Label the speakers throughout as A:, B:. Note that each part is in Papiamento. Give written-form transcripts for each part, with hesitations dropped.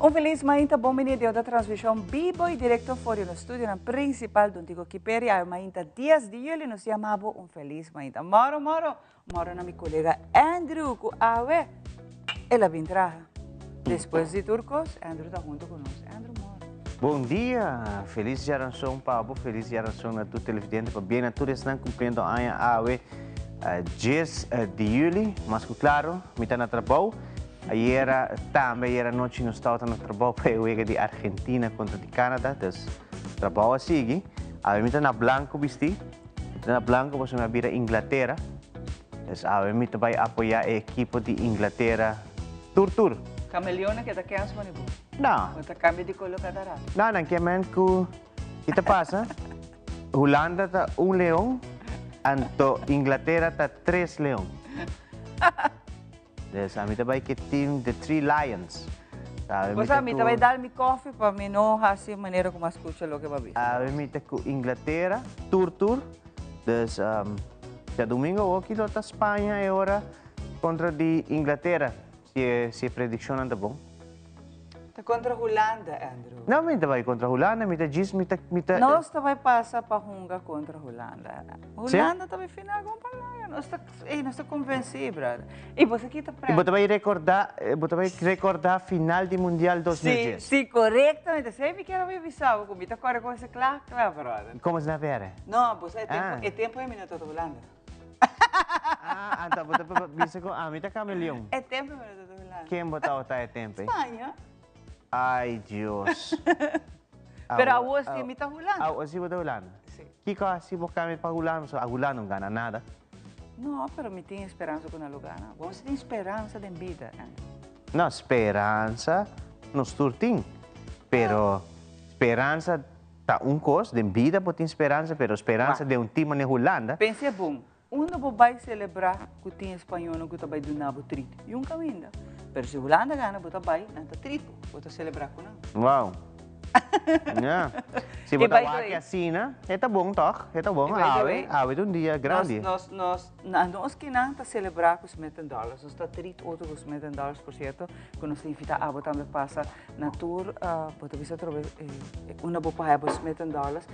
A: Un felis mainta, bon bini den otro transmishon bibo i direkto for di nos studionan prinsipal Dontico Kiperi. Awe mainta 10 di juli nos yama bo un felis mainta. Moro moro, moro na mi kolega Andrew ku awe el a bin traha. Despues di tur kos, Andrew ta hunto ku nos. Andrew, moro.
B: Bon dia, felis djaranson pa bo, felis djaranson na tur televidente, pabien na tur esnan kumpliendo aña awe 10 di juli. Mas ku klaro, mi ta na trabou. Ayera tambe, ayera nochi nos tabata na trabou pa e wega di Argentina kontra di Canada, dus trabou a sigui. Awe mi ta na blanco bisti, mi ta na blanco pasobra mi a bira Inglatera, dus awe mi ta bai apoya e ekipo di Inglatera tur tur.
A: Kameleon a keda kens mane bo?
B: No.
A: Bo ta kambia di kolo kada rato.
B: No, nan ke men ku ki ta pasa, Hulanda ta un leon, anto Inglatera ta tres leon. Dus ami ta bai ke team The Three Lions.
A: Awe mi ta ku. Mi ta bai dal mi koffie pa mi no hasi manera ku mi a skucha loke bo a bisa.
B: Awe mi ta ku Inglatera, tur tur. Dus djadumingo awoki lo ta Spaña e ora kontra di Inglatera, si e si e predikshonnan ta bon.
A: Ta kontra Hulanda, Andrew.
B: No, mi ta bai kontra Hulanda, mi ta djis mi ta mi ta.
A: Nos ta bai pasa pa hunga kontra Hulanda. Hulanda ta bai final kon pa laga. Nos ta, ey, nos ta konvensí, brother. I bo sa ki ta
B: I bo ta bai rekordá, bo ta bai rekordá final di Mundial 2010.
A: Si, si, korektamente. Esei mi kier a bai bisa bo ku mi ta kòrda kon esei kla, kla, brother.
B: Komo esei na bere?
A: No, bo sa e tempu, e tempu ei mi no tabata Hulanda.
B: Ah, anto bo ta bisa ku ami ta kameleon.
A: E tempu mi no tabata Hulanda.
B: Ken bo tabata e tempu ei?
A: Spaña.
B: Ai, Dios.
A: Pero awor si mi ta Hulanda.
B: Awor si bo ta Hulanda?
A: Si.
B: Kiko a hasi bo kambia pa Hulanda? Pasobra a Hulanda no gana nada.
A: No, pero mi tin speransa ku nan lo gana. Bo si tin speransa den bida, Andrew.
B: No, speransa nos tur tin. Pero speransa Ta un kos, den bida bo tin speransa, pero speransa den un tin manera Hulanda.
A: Pensa bon, unda bo bai selebrá ku tin españolnan ku ta bai duna bo trit? Yun kaminda. Pero si Hulanda gana, bo ta bai, nan ta trit bo, bo ta selebrá ku nan.
B: Wow. Ya. Si bo ta wak asina, e ta bon tòg, e ta bon. Awe, awe ta un dia grandi.
A: Nos, nos, na nos kinan ta selebrá ku Smith and Dollars. Nos ta trit otro ku Smith and Dollars, por sierto, ku nos ta invitá abo tambe pasa. Na tur bo ta bisa atrobe unda bo por haya bo Smith and Dollars.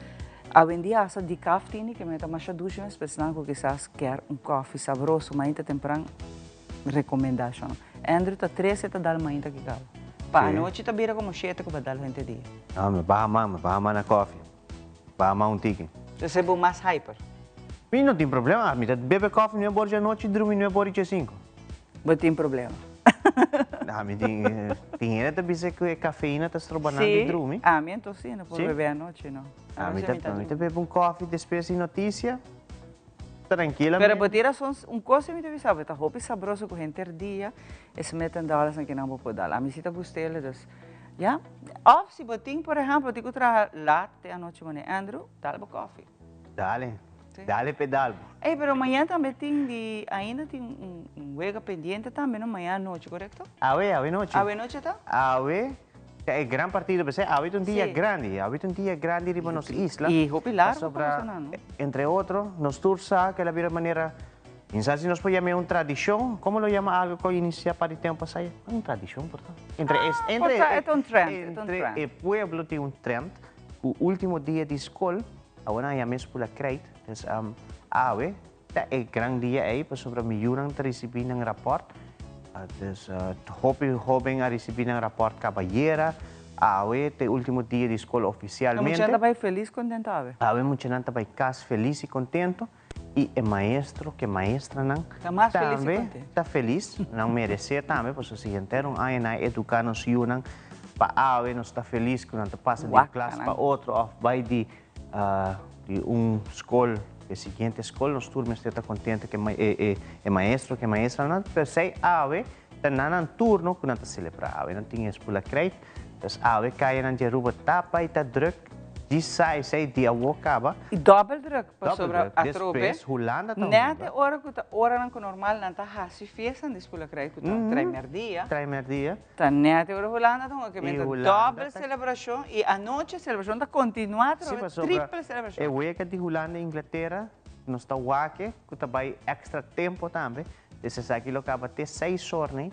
A: Awendia hasta decaf tini ke meta masha dushi mes pa esnan ku kisas kier un kofi sabroso mainta tempran rekomendashon. Andrew ta trese ta dal mainta ki kaba. Pa anochi ta bira komo shete ku bo a dal henter dia.
B: No, mi baha man, mi baha man na kofi. Baha man un tiki.
A: Esei bo mas hyper.
B: Mi no tin problema, mi ta bebe kofi nuebe ora dje anochi drumi nuebe ora i dje sinku.
A: Bo tin problema.
B: Ami tin, tin hende ta bisa ku e kafeina ta stroba nan di drumi.
A: Si, ami anto si, no por bebe anochi no.
B: Ami ta, ami ta bebe un kofi despues di notisia, trankilamente.
A: Pero bo tin rason, un kos si mi ta bisa bo, ta hopi sabroso ku henter dia e Smith and Dollars nan kinan bo por dal. Ami si ta gust'el, dus ya. Of si bo tin, por ehempel, bo tin ku traha lat te anochi manera Andrew, dal bo kofi.
B: Dale. Dale pedal bo.
A: Ey, pero mañana tambe tin di, ainda tin un wega pendiente tambe no, mañana anochi, corecto?
B: Awe, awe nochi.
A: Awe nochi ta?
B: Awe ta e gran partido, p'esei awe ta un dia grandi, awe ta un dia grandi riba nos isla.
A: Y hopi largo pa pasa nan, no?
B: Entre otro, nos tur sa ke la bira manera, insa si nos por yam'e un tradishon, como lo yama algo ku a inicia pa di tempo pasá? Un tradishon por ta. Entre e, entre
A: e, ta un trend,
B: entre e pueblo tin un trend ku ultimo dia di skol, Awor nan a mes pula kreit, dus awe ta e gran dia ei pasobra mi yunan ta risibí nan rapòrt. Dus hopi hóben a risibí nan rapòrt kabayera. Awe ta e último dia di skol ofisialmente.
A: E muchanan ta bai felis kontentu awe?
B: Awe muchanan ta bai kas felis i kontentu i e maestro ku e maestranan tambe ta felis. Nan meresé tambe pasobra si henter un aña nan a eduká nos yunan pa awe nos ta felis ku nan ta pasa di un klas pa otro òf bai di di un skol pa e siguiente skol. Nos tur mester ta kontento ku e maestro ku e maestranan. P'esei awe ta na nan turno ku nan ta selebrá. Awe nan tin e spula kreit. Pues awe kayanan di Aruba ta bai ta drùk di sai sei di awo kaba.
A: I dòbel drùk pasobra atrobe
B: Despues Hulanda ta hunga.
A: Nèt e ora ku ta oranan ku normal nan ta hasi fiesta di spula kreit ku ta traimerdia.
B: Traimerdia.
A: Ta net e ora Hulanda ta hunga ke mester dobbel celebracion y anochi celebracion ta continua atrobe triple celebracion.
B: E wega di Hulanda y Inglatera nos ta wak cu ta bay extra tempo tambe, dus esaki lo caba te seis or ne,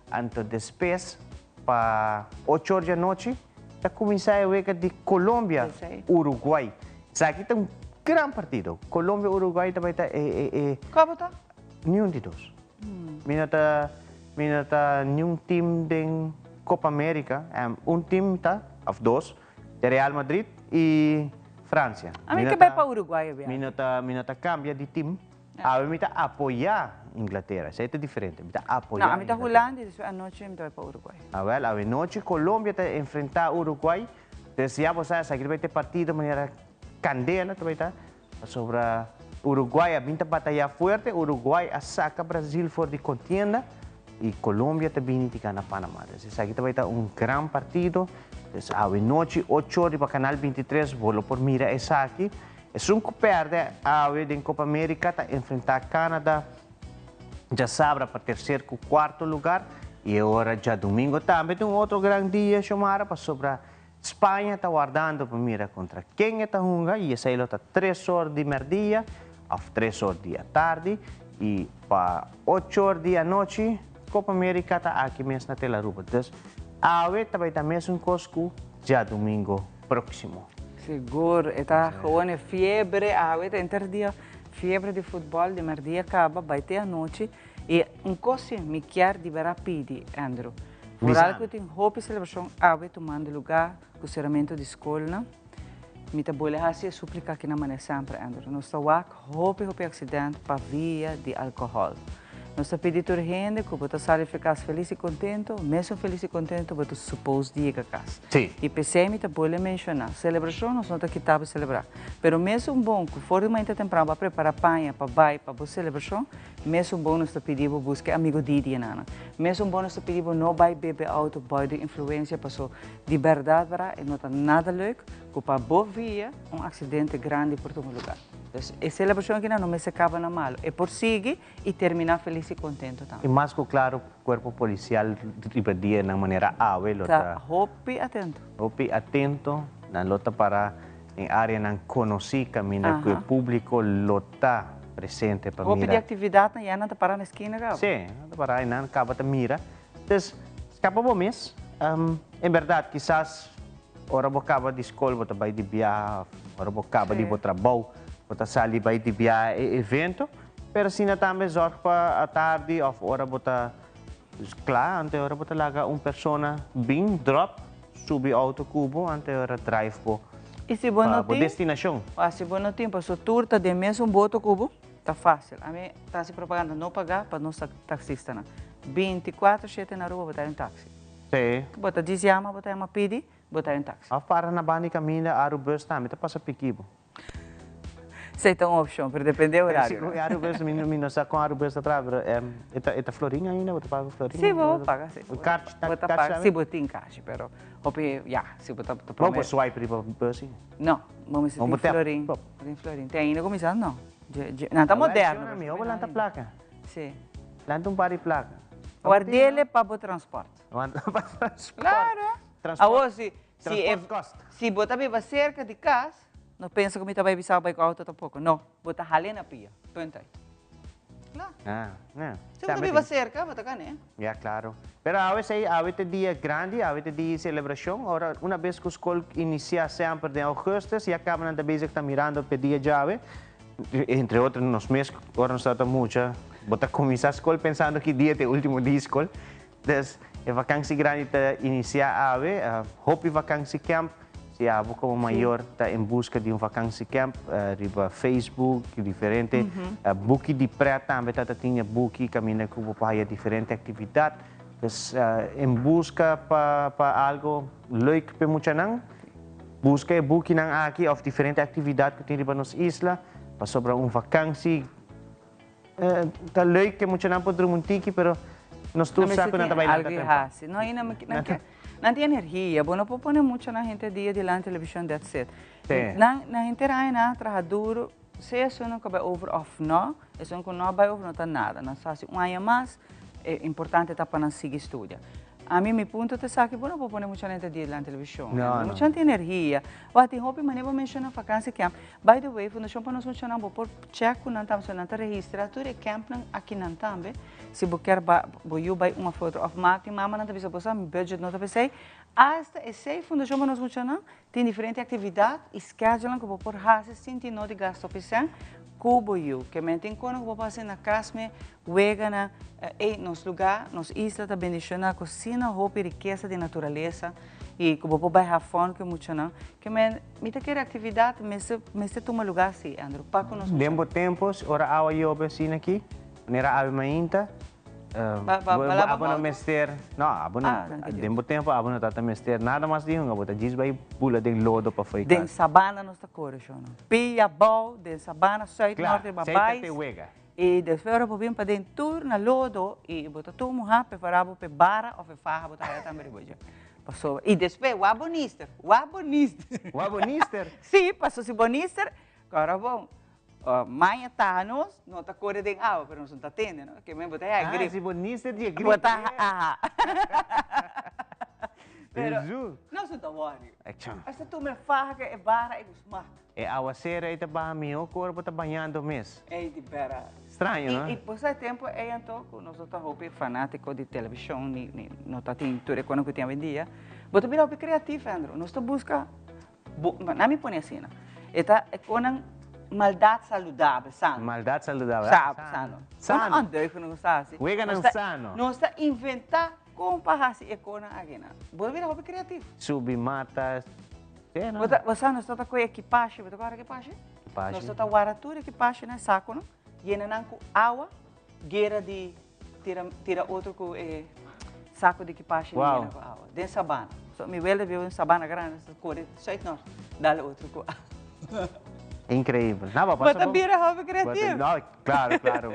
B: anto despues. Pa 8 or di anochi ta cuminsa e wega di Colombia, Uruguay. Esaki ta un gran partido. Colombia, Uruguay ta bay ta e e e.
A: Cua bo ta?
B: Niun di dos. Mi no ta mi no ta niun team den Copa America. Un team ta of dos, de Real Madrid y Francia.
A: A mi ke bay pa Uruguay e biaha.
B: Mi no ta cambia di team. Awe mi ta apoyá Inglatera, esei ta diferente, mi ta apoyá
A: No, ami ta Hulanda y despues anochi mi ta bai pa Uruguay.
B: Awel, awe nochi Colombia ta enfrentá Uruguay, dus ya bo sa esaki ta bai ta e partido manera kandela ta bai ta, pasobra Uruguay a bin ta batayá fuerte, Uruguay a saka Brazil for di kontienda y Colombia ta bini di gana Panama. Dus esaki ta bai ta un gran partido, dus awe nochi ocho or riba Canal 23 bo lo por mira esaki. Esun ku pèrdè awe den Copa America ta enfrentá Canada djasabra pa terser ku kuarto lugar i e ora djadumingo tambe ta un otro gran dia, Xiomara, pasobra Spaña ta wardando pa mira kontra ken e ta hunga i esei lo ta tres or di mèrdia òf tres or di atardi i pa ocho or di anochi Copa America ta aki mes na Telaruba. Dus awe ta bai ta mesun kos ku djadumingo próksimo.
A: Sigur, e ta gewoon e fiebre awe ta enter dia fiebre di futbol di merdia kaba bai te anochi y un cos si mi kier di bera pidi Andrew vooral cu tin hopi celebracion awe tumando lugar cu ceramento di scolnan mi ta bole haci e suplica aki na manera semper Andrew nos ta wak hopi hopi accident pa via di alcohol. Nos ta pidi tur hende ku bo ta sali fi kas felis i kontentu, mesun felis i kontentu bo ta supos di yega kas.
B: Sí.
A: I p'esei mi ta bolbe menshoná, selebrashon nos no ta kita bo selebrá, pero mesun bon ku for di mainta tempran bo a prepará paña pa bai pa bo selebrashon, mesun bon nos ta pidi bo buska e amigo di dianan. Mesun bon nos ta pidi bo no bai bebe outo bou di influensia paso di bèrdat bra e no ta nada leuk ku pa bo via un aksidente grandi por tuma lugá. Dus e selebrashon akinan no mester kaba na malu, e por sigui. I terminá felis i kontentu tambe.
B: I mas ku klaru kuerpo polisial riba dianan manera awe lo ta.
A: Ta hopi atento.
B: Hopi atento, nan lo ta para den áreanan konosí kaminda ku e públiko lo ta presente pa mira.
A: Hopi di aktividatnan ya nan ta para na eskina kaba.
B: Sí, nan ta para einan kaba ta mira. Entonces, skapa bo mes. En bèrdat kisas ora bo kaba di skol bo ta bai di biaha, ora bo kaba di bo trabou bo ta sali bai di biaha e evento. Pero asina tambe zorg pa atardi of ora bo ta kla, ante ora bo ta laga un persona bin drop, subi auto ku bo, ante ora drive bo
A: I si bo
B: pa
A: no
B: bo
A: tin,
B: destinashon.
A: A si bo no tin, paso tur ta den mesun boto ku bo, ta fácil. Ami ta hasi propaganda no pagá pa nos taksistanan. 24 shete na Aruba bo ta hay un taksi.
B: Sí.
A: Bo ta djis yama, bo ta yama pidi, bo ta hay un taksi.
B: Of para na banda di kaminda, Arubus tambe ta pasa piki bo.
A: Esei ta un opshon, pero depende e horario.
B: Si, Arubus, mi no sa kon Arubus ta traha, pero e ta florin ainda? Bo ta paga ku florin?
A: Si, bo por paga, si.
B: Kashi?
A: Bo ta paga, si bo tin kashi, pero hopi, ya, si bo ta prome.
B: Bo por swipe riba bus si?
A: No, bo mester tin florin. Bo tin florin. Te ainda kuminsá? No. Nan ta moderno.
B: Mihó bo lanta plaka.
A: Si.
B: Lanta un par di plaka.
A: Ward'é pa bo transport.
B: Ward'é pa transport.
A: Claro. Awor si, si bo ta biba serka di kas. No pensa ku mi ta bai bisa bo bai ku auto tampoco. No, bo ta hal'é na pia. Punt uit. Kla.
B: Ah, ja.
A: Si bo ta biba serka, bo ta gan'é.
B: Ja, klaro. Pero awe esei, awe ta dia grandi, awe ta dia di selebrashon. Ora, una bes ku skol inisiá semper den augustus, ya kaba nan ta bezig ta mirando p'e dia djawe. Entre otro nos mes, ora nos tabata mucha, bo ta kuminsá skol pensando ki dia ta e último dia di skol. Des, e vakansi grandi ta inisiá awe. Hopi vakansi camp. Si abo komo mayor ta en buska di un vakansi camp, riba Facebook, diferente buki di pret tambe ta ta tin e buki kaminda ku bo por haya diferente aktividat. Des, en buska pa pa algo leuk p'e muchanan, buska e bukinan aki òf diferente aktividat ku tin riba nos isla pasobra un vakansi. Ta leuk ke muchanan por drumi un tiki, pero nos tur sa ku nan ta bai lanta temprano.
A: No, i nan ke, nan tin energia. Bo no por pone muchanan henter dia dilanti televishon, that's it. Nan, nan henter aña nan a traha duru, sea esun ku a bai over òf no, esun ku no a bai over no ta nada. Nan sa hasi un aña mas, e importante ta pa nan sigui studia. Ami mi punto ta esaki, bo no por pone muchanan ta dia dilanti televishon.
B: No, no.
A: Muchanan tin energia. Wak, tin hopi manera bo menshona vakantie camp. By the way, Fundashon pa Nos Muchanan bo por check ku nan tambe, so nan ta registra tur e campnan akinan tambe. Si bo kier ba, bo yu bai un of otro. Of ma tin mamanan ta bisa bo sa mi budget no ta p'esei. Asta esei Fundashon pa Nos Muchanan tin diferente aktividat i schedulenan ku bo por hasi sin tin no di gasta hopi sèn ku bo yu. Ke men tin kono ku bo por hasi na kas me weganan. Ey, nos lugá, nos isla ta bendishoná ku asina hopi rikesa di naturalesa i ku bo por bai have fun ku e muchanan. Ke men, mi ta kere aktividat mester mester tuma lugá si, Andrew, pa ku nos muchanan.
B: Den bo tempu, ora awa yobe asina aki, manera awe mainta, abo no mester, no, abo no, den bo tempu abo no tabata mester nada mas di hunga, bo ta djis bai bula den lodo pafó e kas.
A: Den sabana nos ta kore, shon. Pia bou den sabana, sùit, nòrt riba
B: Klaro,
A: bais.
B: sei ta te wega.
A: I despues ora bo bin paden tur na lodo i bo ta tur muhá prepará bo p'e bara òf e faha bo ta haya tambe riba dje. Pasobra i despues wak bo nister, wak bo nister.
B: Wak bo nister?
A: Sí, paso si bo nister, kòrda bon, maña taha nos, no ta kore den awa, pero nos no ta tende, no? Ke men bo ta haya grip.
B: Ah, si bo nister di e grip.
A: Bo ta, aha. Pero,
B: Hesus.
A: nos no ta wòri.
B: Acha.
A: Esta tuma e faha ku e bara i bo smak.
B: E awacero ei ta baha mihó ku ora bo ta bañando mes.
A: Ei di bera.
B: Straño, no?
A: I bo sa e tempu ei anto ku nos no ta hopi fanátiko di televishon ni ni no ta tin tur e kosnan ku tin awendia. Bo ta bira hopi kreatif, Andrew. Nos ta buska bo na mi pone asina. E ta e kosnan maldat saludabel, sano.
B: Maldat saludabel,
A: ah, sano. Sano.
B: Sano.
A: Ondeugd nos ta hasi.
B: Weganan sano.
A: Nos ta inventá kon pa hasi e kosnan akinan. Bo ta bira hopi kreatif.
B: Subi mata.
A: Bo ta, bo sa nos ta ta koe ekipashi, bo ta kòrda ekipashi?
B: Ekipashi.
A: Nos ta ta wara tur ekipashi na e sakonan, yena nan ku awa, gera di tira tira otro ku e sako di ekipashi
B: Wow.
A: yena ku awa, den sabana. So mi wele biba den sabana grandi, nos ta kore sùit nòrt, dal otro ku awa.
B: Increibel. Na, bo
A: Bo
B: pasa
A: ta
B: bon.
A: bira hopi
B: Bo ta,
A: kreativo.
B: no, claro, claro.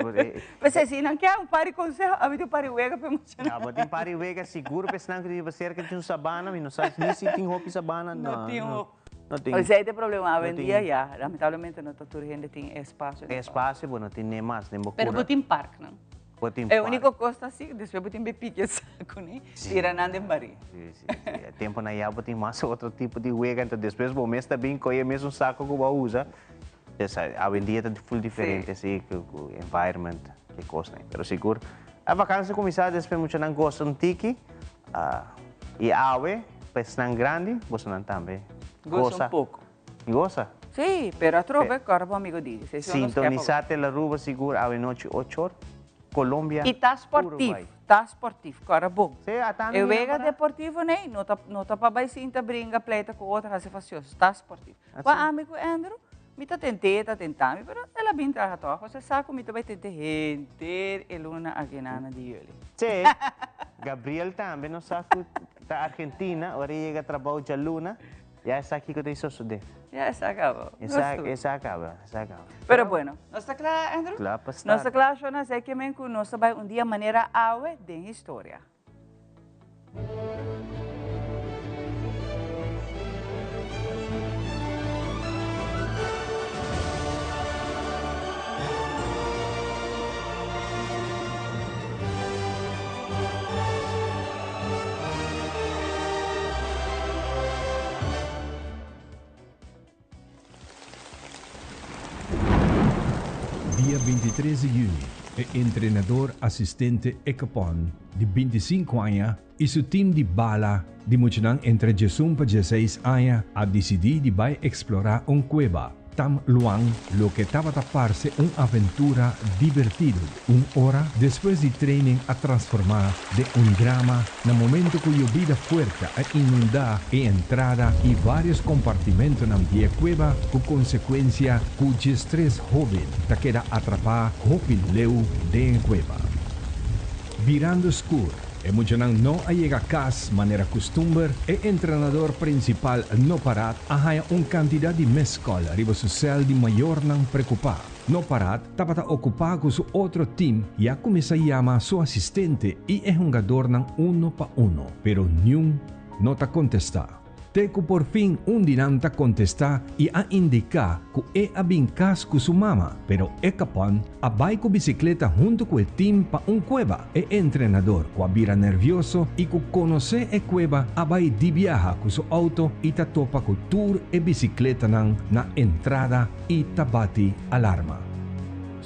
A: P'esei si nan ke un par di conseho, ami tin un par di wega p'e muchanan.
B: Na, bo tin par di wega sigur p'esnan ku ta biba serka di un sabana, mi no sa ni si tin hopi sabana.
A: No tin hopi.
B: No tin.
A: Esei ta e problema awendia ya, lamentablemente no ta tur hende tin e espacio.
B: E espacio bo no tin ne mas den bo cura.
A: Pero bo tin parknan.
B: Bo tin
A: E
B: park.
A: unico cos ta si, despues bo tin be piki e saco ni, tira nan den bari.
B: Si, si, si. E temponan ya bo tin mas otro tipo di wega, enton despues bo mes ta bin coge e mesun saco cu bo a usa. Esa awendia ta full diferente si cu environment ki cosnan. Pero sigur e vakantie cuminsa despues muchanan gosa un tiki y awe pa esnan grandi bosonan tambe
A: gosa un poco.
B: Gosa.
A: Si, pero atrobe corda bo amigo Didi.
B: Sintonisa Telaruba sigur awe nochi ocho or. Colombia,
A: Y ta sportief,
B: Uruguay.
A: ta sportief, kòrda bon.
B: Sí, ata
A: E
B: mi
A: wega
B: para.
A: deportivo nei, no ta, no ta pa bai sinta bringa, pleita ku otro, hasi fasioso. Ta sportief.
B: Así.
A: Kua ami ku Andrew, mi ta tent'é, ta tenta mi, pero el a bin traha tòg. Pasobra e sa ku mi ta bai tent'é henter e luna akinana di juli.
B: Sí, Gabriel tambe no sa ku ta Argentina, ora e yega trabou djaluna. Ya e sa kiko ta sosodé.
A: Ya e sa kaba.
B: E sa, e sa kaba, e sa kaba.
A: Pero bueno, nos ta kla, Andrew?
B: Kla pa start.
A: Nos ta kla, Shona, esei ke men ku nos ta bai un dia manera awe den historia.
C: Dia bintitres di yüni, e entrenador asistente Ekapon, di bintisinko aña, i su tim di bala di muchanan entre diesun pa dieseis aña a disidí di bai eksplorá un kueba. Tam Luang, loke tabata parse un aventura dibertido di un ora, despues di training a transformá den un drama na momento ku yobida fuerte a inundá e entrada i vários kompartimentonan di e kueba ku konsekuensia ku diestres hóben ta keda atrapá hopi leu den e kueba. Birando skur, e muchanan no a yega kas manera kustumber, e entrenador prinsipal Noparat a haña un kantidat di meskòl riba su sèl di mayornan prekupá. Noparat tabata okupá ku su otro tim i a kuminsá yama su asistente i e hungadornan uno pa uno, pero niun no ta kontestá. Te ku por fin un di nan ta kontestá i a indiká ku e a bin kas ku su mama, pero Ekapon a bai ku bisikleta huntu ku e tim pa un kueba. E entrenador ku a bira nervioso i ku konosé e kueba a bai di biaha ku su outo i ta topa ku tur e bisikletanan na entrada i ta bati alarma.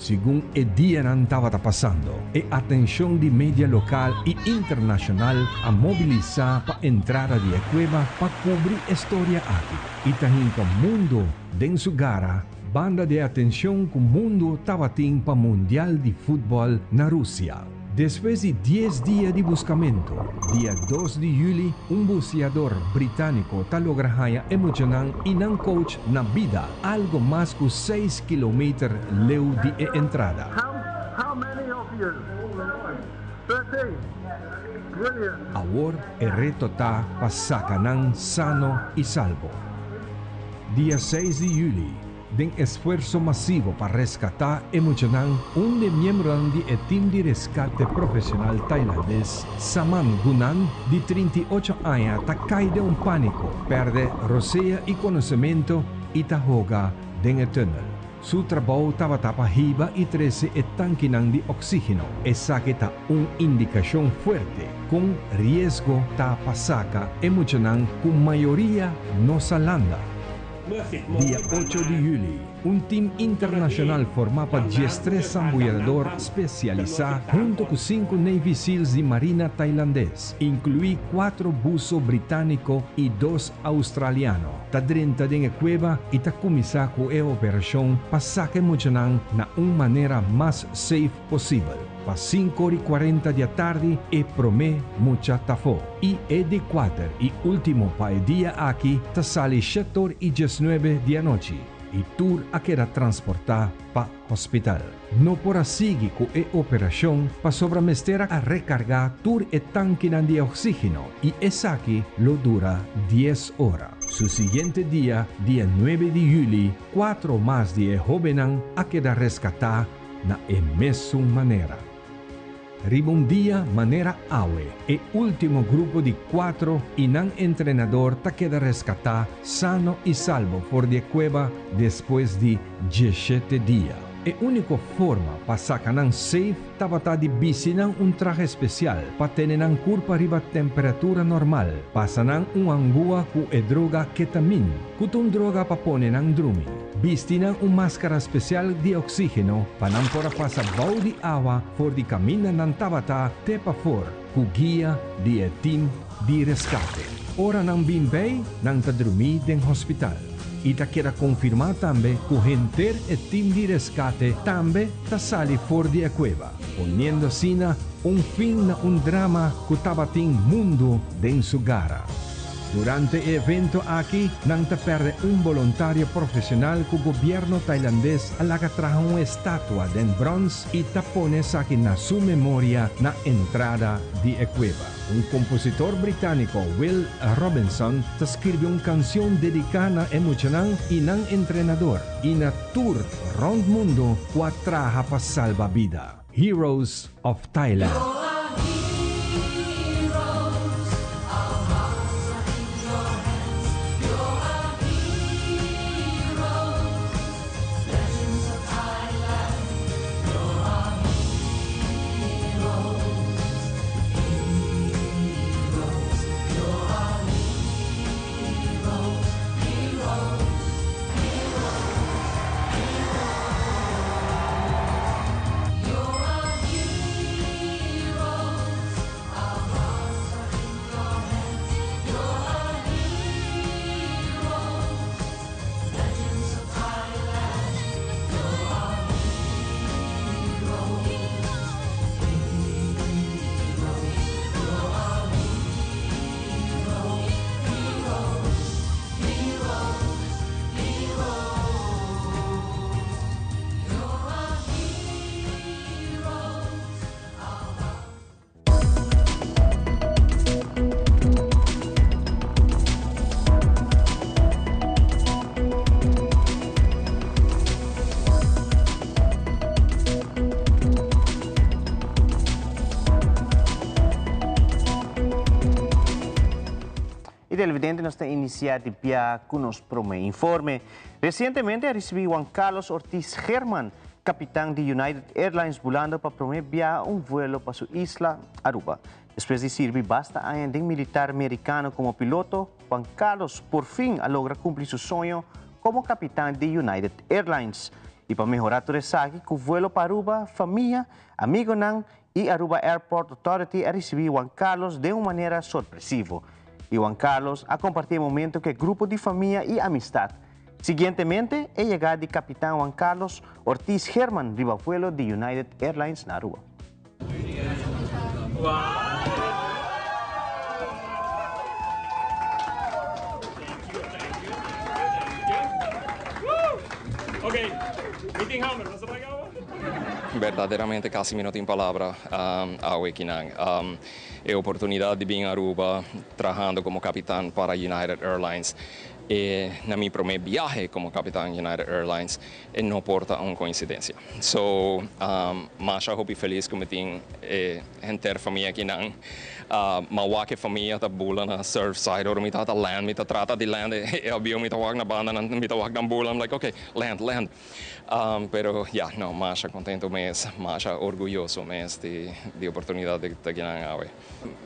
C: Segun e dianan tabata pasando, e atenshon di media lokal i internashonal a mobilisá pa entrada di e kueba pa kubri e storia aki i ta hinka mundu den su gara banda di e atenshon ku mundu tabatin pa Mundial di Futbòl na Rusia. Despues di dies dia di buskamentu, dia dos di yüli un buseador britániko ta logra haña e muchanan i nan coach na bida algo mas ku seis kilometer leu di e entrada. Awor e reto ta pa saka nan sano i salbo. Dia seis di yüli Den esfuerso masivo pa reskatá e muchanan, un di e miembronan di e tim di reskate profesional tailandes, Saman Gunan, di 38 aña, ta kai den un pániko, pèrdè rosea i konosementu i ta hoga den e tùnel. Su trabou tabata pa hiba i trese e tankinan di oksígeno. Esaki ta un indikashon fuerte kon riesgo ta pa saka e muchanan ku mayoria no sa landa. Dia ocho di juli, un tim internashonal formá pa diestres sambuyador spesialisá huntu ku sinku Navy Seals di Marina Tailandes, inkluí kuatro buso britániko i dos australiano, ta drenta den e kueba i ta kuminsá ku e operashon pa saka e muchanan na un manera mas safe posibel. Pa sinku ora i kuarenta di atardi e promé mucha ta afó i e di kuater i último pa e dia aki ta sali shet or i diesnuebe di anochi i tur a keda transportá pa hospital. No por a sigui ku e operashon pasobra mester a rekargá tur e tankinan di oksígeno i esaki lo dura dies ora. Su siguiente dia, dia nuebe di yüli, kuatro mas di e hóbennan a keda reskatá na e mesun manera. Riba un dia manera awe, e ultimo grupo di cuatro y nan entrenador ta keda rescata sano y salbo for di e cueba despues di dieshete dia. E unico forma pa saca nan safe tabata di bisti nan un trahe special pa tene nan curpa riba temperatura normal, pasa nan un angua cu e droga ketamine, cu ta un droga pa pone nan drumi. Bisti nan un maskara spesial di oksígeno pa nan por a pasa bou di awa for di kaminda nan tabata te pafor ku guia di e tim di reskate. Ora nan bin bei, nan ta drumí den hospital. I ta keda konfirmá tambe ku henter e tim di reskate tambe ta sali for di e kueba, poniendo asina un fin na un drama ku tabatin mundu den su gara. Durante e evento aki nan ta perde un boluntario profesional ku gobierno tailandes a laga traha un estatua den brons i ta pone esaki na su memoria na entrada di e kueba. Un kompositor britániko, Will Robinson, ta skirbi un kansion dediká na e muchanan i nan entrenador i na tur rònt mundu ku a traha pa salba bida. Heroes of Thailand.
B: Televidente, nos ta inicia di bia cu nos prome informe. Recientemente a ricibi Juan Carlos Ortiz Herman, capitan di United Airlines, bulando pa prome bia un vuelo pa su isla, Aruba. Despues di sirbi basta aña den militar Mericano como piloto, Juan Carlos por fin a logra cumpli su soño como capitan di United Airlines. Y pa mehora tur esaki cu vuelo pa Aruba, famia, amigonan y Aruba Airport Authority a ricibi Juan Carlos den un manera sorpresivo. Y Juan Carlos a comparti e momento cu e grupo di famia y amistad. Siguientemente, e yegada di capitan Juan Carlos Ortiz Herman riba vuelo di United Airlines na Aruba.
D: Berdaderamente casi mi no tin palabra awe kinan. E oportunidad di bin Aruba trahando como capitan para United Airlines e na mi prome biahe como capitan United Airlines e no por ta un coincidencia. So masha hopi feliz cu mi tin e henter famia kinan. Ma wak e famia ta bula na Surfside ora mi ta land, mi ta trata di land e avion mi ta wak na banda nan mi ta wak nan bula, I'm like okay land, land. Pero ya, no, masha contento mes, masha orguyoso mes di di oportunidad di ta kinan awe.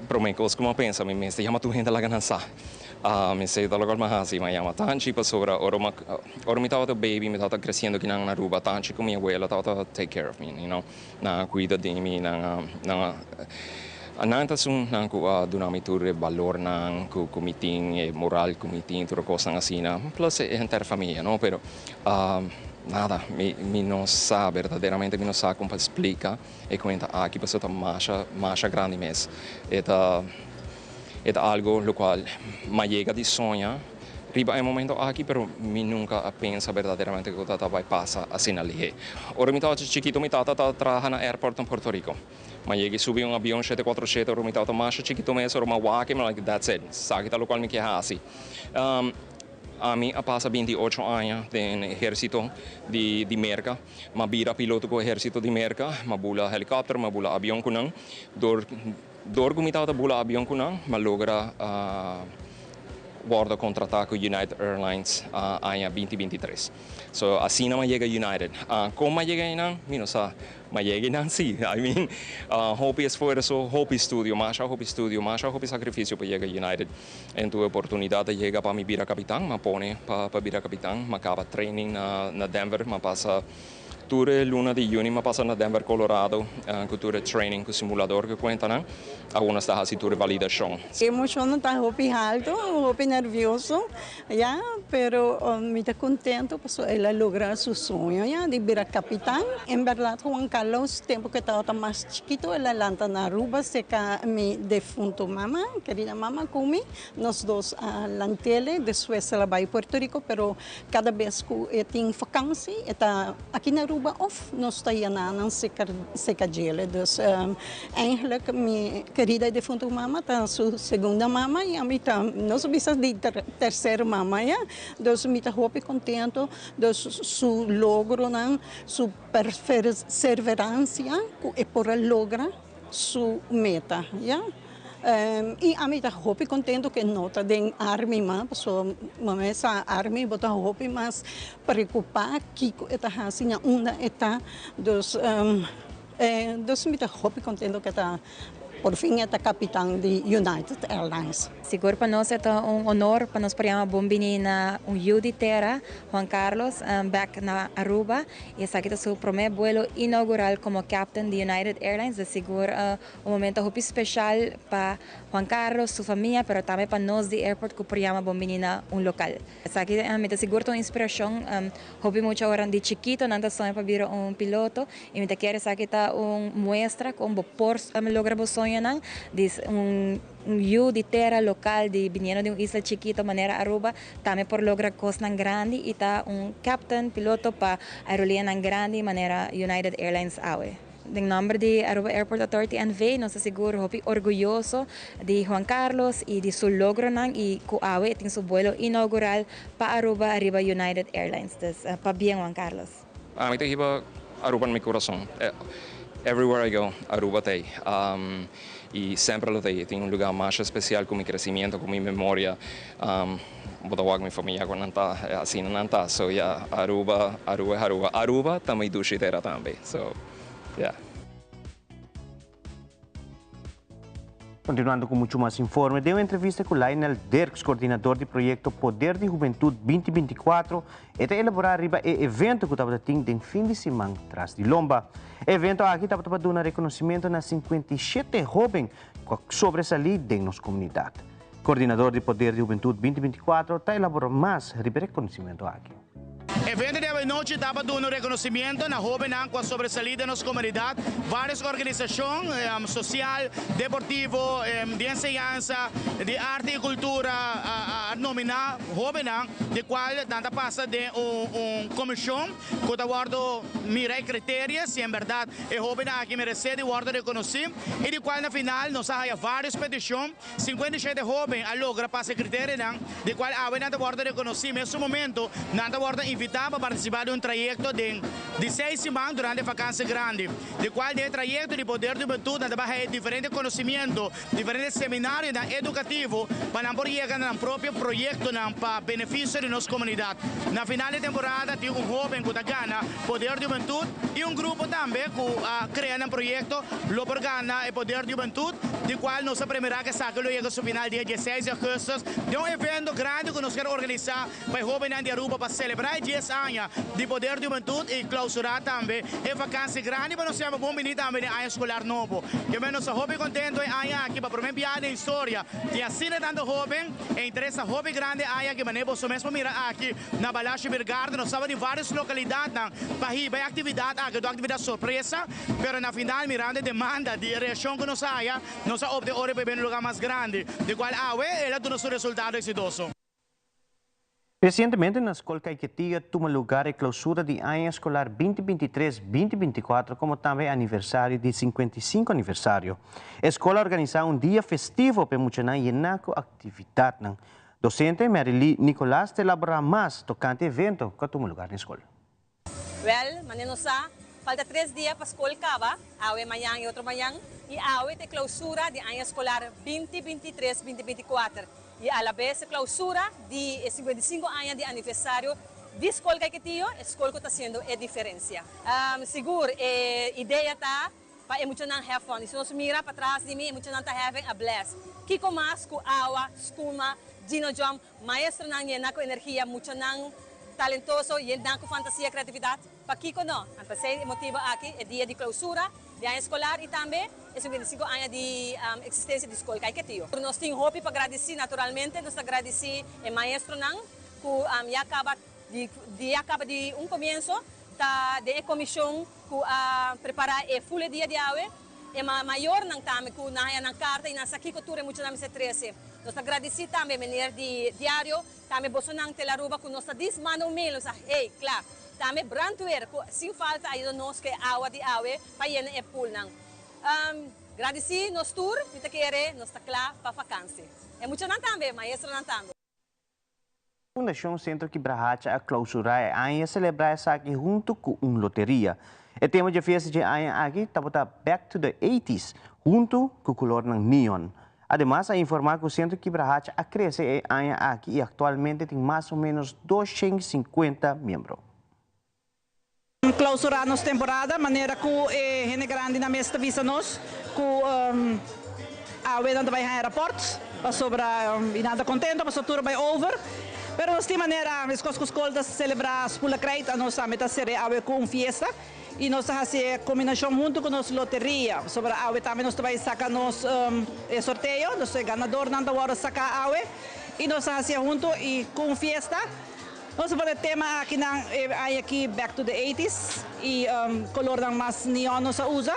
D: Prome cos cu mi a pensa mi mes ta yama tur hende laga nan sa. Mi sa ta locual mi a haci, mi a yama Tanchi pasobra ora mi ora mi tabata baby mi tabata creciendo kinan na Aruba, Tanchi cu mi abuela tabata take care of me, you know, nan a cuida di mi, nan a nan a. Nan ta esun nan ku a duna mi tur e balornan ku mi tin, e moral ku mi tin, tur e kosnan asina, plus e henter famia, no? Pero nada, mi mi no sa, berdaderamente mi no sa kon pa splika e kuenta aki pasobra ta masha, masha grandi mes. E ta e ta algu lokual m'a yega di soña riba e momento aki, pero mi nunka a pensa berdaderamente ku ta ta bai pasa asina lihé. Ora mi tabata chikitu mi tata ta traha na airport na Puerto Rico. Ma yega i subi un avion shete kuatro shete ora mi tabata masha chikito mes ora mi a wak i mi like that's it esaki ta lokual mi ke hasi. Ami a pasa 28 aña den ehersito di di Merka. Mi a bira piloto ku ehersito di Merka, mi a bula helikòpter, mi a bula avion ku nan. Dor dor ku mi tabata bula avion ku nan mi a logra wòrdu kontratá ku United Airlines aña 2023. So asina mi a yega United. Kon mi a yega einan mi no sa. Ma yega nan si. I mean, hopi esfuerso, hopi studio, masha hopi studio, masha hopi sacrificio pa yega United. En tur oportunidad a yega pa mi bira capitan, m'a pone pa pa bira capitan. M'a caba training na na Denver, m'a pasa tur e luna di juni m'a pasa na Denver, Colorado, cu tur e training cu simulador cu cuentanan. Awor nos ta haci tur e validacion.
E: Emocionnan ta hopi halto, hopi nervioso. Ya, pero mi ta contento pasobra el a logra su soño ya di bira capitan. En berdad Juan Carlos tempo cu e tabata mas chikito el a lanta na Aruba cerca mi defunto mama, kerida mama cu mi. Nos dos a lantele, despues el a bay Puerto Rico pero cada bes cu e tin vakantie e ta aki na Aruba of nos ta yena nan cerca cerca djele. Dus eigenlijk mi kerida y defunto mama ta su segunda mama y ami ta nos a bisa di tercer mama ya. Dus mi ta hopi contento dus su logronan, su perseveransia cu e por a logra su meta ya. Y ami ta hopi contento cu e no ta den army mas pasobra mama e sa army bo ta hopi mas preocupa kico e ta haci na unda e ta dus dus mi ta hopi contento cu e ta por fin e ta capitan di United Airlines.
F: Sigur pa nos e ta un honor pa nos por yama bon bini na un yu di tera, Juan Carlos, bek na Aruba y esaki ta su prome buelo inaugural como captain di United Airlines. De sigur Un momento hopi special pa Juan Carlos, su famia, pero tambe pa nos di airport cu por yama bon bini na un local. Esaki mi ta sigur ta un inspiracion. Hopi mucha ora di chikito nan ta soña pa bira un piloto y mi ta kere esaki ta un muestra con bo por logra bo soñonan di un yu di tera local di biniendo di un isla chikito manera Aruba tambe por logra cosnan grandi y ta un captain, piloto pa aerolineanan grandi manera United Airlines awe. Den nomber di Aruba Airport Authority NV. nos ta sigur hopi orguyoso di Juan Carlos y di su logronan y cu awe e tin su buelo inaugural pa Aruba ariba United Airlines. Dus pabien Juan Carlos.
D: Ami ta hiba Aruba na mi curason. Everywhere I go, Aruba t'ey. Y semper lo t'ey. Tin un lugar mas especial cu mi crecimiento, cu mi memoria. Bo ta wak mi famia cu nan ta, asina nan ta. So yeah, Aruba, Aruba, Aruba. Aruba ta mi dushi tera tambe. So, yeah.
B: Continuando cu mucho mas informe, den un entrevista cu Lionel Dirks, coordinador di proyecto Poder di Hubentud 2024, e ta elabora riba e evento cu tabata tin den fin di siman tras di lomba. E evento aki tabata pa duna reconocimento na 57 hoben cu a sobresali den nos comunidad. Coordinador di Poder di Hubentud 2024 ta elabora mas riba e reconocimento aki.
G: Evento di awenochi ta pa duna un reconocimiento na hobennan cu a sobresali den nos comunidad. Varios organisacion social, deportivo, di enseñansa, di arte y cultura a nomina hobennan di cual nan ta pasa den un comision cu ta wordo mira e criteria si en berdad e hobennan aki merece di wordo reconoci y di cual na final nos a haya varios peticion. 57 hoben a logra pasa e criterianan, di cual awe nan ta wordo reconoci. Mesun momento nan ta wordo invita pa participa di un trayecto den di 6 siman durante e vakantie grandi, di cual den e trayecto di Poder di Hubentud nan ta bay haya diferente conocimiento, diferente seminarionan educativo pa nan por yega na nan propio proyectonan pa beneficio di nos comunidad. Na final di temporada tin un hoben cu ta gana Poder di Hubentud y un grupo tambe cu a crea nan proyecto lo por gana e Poder di Hubentud, di cual nos a premira cu esaki lo yega su final dia 16 di augustus den un evento grandi cu nos kier organisa pa e hobennan di Aruba pa celebra e 10 aña di Poder di Hubentud y clausura tambe e vakantie grandi pa nos yama bon bini tambe den aña escolar nobo. Keme nos ta hopi contento e aña aki pa prome biaha den historia tin asina tanto hoben e interes ta hopi grandi e aña aki manera boso mes por mira aki na Balashi Beer nos tabata di varios localidadnan pa hiba e actividad aki, un actividad sorpresa, pero na final mirando e demanda di e reaccion cu nos a haya, nos a opta e ora pa e bini un lugar mas grandi, di cual awe el a duna su resultado exitoso.
B: Recientemente na Scol Caiquetía tuma lugar e clausura di aña escolar 2023, 2024 como tambe aniversario di 55 aniversario. E scol a organisa un dia festivo pa e muchanan yena cu actividadnan. Docente Mary Lee Nicolas ta elabora mas tocante e evento cu a tuma lugar na e scol.
H: Wel, manera nos sa, falta 3 dia pa scol caba, awe, mañan y otro mañan, y awe ta e clausura di aña escolar 2023, 2024, y alabes e clausura di e 55 aña di aniversario di Scol Caiquetio, e scol cu ta haciendo e diferencia. Sigur, e idea ta pa e muchanan have fun. Y si nos mira patras di mi, e muchanan ta having a blast. Kico mas cu awa, scuma, Dino Jump, maestronan yena cu energia, muchanan talentoso yena cu fantasia y creatividad. Pakico no? Anto esey e motibo aki, e dia di clausura di aña escolar y tambe e 55 aña di existencia di Scol Caiquetio. Nos tin hopi pa gradici, naturalmente nos ta gradici e maestronan cu ya caba di ya caba di un comienso ta den e comision cu a prepara e full e dia di awe, e mayornan tambe cu nan haya nan carta y nan sa kico tur e muchanan mester trece. Nos ta gradici tambe meneer di diario, tambe bosonan Tele Aruba cu nos ta dis manda un mail, nos sa hey, cla. Tambe brandweer cu sin falta a yuda nos cu e awa di awe pa yena e poolnan. Gradici nos tur, mi ta kere nos ta cla pa vakantie. E muchanan tambe, maestronan tambe.
B: Fundacion Centro Kibrahacha a clausura e aña y a celebra esaki hunto cu un loteria. E tema dje fiesta dje aña aki tabata Back to the Eighties, hunto cu colornan neon. Ademas a informa cu Centro Kibrahacha a crece e aña aki y actualmente tin mas o menos 250 miembro.
I: Clausura nos temporada manera cu e hende grandi nan mes ta bisa nos cu awe nan ta bay haña rapport pasobra y nan ta contento pasobra tur a bay over. Pero nos tin manera mescos cu scol ta celebra Spula Krijt a nos tambe ta cere awe cu un fiesta y nos ta haci e combinacion hunto cu nos loteria pasobra awe tambe nos ta bay saca nos e sorteo, nos e ganadornan ta wordo saca awe y nos ta haci hunto y cu un fiesta. Nos a pone tema aki nan e aña aki back to the eighties y colornan mas neon nos a usa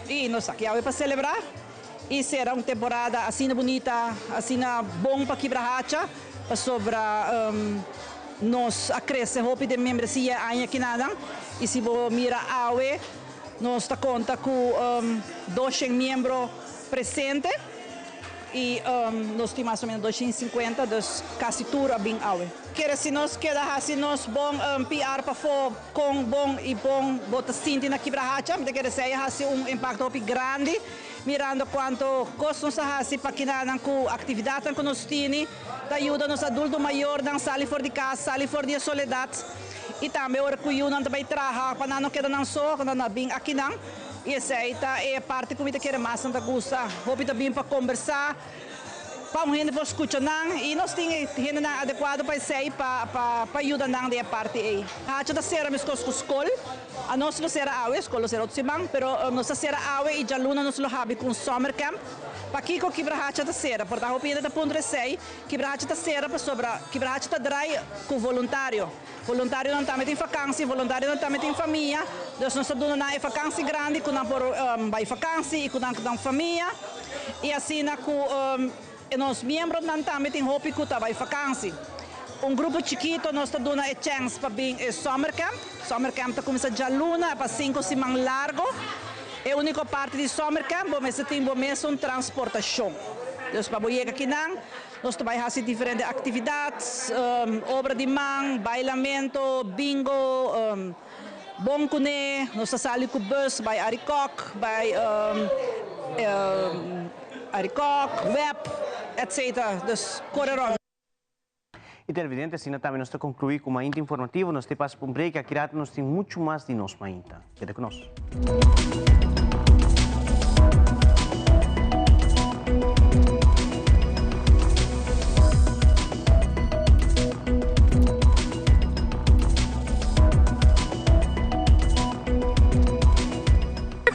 I: y nos aki awe pa celebra y cera un temporada asina bunita, asina bon pa Kibrahacha pasobra nos a crece hopi den membresia e aña aki nan y si bo mira awe nos ta conta cu 200 miembro presente. y nos tin mas o menos 250, dus casi tur a bin awe. Kere si nos keda haci nos bon PR pafo con bon y bon bo ta sinti na Kibrahacha, mi ta kere esey a haci un impacto hopi grandi mirando cuanto cos nos a haci pa kinanan cu actividadnan cu nos tini ta yuda nos adulto mayornan sali for di cas, sali for di e soledad y tambe ora cu yunan ta bay traha pa nan no keda nan so, nan a bin akinan. I esei ta e parti ku mi ta kere mas nan ta gusta. Hopi ta bin pa kombersá, pa un hende por skucha nan i nos tin e hendenan adekuado pa esei pa pa yuda nan den e parti ei. Hacha ta sera meskos ku skol. Anos lo sera awe, skol lo sera otro siman, pero nos ta sera awe i djaluna nos lo habi ku un summer camp. Pakiko kibra hacha ta sera? Por ta hopi hende ta puntra esei. Kibra hacha ta sera pasobra kibra hacha ta drai ku voluntario. Voluntarionan tambe tin vakansi, voluntarionan tambe tin famia, dus nos ta duna nan e vakansi grandi ku nan por bai vakansi i ku nan ku nan famia i asina ku nos miembronan tambe tin hopi ku ta bai vakansi. Un grupo chikito nos ta duna e chèns pa bin e summer camp. Summer camp ta kuminsá djaluna pa sinku siman largo. E úniko parti di summer camp bo mester tin bo mesun transportashon. Dus pa bo yega kinan. Nos ta bai hasi diferente aktividat, obra di man, bailamento, bingo, bon kuné. Nos ta sali ku bus bai Arikok, bai Arikok, Web, etcetera. Dus kore rònt.
B: Y televidente, asina tambe nos ta conclui cu Mainta Informativo. Nos te pasa pa un break, aki rato nos tin mucho mas di nos Mainta. Keda cu nos.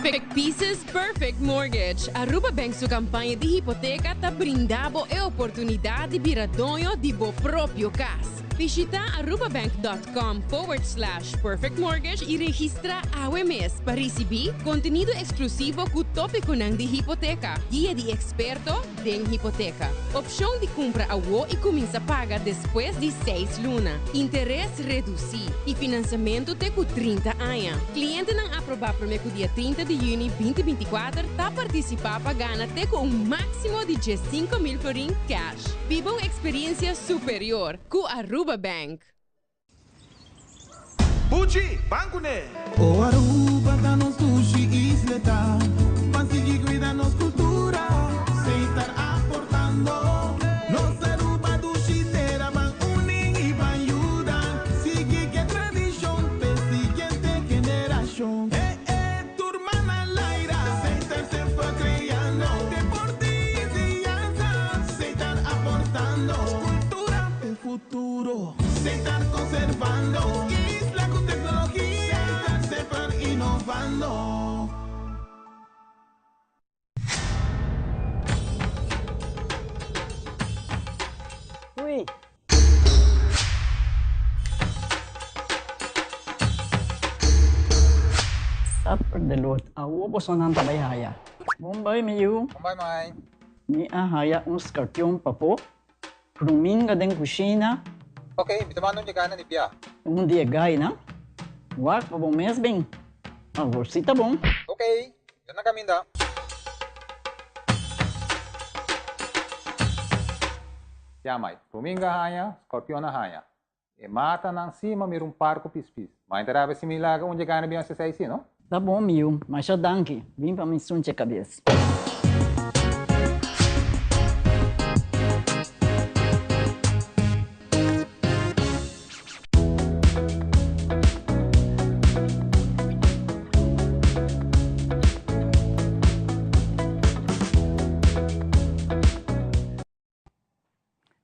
J: Perfect Pieces, Perfect Mortgage. Aruba Bank su campaña di hipoteca ta brinda bo e oportunidad di bira doño di bo propio cas. Bishita arubabank dot com forward slash perfect mortgage y registra awe mes pa ricibi contenido exclusivo cu topiconan di hipoteca, guia di experto den hipoteca, opcion di cumpra awo y cuminsa paga despues di seis luna, interes reduci y financiamento te cu 30 aña. Clientenan aproba prome cu dia 30 di juni 2024 ta participa pa gana te cu un maximo di 15,000 florin cash. Biba un experiencia superior cu Aruba Bank.
K: Buchi, ban kuné!
L: O Aruba ta nos dushi isleta, Ban sigui cuida nos cultura, Seitar aportando. Nos Aruba dushi tera, Ban uni y ban yuda, Sigui ke tradicion p'e siguiente generacion. Eh eh. Tur mana laira, Seitar semper creando. Deporte y enseñanza, Seitar aportando. Cultura p'e futuro, Seitar conservando. Isla cu tecnologia, Seitar semper innovando.
M: Hui. Suffer the Lord. Awo bosonan ta bai haya. Bon bai mi yu.
N: Bon bai mai.
M: Mi a haya un scorpion papo. Fruminga den cushina.
N: Ok, mi ta manda un dje na di bia.
M: Un di e gainan. Wak pa bo mes bin. Awor si ta bon.
N: Ok, yo na caminda. Ya mai, fruminga haña, scorpion a haña. E matanan si ma mira un par cu pispis. Ma inta rabia si mi laga un dje gana bin haci esey si, no?
M: Ta bon mi yu, masha danki. Bin pa mi sunche cabes.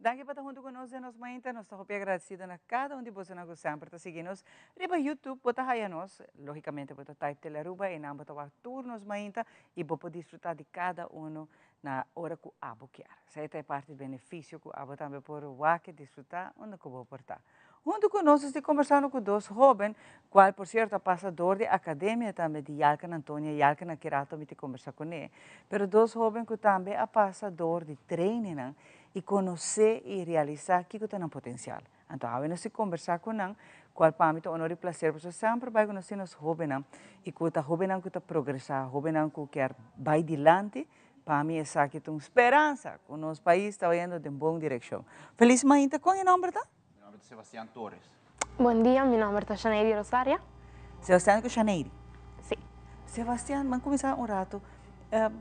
A: Danki pa ta huntu ku nos den nos mainta. Nos ta hopi agradesido na kada un di bosonan ku semper ta sigui nos riba YouTube. Bo ta haya nos, logicamente bo ta type Telearuba i nan bo ta wak tur nos mainta i bo por disfruta di kada uno na ora ku abo kier. Esei ta e parti benefisio ku abo tambe por wak i disfruta unda ku bo por ta. Huntu ku nos esti kombersando ku dos hóben, kual por sierto a pasa dor di akademia tambe di Yalken Antonia, Yalken a kerato mi ta kombersá kuné, pero dos hóben ku tambe a pasa dor di trainingnan i konosé i realisá kiko ta nan potensial. Anto awe nos ta kombersá ku nan, kual pa mi ta honor i plaser pasobra semper bai ku nos tin nos hóbennan i ku ta hóbennan ku ta progresá, hóbennan ku kier bai dilanti. Pa mi esaki ta un speransa ku nos pais ta bayendo den bon direkshon. Felis mainta, kon e nomber ta?
K: Mi nomber ta Sebastian Torres.
O: Bon dia, mi nomber ta Shaneidi Rosaria.
A: Sebastian ku Shaneidi?
O: Si.
A: Sebastian, ban kuminsá un ratu.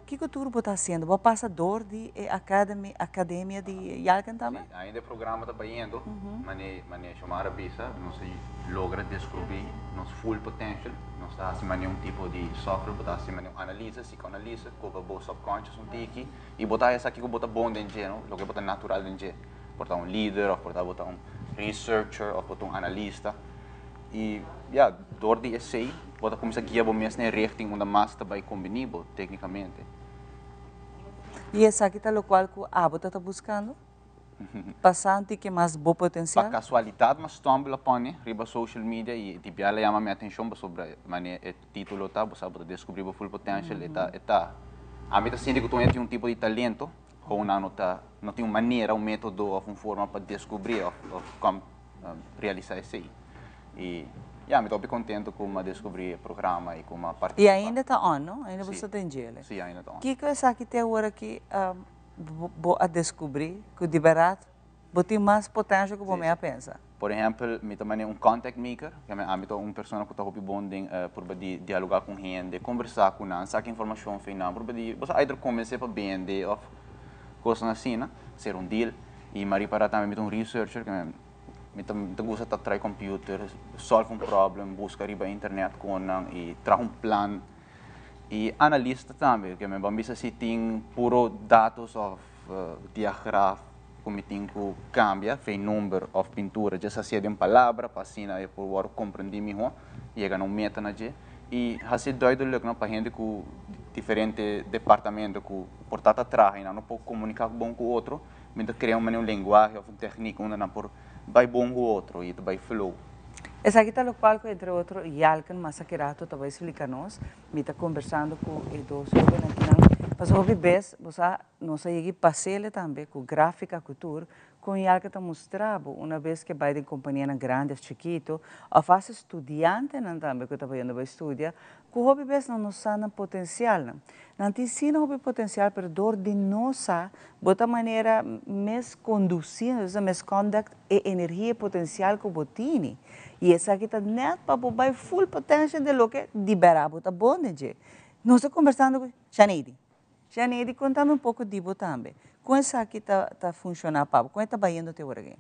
A: Kiko tur bo ta hasiendo? Bo a pasa dor di e academy, academia di Yalken tambe?
K: Si, ainda e programa ta bayendo. Mane, mane Xiomara bisa, nos a logra descubri nos full potential. Nos ta hasi mane un tipo di software, bo ta hasi mane un analisa, psicoanalisa, koba bo subconscious un tiki, y bo ta haya sa kiko bo ta bon den dje, no? Loke bo ta natural den dje. Por ta un lider, of por ta bo ta un researcher, of bo ta un analista. Y ya, door di esey bo ta cuminsa guia bo mes na e richting unda mas ta bay combini bo tecnicamente.
A: Y esaki ta locual cu abo ta ta buscando? Pa santi ke mas bo potencial?
K: Pa casualidad m'a stumble upon e riba social media y di bia la yama mi atencion pasobra mane e titulo ta, bo sa bo ta descubri bo full potential, e ta, e ta, ami ta sinti cu tur hende tin un tipo di talento, Gewoon nan no ta no tin un manera, un metodo of un forma pa descubri of of com realisa esey. Y ya, mi ta hopi contento cu mi a descubri e programa y cu mi a
A: Y
K: participa.
A: ainda ta on, no? Ainda bo
K: Si.
A: sta den djele.
K: Si, ainda ta on.
A: Kico esaki te awor aki bo a descubri cu di berdad Bo tin mas potencia cu bo me a pensa.
K: Por ehempel, mi ta manera un contact maker, ke men ami ta un persona ku ta hopi bon den purba di dialoga ku hende, kombersá ku nan, saka informashon for nan, purba di bo sa either kombensé pa bende òf kosnan asina, ser un deal. I mi a ripará tambe mi ta un researcher, ke men mi ta mi ta gusta ta trai computer, solve un problem, buska riba internet kon nan i traha un plan. I analista tambe, ke men bo a bisa si tin puro datos òf diagraf ku mi tin ku kambia fe number òf pintura dje hasié den palabra pa asina e por wòrdu komprendí mihó, yega na un meta na dje i hasié duidelik no pa hende ku diferente departamento ku por ta ta traha i nan no por komuniká bon ku otro, mi ta krea un manera un lenguahe òf un tèknik unda nan por bai bon ku otro i ta bai flow.
A: Esaki ta lokual ku entre otro Yalken Masakerato ta bai splika nos. Mi ta kombersando ku e dos hóbennan kinan pasobra hopi bes bo sa Nos a yegi pasele tambe cu grafica cu tur con yalke ta mustra bo una bes ke bay den companianan grandi of chikito of hasta studiantenan tambe cu ta bayendo bay studia cu hopi bes nan no sa nan potencialnan. Nan tin si nan hopi potencial pero dor di no sa bo ta manera misconduci, nos ta misconduct e energia y potencial cu bo tini y esaki ta net pa bo bay full potential den loke di bera bo ta bon den dje. Nos ta conversando cu Shaneidy. Janedy, kontami un poko di bo tambe. Kon esaki ta ta funshoná pa bo? Kon e ta bayendo te ora aki?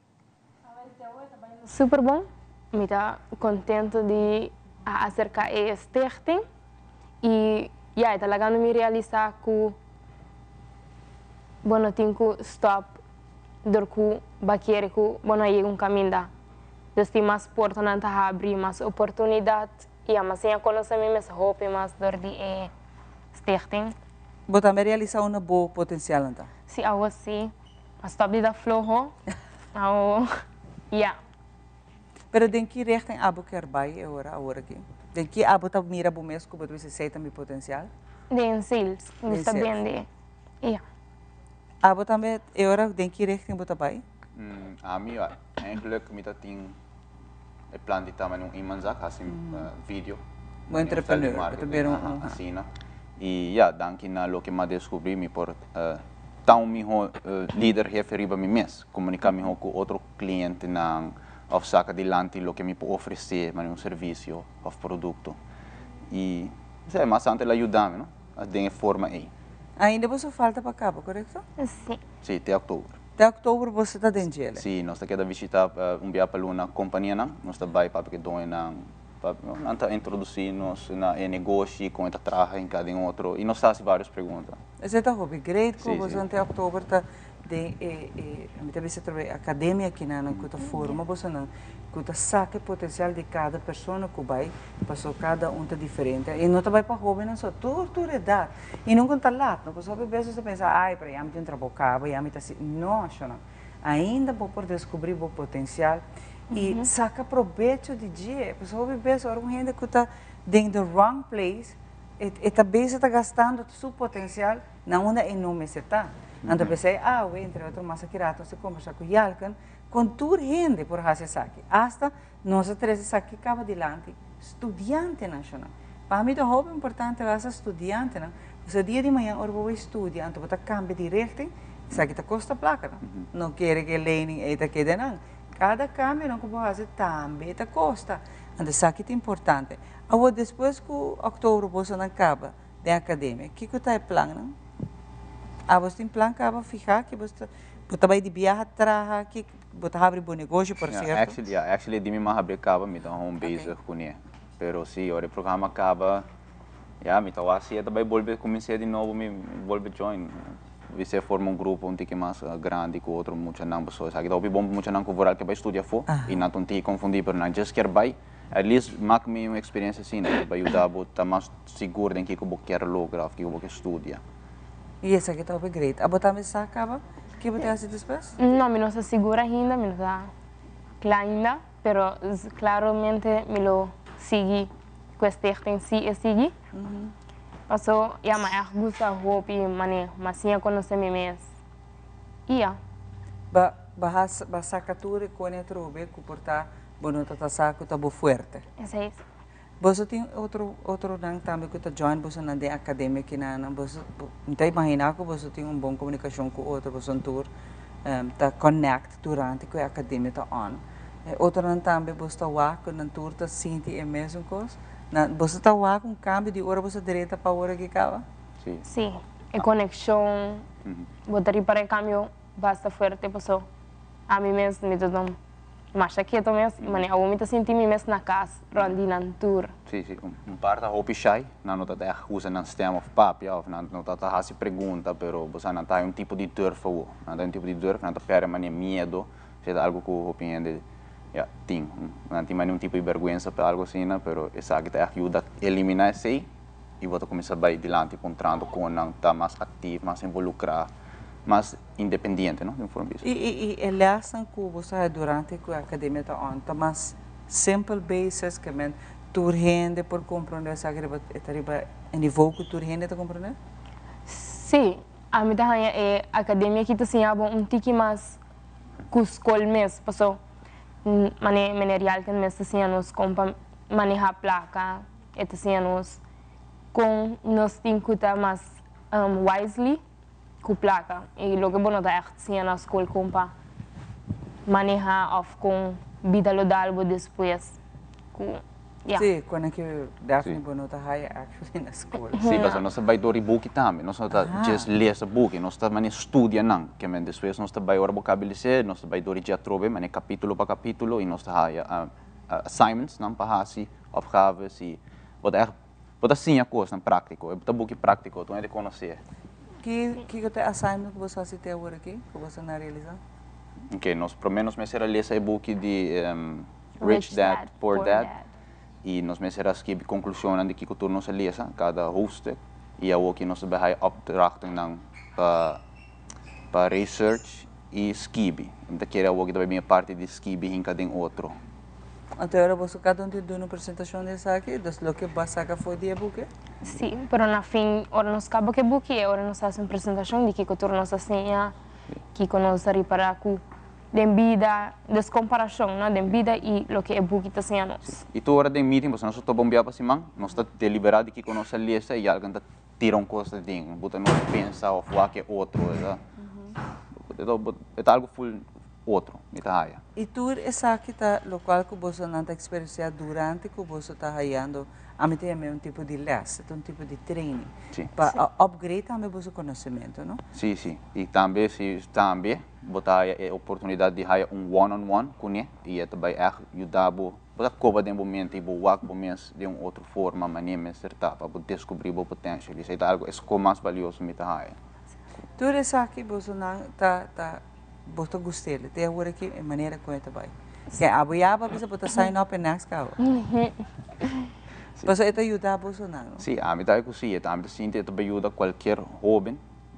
O: Awel, te awe ta bayendo super bon. Mi ta kontento di a aserká e stichting i ya e ta lagando mi realisá ku bo no tin ku stòp dor ku bo kere ku bo no a yega un kaminda. Dus tin mas portanan ta habri, mas oportunidat i a mas siña konosé mi mes hopi mas dor di e Stichting.
A: Bo tambe realisa unda bo potencialnan ta?
O: Si, awo si. A stop di ta floho. Awo, ya.
A: Pero den ki richting abo kier bai e ora awor aki? Den ki abo ta mira bo mes ku bo ta bisa esei ta mi potencial?
O: Den sales. Mi gusta bende. Ya.
A: Abo tambe e ora den ki richting bo ta bai?
K: Ami, eigenlijk mi ta tin e plan di ta mane un eenmanszaak, hasi video.
A: Un entrepreneur, bo ta bira un.
K: Asina. I ya, danki na loke mi a deskubrí mi por ta un mihó lider, hefe riba mi mes, komuniká mihó ku otro klientenan òf saka dilanti loke mi por ofresé manera un servisio òf produkto. I esei mas antes el a yuda mi, no, den e forma ei.
A: Ainda boso falta pa kaba, korekto?
O: Sí.
K: Sí, te òktober.
A: Te òktober boso ta den djele?
K: Sí, nos ta keda bishitá un bia pa luna kompanianan. Nos ta bai papia ku e doñonan, nan ta introdusí nos na e negoshi, kon e ta traha en kada en otro i nos ta hasi vários pregunta.
A: Esei ta hopi great ku boso te òktober ta den e, e, mi ta bisa atrobe e akademia kinanan ku ta forma bosonan, ku ta saka e potensial di kada persona ku bai, paso kada un ta diferente. I no ta bai pa hóbennan so, tur tur edat. I nunka no ta lat, no? Pasobra hopi bes nos ta pensa, ai, pero ya mi tin un trabou kaba, ya mi ta asi. No, shonnan. Ainda bo por deskubrí bo potensial i saka probecho di dje. Pasobra hopi bes ora un hende ku ta den the wrong place, e ta bezig ta gastando su potensial na unda e no mester ta. Anto p'esei awe, entre otro mas aki rato nos ta kombersá ku Yalken, kon tur hende por hasi esaki. Asta nos a trese esaki kaba dilanti studiantenan, shonnan. Pa mi ta hopi importante basta studiantenan, pasobra dia di mañan ora bo bai studia anto bo ta cambia di richting, esaki ta costa placa no. No kere cu e lening ey ta keda nan. Cada cambionan cu bo haci tambe ta costa. Anto esaki ta importante. Awor despues cu october bosonan caba den academia, kico ta e plannan? Abos tin plan caba fiha ki bos ta, bo ta bay di biaha traha, ki, bo ta habri bo negoshi por cierto?
K: Actually, yeah, actually di mi mas habri caba mi ta home bezig cune. Pero si, ora e programa caba, ya, mi ta wak si e ta bay bolbe cuminsa di nobo, mi bolbe join. Bisé forma un grupo un tiki mas grandi cu otro muchanan, pasobra esaki ta hopi bon pa muchanan cu vooral ke bay studia afo y nan ta un tiki confundi, pero nan just kier bay. At least mak mi un experiencia asina cu ta bay yuda bo ta mas sigur den kico bo kier logra of kico bo kier studia.
A: Y esaki ta hopi great. Abo tambe sa caba kico bo ta haci despues?
O: No, mi no sa sigur ainda, mi no sa cla ainda. Pero claramente mi lo sigui cu e stichting si e sigui. Paso ya mi echt gusta hopi mane mi a siña conoce mi mes y ya.
A: Ba ba ba saca tur e cone atrobe cu por ta bo no ta ta sa cu ta bo fuerte.
O: Esey.
A: Boso tin otro otronan tambe cu ta join bosonan den academia kinanan? Boso mi ta imagina cu boso tin un bon comunicacion cu otro, boso tur ta connect durante cu e academia ta on. E otronan tambe boso ta wak cu nan tur ta sinti e mesun cos? Nan boso ta wak un cambio di ora boso drenta pa ora ki caba?
K: Si.
O: Si, e conexion, bo ta ripara e cambio basta fuerte paso ami mes mi ta Masha keto mes, mane awor mi ta sinti mi mes na cas rond di nan tur.
K: Sí, sí. Un par ta hopi shy, nan no ta ta echt usa nan stem of papia of nan no ta ta haci pregunta, pero bo sa nan ta hay un tipo di durf awor. Nan ta hay un tipo di durf, nan ta perde mane miedo, esei ta algo cu hopi hende, ya, tin. Nan tin mane un tipo di berguensa pa algo asina, pero esaki ta echt yuda elimina esei y bo ta cuminsa bay dilanti puntrando con nan ta mas actief, mas involucra, mas. Independiente, no? Den un forma bisa.
A: I i e lèsnan ku bo sa durante ku e akademia ta on ta mas simpel basis ke men tur hende por komprondé esaki riba e ta riba e nivou ku tur hende ta komprondé?
O: Sí, ami ta haña e akademia aki ta siña bo un tiki mas ku skol mes, paso mane meneer Yalken mes ta siña nos kon pa manehá plaka, e ta siña nos kon nos tin ku ta mas wisely. Ku plaka i loke bo no ta ègt siña na skol kon pa maneha òf kon bida lo dal bo despues ku ya.
A: Sí, kon aki Daphne bo no ta haya actually na skol.
K: Sí, pasobra nos ta bai dor di buki tambe, nos no ta djes lesa buki, nos ta mane studia nan, ke men despues nos ta bai ora bo kabi lese, nos ta bai dor di dje atrobe mane kapitulo pa kapitulo i nos ta haya assignments nan pa hasi, opgaves i bo ta ègt Bo ta siña kosnan práktiko. E ta buki práktiko, tur hende konosé.
A: Ki kiko ta e assignment ku boso hasi te awor aki, ku boso na realisá?
K: Oke, nos promé nos mester a lesa e buki di Rich Dad, Poor Dad i nos mester a skibi konklushonnan di kiko tur nos a lesa, kada hoofdstuk, i awoki nos ta bai haya opdrachtennan pa pa research i skibi. Mi ta kere awoki ta bai bin e parti di skibi hinka den otro.
A: Anto ora boso kada un tin duna un presentashon di esaki, dus loke bo a saka for di e buki?
O: Sí, pero na fin ora nos kaba ku e buki e ora nos hasi un presentashon di kiko tur nos a siña, kiko nos a ripará ku den bida, dus komparashon, no, den bida i loke e buki ta siña nos.
K: I tur ora den meeting, pasobra nos ta topa un bia pa siman, nos ta deliberá di kiko nos a lesa i algun ta tira un kos ta den, bo ta no pensa of wak e otro, e ta, e ta algo full otro, mi ta haya.
A: I tur esaki ta lokual ku bosonan ta eksperensiá durante ku boso ta hayando, ami ta yam'é un tipo di lès, e ta un tipo di training, pa upgrade tambe boso konosementu, no?
K: Sí, sí. I tambe si tambe bo ta haya e oportunidat di haya un one on one kuné i e ta bai ègt yuda bo. Bo ta koba den bo mente i bo wak bo mes den un otro forma manera mester ta pa bo deskubrí bo potensial. Esei ta algu esko mas balioso mi ta haya.
A: Tur esaki bosonan ta ta bo ta gust'el te awor aki e manera kon e ta bai. Ke abo ya bo a bisa bo ta sign up e next kaba. Pasobra e ta yuda bosonan no?
K: Sí, ami ta ku sí, ami ta sinti e ta bai yuda kualkier hoben.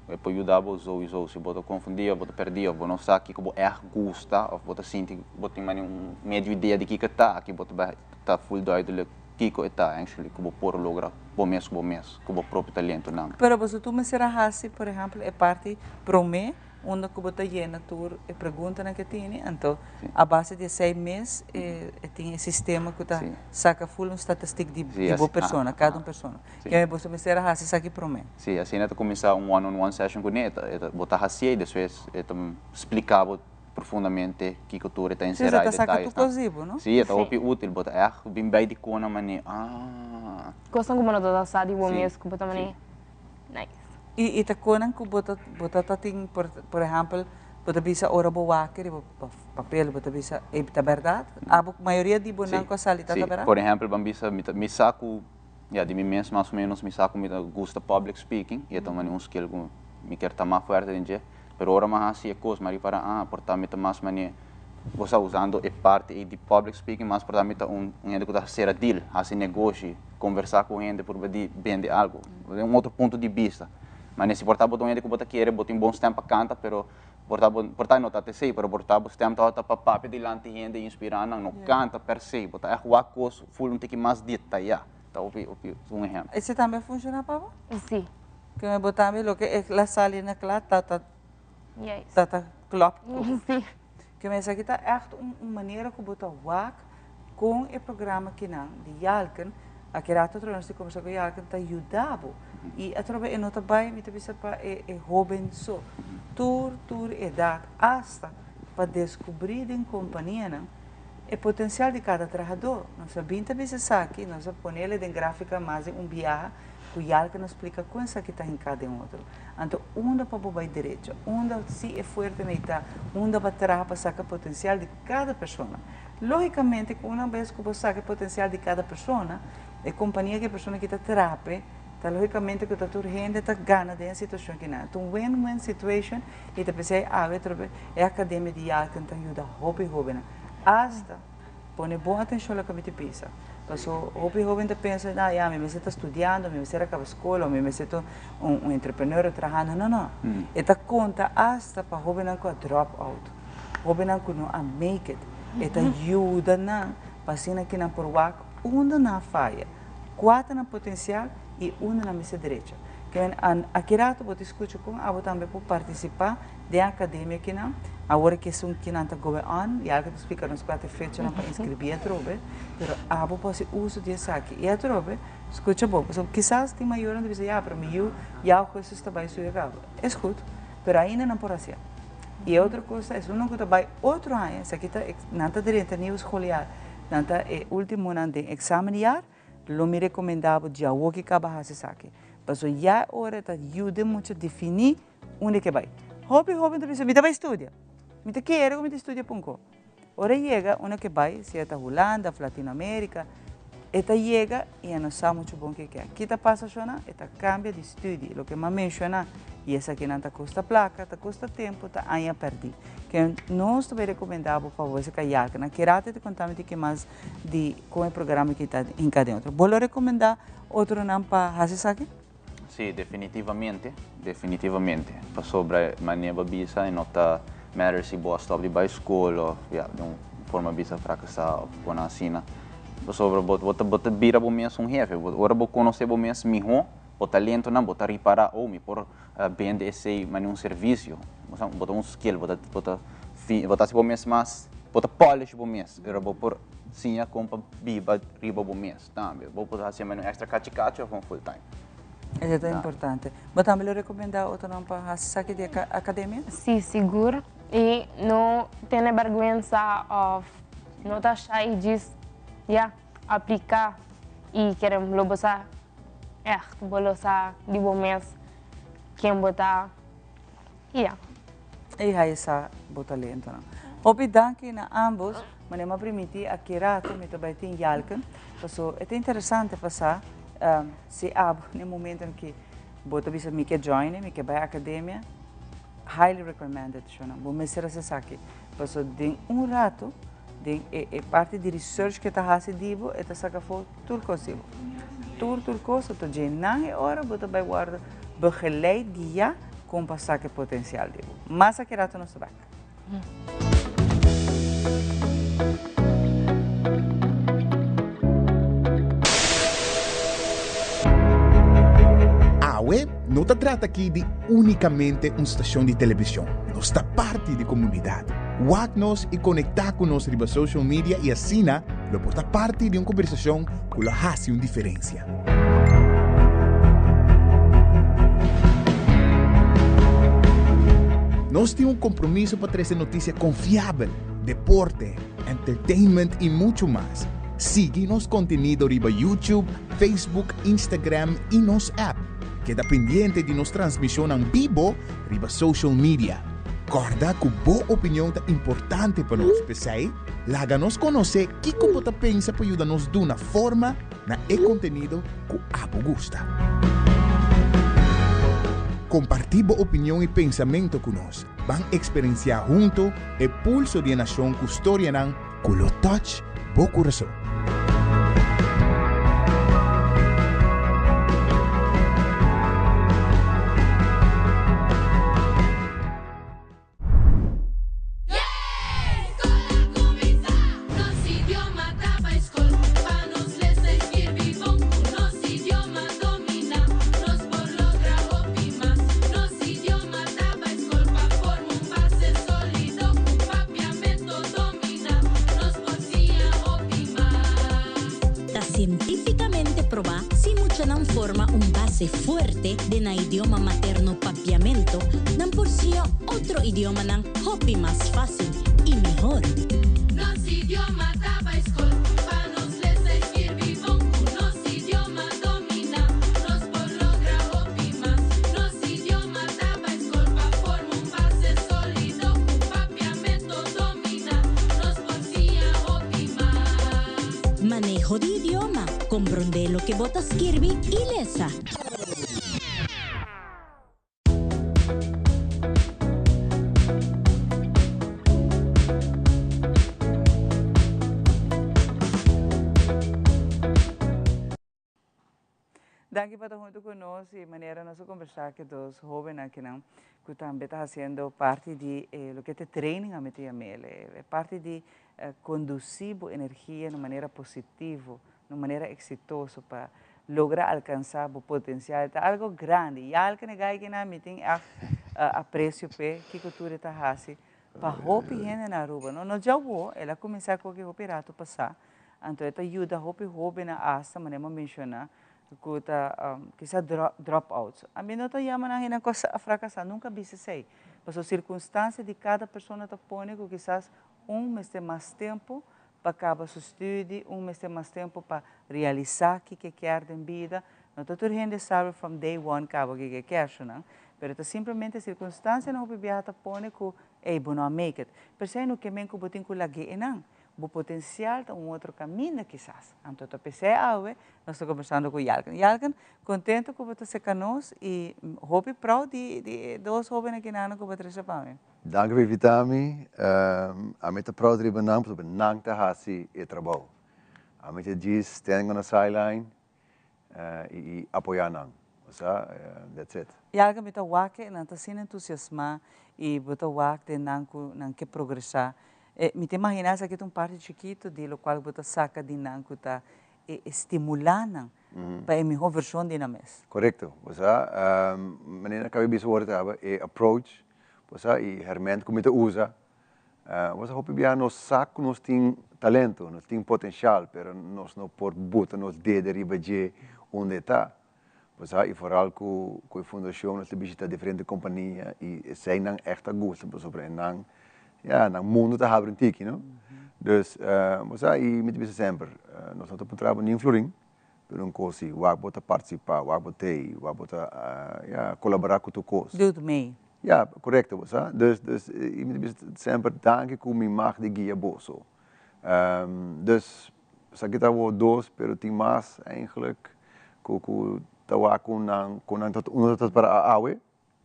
K: E por yuda bo souiso si bo ta konfundí òf bo ta pèrdí òf bo no sa kiko bo ègt gusta òf bo ta sinti bo tin manera un medio idea di kiko e ta, aki bo ta bai ta ful duidelik kiko e ta actually ku bo por logra bo mes ku bo mes ku bo propio talentonan.
A: Pero boso tur mester a hasi por ehempel e parti promé. Unda ku bo ta yena tur e preguntanan ku e tini, anto a base di esei mes e tin e sistema ku ta saka ful un statistik di bo persona, kada un persona. Kende boso mester a hasi esaki promé.
K: Sí, asina ta kuminsá un one on one session kuné, e bo ta hasié i despues e ta spliká bo profundamente kiko tur e ta enserá
A: e detalles nan. Sí, e ta saka tur kos di bo, no?
K: Sí, e ta hopi útil, bo ta ègt bin bei di kona manera, ah.
O: Kosnan ku bo no ta sa di bo mes ku bo ta manera. Nice.
A: I ta konan ku bo ta bo ta ta tin por por ehèmpel bo ta bisa ora bo wak riba papel bo ta bisa ey ta bèrdat? Abo mayoria di bo nan ku a sali ta ta bèrdat?
K: Si, por ehèmpel ban bisa mi ta mi sa ku ya di mi mes mas o ménos mi sa ku mi ta gusta public speaking i e ta un skill ku mi kier ta mas fuerte den dje pero ora mi a hasi e kos mi a ripara ah por ta mi ta mas manera bo sa usando e parti ey di public speaking mas por ta mi ta un hende ku ta sera deal hasi negoshi conversa cu hende purba di bende algo. Un otro punto di bista. Mane si por ta bo ta un hende cu bo ta kere, bo tin bon stem pa canta, pero por ta bo, por ta no ta esey, pero por ta bo stem tabata pa papia dilanti hende y inspira nan, no canta per se. Bo ta echt wak cos full un tiki mas detaya. Ta hopi, hopi un ehempel.
A: Esey tambe a funciona pa bo?
O: Si.
A: Keme bo tambe loke e la sali na cla ta ta ta ta klopt cu.
O: Si.
A: Keme esaki ta echt un un manera cu bo ta wak Kon e programa kinan di Yalken, aki rato atrobe nos tin kombersá ku Yalken, ta yuda bo. I atrobe e no ta bai, mi ta bisa pa e e hóben so. Tur tur edat, asta pa deskubrí den kompanianan e potensial di kada trahadó. Nos a bin ta bisa esaki, nos a ponele den gráfika mas di un biaha ku Yalken a splika kon esaki ta hinká den otro. Anto unda pa bo bai derecho, unda si e fuerte nei ta, unda pa traha pa saka potensial di kada persona. Lógicamente cu una bes cu bo saca e potencial di cada persona, e compania cu e persona aki ta traha p'e, ta lógicamente cu ta tur hende ta gana den e situacion aki nan. Ta un win-win situation y ta p'esey awe atrobe e academia di Yalken ta yuda hopi hobennan. Hasta pone bon atencion loke mi ta bisa, paso hopi hoben ta pensa, na ya mi mester ta studiando, mi mester a caba scol o mi mester ta un entrepreneur trahando. No, no. E ta conta hasta pa hobennan cu a drop out. Hobennan ku no a make it, e ta yuda nan pa asina ki nan por wak unda nan a faya, kua ta nan potensial i unda nan mester drecha. Ke men aki rato bo ta skucha kon abo tambe por partisipá den akademia kinan. Awor ke esun kinan ta going on, Yalka ta splika nos kua ta e fechanan pa inskribí atrobe, pero abo por hasi uso di esaki. I atrobe, skucha bon, pasobra kisas tin mayornan ta bisa, ya, pero mi yu ya augustus ta bai studia kaba. Es goed, pero ainda nan por hasié. Y e otro cosa es uno cu ta bay otro aña, esaki ta nan ta drenta nieuw schooljaar, nan ta e ultimonan den examenjaar, lo mi recomenda bo djawo ki caba haci esaki. Paso ya e ora ta yuda mucha defini unda ke bay. Hopi hoben ta bisa mi ta bay studia, mi ta kere cu mi ta studia punco. Ora e yega unda ke bay, sea ta Hulanda of Latinoamerica, e ta yega y e no sa mucho bon ke ke. Ki ta pasa shona? E ta cambia di studie, loke m'a menciona, y esakinan ta costa placa, ta costa tempo, ta aña perdi. Ke nos ta bay recomenda bo pa bo ese kayak. Na ki rato e ta conta mi tiki mas di con e programa aki ta hinca den otro. Bo lo recomenda otronan pa haci esaki?
K: Sí, definitivamente, definitivamente. Pasobra manera bo bisa e no ta matter si bo a stop di bai skol of ya den un forma bisa frakasá of kona asina. Pasobra bo bo ta bo ta bira bo mes un hefe. Ora bo konosé bo mes mihó, bo talentonan, bo ta ripará, oh mi por bende esei manera un servisio. Bo ta un skill, bo ta bo ta bo ta hasi bo mes mas, bo ta polish bo mes, pero bo por siña kon pa biba riba bo mes. Tambe bo por haci un extra cachi cachi of un full time.
A: Esei ta importante. Bo tambe lo recomenda otronan pa haci esaki di academia?
O: Si, sigur. Y no tene berguensa of no ta shy djis ya aplica y kere lo bo sa echt bo lo sa di bo mes ken bo ta y ya.
A: Y hay sa bo talentonan. Hopi danki na ambos. Manera mi a primiti aki rato mi ta bai tin Yalken. Paso e ta interesante pa sa si abo na e momentonan ki bo ta bisa mi ke join e, mi ke bai academia, highly recommended shona. Bo mester hasi esaki. Paso den un rato, den e e parti di research ke ta hasi di bo, e ta saka afo tur kos di bo. Tur tur kos, anto dje nan e ora bo ta bai wòrdu begeleid, guiá kon pa saka e potensial di bo. Mas aki rato nos ta bek.
L: Awe No ta trata aki di únikamente un stashon di televishon, nos ta parti di komunidat. Wak nos i konektá ku nos riba social media i asina lo por ta parti di un kombersashon ku lo hasi un diferensia. Nos tin un kompromiso pa trese notisia konfiabel, deporte, entertainment i muchu mas. Sigui nos kontenido riba YouTube, Facebook, Instagram i nos app. Keda pendiente di nos transmisionnan bibo riba social media. Kòrda ku bo opinion ta importante pa nos, p'esei laga nos konosé kiko bo ta pensa pa yuda nos duna forma na e kontenido ku abo gusta. Kompartí bo opinion i pensamentu ku nos. Ban eksperensiá huntu e pulso di e nashon ku storianan ku lo touch bo kurason.
P: Ta sientificamente proba si muchanan forma un base fuerte den nan idioma materno Papiamento, nan por siña otro idiomanan hopi mas facil y mihor.
J: Nos idioma ta bay skol pa nos lesa y skirbi bon ku nos idioma domina nos por logra hopi mas nos idioma ta bay skol pa forma un base solido ku papiamento domina nos por siña hopi mas.
P: Maneho di idioma, komprondé loke bo ta skirbi i lesa.
A: Danki pa ta hunto cu nos y manera nos a conversa cu dos hobennan akinan cu tambe ta haciendo parti di e loke ta e training a meti yam'el, e parti di conduci bo energia na un manera positivo, na un manera exitoso pa logra alcansa bo potencial ta algo grandi y alke na gai kinan mi tin echt aprecio p'e kico tur e ta haci pa hopi hende na Aruba no no djawo el a cuminsa cu aki hopi rato pasa anto e ta yuda hopi hobennan hasta manera mi a menciona cu ta kisa drop outs ami no ta yama nan hende cu a fracasa nunca bisa esey pasobra circunstancia di cada persona ta pone cu kisas un mester mas tempo pa kaba su studi, un mester mas tempu pa realisá kiko e kier den bida. No ta tur hende sabi from day one kaba kiko e kier shunan, pero ta simplemente sirkunstansianan hopi biaha ta pone ku ey bo no a make it. P'esei no ke men ku bo tin ku lag'é einan. Bo potensial ta un otro kaminda kisas. Anto ta p'esei awe nos ta kombersando ku Yalken. Yalken, kontento ku bo ta seka nos i hopi proud di e dos hóbennan kinan ku bo a trese pa mi.
Q: Danki pa invita mi. Ami ta proud riba nan pasobra nan ta hasi e trabou. Ami ta djis standing on the sideline i apoya nan. Osea, that's it.
A: I alga mi ta wak e nan ta asina entusiasma i bo ta wak den nan ku nan ke progresá. Mi ta imaginá esaki ta un parti chikitu di lokual bo ta saka di nan ku ta e stimulá nan pa e mihó vershon di nan mes.
Q: Korekto. Osea, manera nan kaba di bisa wor tabata e approach Bo sa, i herment ku mi ta usa, bo sa hopi bia nos sa ku nos tin talento, nos tin potenshal, pero nos no por buta nos dede riba dje unda e ta. Bo sa, i foral ku ku e fundashon nos ta bishita diferente kompania i eseinan ègt ta gusta pasobra e nan, ya, nan mundu ta habri un tiki, no? Dus, bo sa, i mi ta bisa semper, nos no ta puntra bo nin florin, pero un kos si, wak bo ta partisipá, wak bo t'ei, wak bo ta, ya, kolaborá ku tur kos.
A: Doet mee.
Q: Ya, korekto, bo sa. Dus, dus, i mi ta bisa semper danki ku mi mag di guia boso. Dus, esaki ta awor dos, pero tin mas eigenlijk ku ku ta wak ku nan, ku nan ta, uno ta para awe,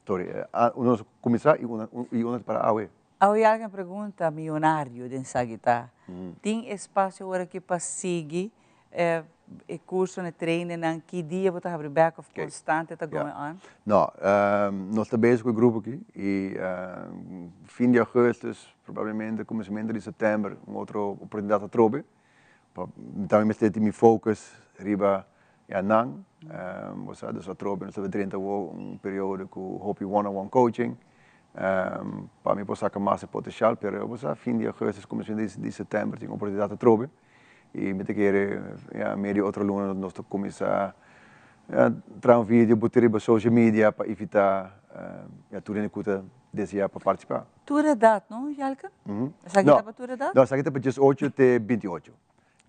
Q: sorry, uno ta kuminsá i uno i uno ta para awe.
A: Awe algen pregunta miyonario den Sagitá, tin espasio ora ki pa sigui E cursonan, e trainingnan, ki dia bo ta habri bek of constante ta going on?
Q: No, nos ta bezig cu e grupo aki y fin di augustus, probablemente cuminsamentu di september un otro oportunidad atrobe. Pa mi tambe mester tin mi focus riba Ya nan, bo sa, dus atrobe nos ta drenta awor un periodo ku hopi one on one coaching pa mi por saka mas e potencial, pero bo sa fin di augustus kuminsamentu di september tin oportunidat atrobe i mi ta kere ya medio otro luna nos ta kuminsá ya traha un video buta riba social media pa invitá ya tur hende ku ta deseá pa partisipá.
A: Tur edat no, Jelke? Esaki ta pa tur edat?
Q: No, esaki ta pa diesocho te binti ocho.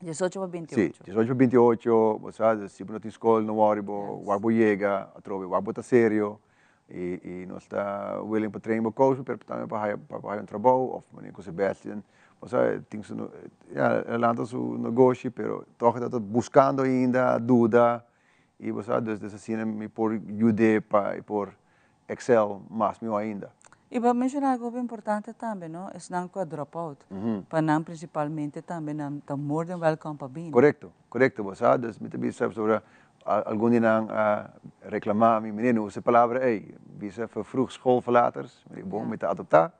A: 18 pa 28.
Q: Si, 18 pa 28, bo sa, si bo no tin skol no worry bo, wak bo yega, atrobe wak bo ta serio i nos ta willing pa train bo coach pero tambe pa haya pa haya un trabou of manera ku Sebastian, bo sa, tin su ya el a lanta su negoshi pero tog e ta buskando ainda, duda i bo sa, dus asina mi por yud'é pa e por excel mas mihó ainda.
A: I bo a menshoná algo hopi importante tambe, no? Esnan ku a drop out, pa nan prinsipalmente tambe nan ta more than welcome pa bini.
Q: Korekto, korekto. Bo sa, dus mi ta bisa pasobra algun di nan a reklamá mi, meneer no usa e palabra ei, bisa vervroegd schoolverlaters, mi di bon, mi ta adoptá.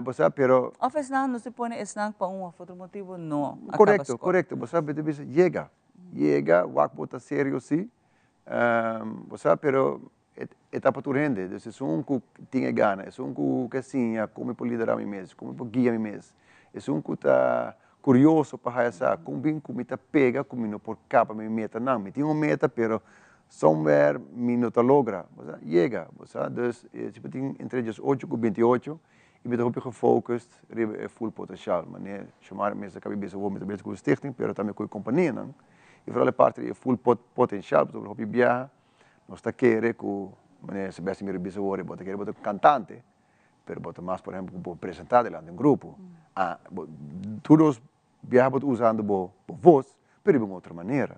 Q: Bo sa, pero.
A: Òf esnan, nos ta pone esnan pa un òf otro motibu no a kaba skol.
Q: Korekto, korekto. Bo sa, mi ta bisa yega, yega, wak bo ta serio si, bo sa, pero E ta pa tur hende, dus esun ku tin e gana, esun ku ke siña kon mi por liderá mi mes, kon mi por guia mi mes, esun ku ta kurioso pa haya sa kon bin ku mi ta pega ku mi no por kaba mi metanan. Mi tin un meta pero somewhere mi no ta logra, bo sa, yega, bo sa. Dus si bo tin entre diesocho ku binti ocho i mi ta hopi gefocust riba e full potencial, manera Xiomara mes a kaba di bisa awor mi ta bezig ku un stichting pero tambe ku e kompanianan i vooral e parti di e full potencial pasobra hopi biaha Nos ta kere ku, manera Sebastian mira bisa awor, bo ta kere bo ta kantante, pero bo ta mas por ehempel ku bo presentá delante un grupo. Ah, bo, tur dos biaha bo ta usando bo bo vos, pero riba un otro manera.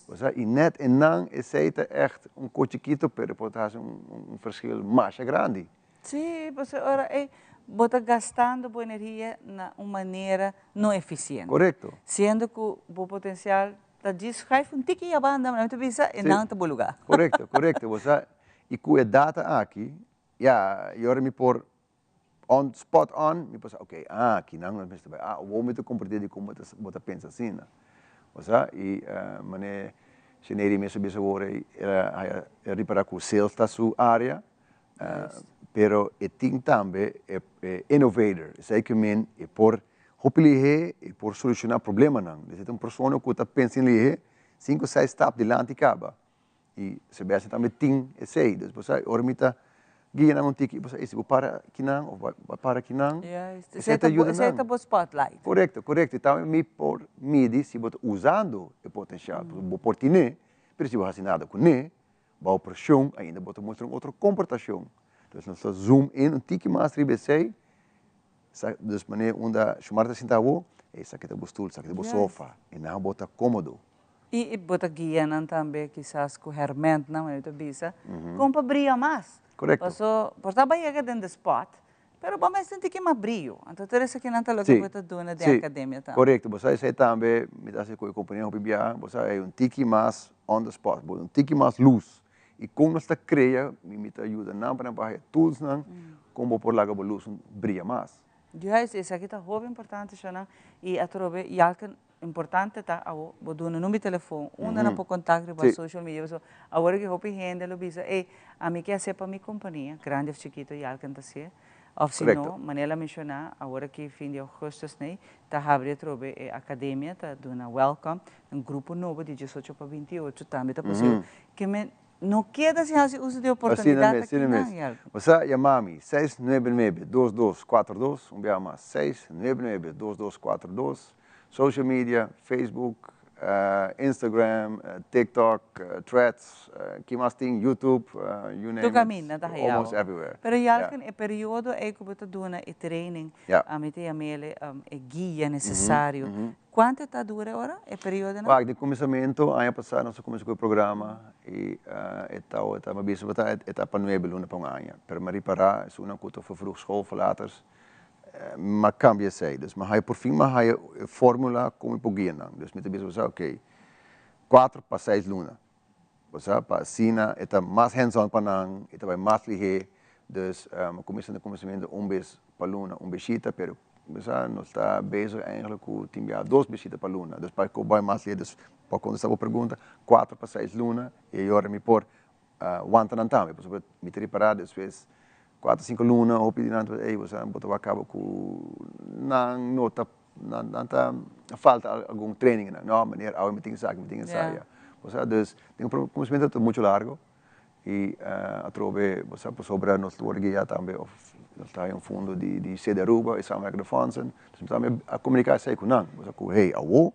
Q: Bo sa, i nèt e nan esei ta ègt un kos chikito, pero por ta hasi un un verschil masha grandi.
A: Sí, pasobra ora ei bo ta gastando bo energia na un manera no efisiente.
Q: Korekto.
A: Siendo ku bo potensial Ta djis schuif un tiki ya banda, mi ta bisa e nan ta bo lugar.
Q: Korekto, korekto. Bo sa, i ku e data aki, ya, i ora mi por on, spot on, mi por sa, ok, ah, kinan nos mester bai, ah, awor mi ta komprendé dikon bo ta, bo ta pensa asina. Bo sa, i manera Sheneri mes a bisa awor ei, el a haya, el a ripará ku sales ta su área, Pero e tin tambe e innovator, esei ke men e por hopi lihé, e por solushoná problemanan. Esei ta un persona ku ta pensa en lihé, sinku seis stap dilanti kaba. I Sebastian tambe tin esei. Dus bo sa, ora mi ta guia nan un tiki, bo sa, ey si bo para akinan òf bo para akinan,
A: esei ta yuda nan. Esei ta bo spotlight.
Q: Korekto, korekto. I tambe mi por midi si bo ta usando e potensial. Pasobra bo por tine, pero si bo hasi nada kuné, Bou preshon ainda bo ta mustra un otro komportashon. Dus nos ta zoom in un tiki mas riba esei, sa dus manera unda Shumara ta sinta awo, ey esaki ta bo stul, esaki ta bo sofa, i nan bo ta komodo.
A: I bo ta guia nan tambe kisas ku hèrmèntnan, manera bo ta bisa, kon pa bria mas.
Q: Korekto.
A: Paso por ta bai yega den de spòt, Pero bo mester tin ki mas brillo. Anto tur esakinan ta loke bo ta duna den academia tambe.
Q: Korekto. Bo sa esei tambe mi ta hasi ku e kompania hopi biaha. Bo sa ei un tiki mas on the spot. Bo un tiki mas lus. I kon nos ta krea mi ta yuda nan pa nan por haya toolsnan kon bo por laga bo lus bria mas.
A: Juist, esaki ta hopi importante shownan i atrobe yalken Importante ta awo bo duna number di telefon unda nan por contact riba social media pasobra awor aki hopi hende lo bisa ey ami ke hacer pa mi compania grandi of chikito y alken ta hacié of si no manera el a menciona awor aki fin di augustus ney ta habri atrobe e academia ta duna welcome un grupo nobo di diesocho pa 28 tambe ta posibel ke men no keda sin haci uso di oportunidad aki nan Yelko.
Q: Bo sa yama mi 699 2242 un biaha mas 699 2242. Social media, Facebook, Instagram, TikTok, Threads, ki mas tin, YouTube, you name
A: it, caminda ta haya
Q: almost everywhere.
A: Pero Yalken, e periodo ey cu bo ta duna e training, ami ta yam'el e guia necesario, cuanto ta dura ora e periodonan?
Q: Wak, di cuminsamento, aña pasa nos a cuminsa cu e programa y e ta, mi a bisa bo ta, e ta pa nuebe luna pa un aña, pero mi a ripara, esunnan cu ta vervroegd schoolverlaters, M'a cambia esey. Dus m'a haya por fin m'a haya e formula con mi por guia nan. Dus mi ta bisa bo sa ok, cuatro pa seis luna. Bo sa, pa asina e ta mas hands on pa nan, e ta bay mas lihe. Dus m'a cuminsa na cuminsamentu un bes pa luna, un beshita, pero bo sa nos ta bezig eigenlijk cu tin bia dos beshita pa luna. Dus pa cu bay mas lihe, dus. Pa kontestá bo pregunta, kuater pa seis luna i ora mi por wanta nan tambe, pasobra mi ta ripará despues kuater sinku luna hopi di nan ta bisa, ey bo sa bo ta wak kaba ku nan no ta nan ta falta algun training nan, no meneer awe mi tin esaki mi tin esaya, bo sa dus den un kuminsamentu ta muchu largo i atrobe bo sa pasobra nos ta wòrdu guiá tambe òf nos ta haña un fondo di sede Aruba i samenwerkende fondsen, dus mi tambe a komuniká esei ku nan, bo sa ku hey awo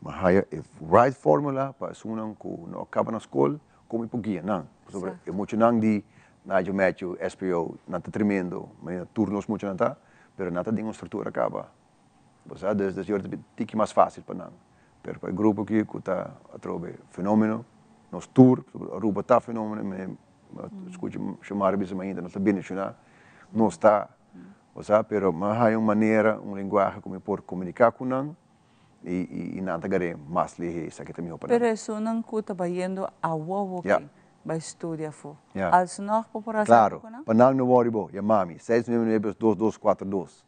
Q: Mi a haya e right formula pa esunnan ku no a kaba na skol, kon mi por guia nan. Pasobra e muchanan di Nigel Matthew, SPO, nan ta tremendo, manera tur nos muchanan ta, pero nan ta den un struktura kaba. Bo sa, dus dus yora ta tiki mas fásil pa nan. Pero pa e grupo aki ku ta atrobe fenomeno, nos tur, pasobra Aruba ta fenomeno, mi a skucha Xiomara bisa mainta, nos ta bendishoná, nos ta, bo sa, pero mi a haya un manera, un lenguahe ku mi por komuniká ku nan, i nan ta gar'é mas lihé, esaki ta mihó pa nan.
A: Pero esunnan ku ta bayendo awowo ki bai studia afó, alsnog bo por hasi algu ku nan?
Q: Klaro, pa nan no wòri bo, yama mi, 699 2242.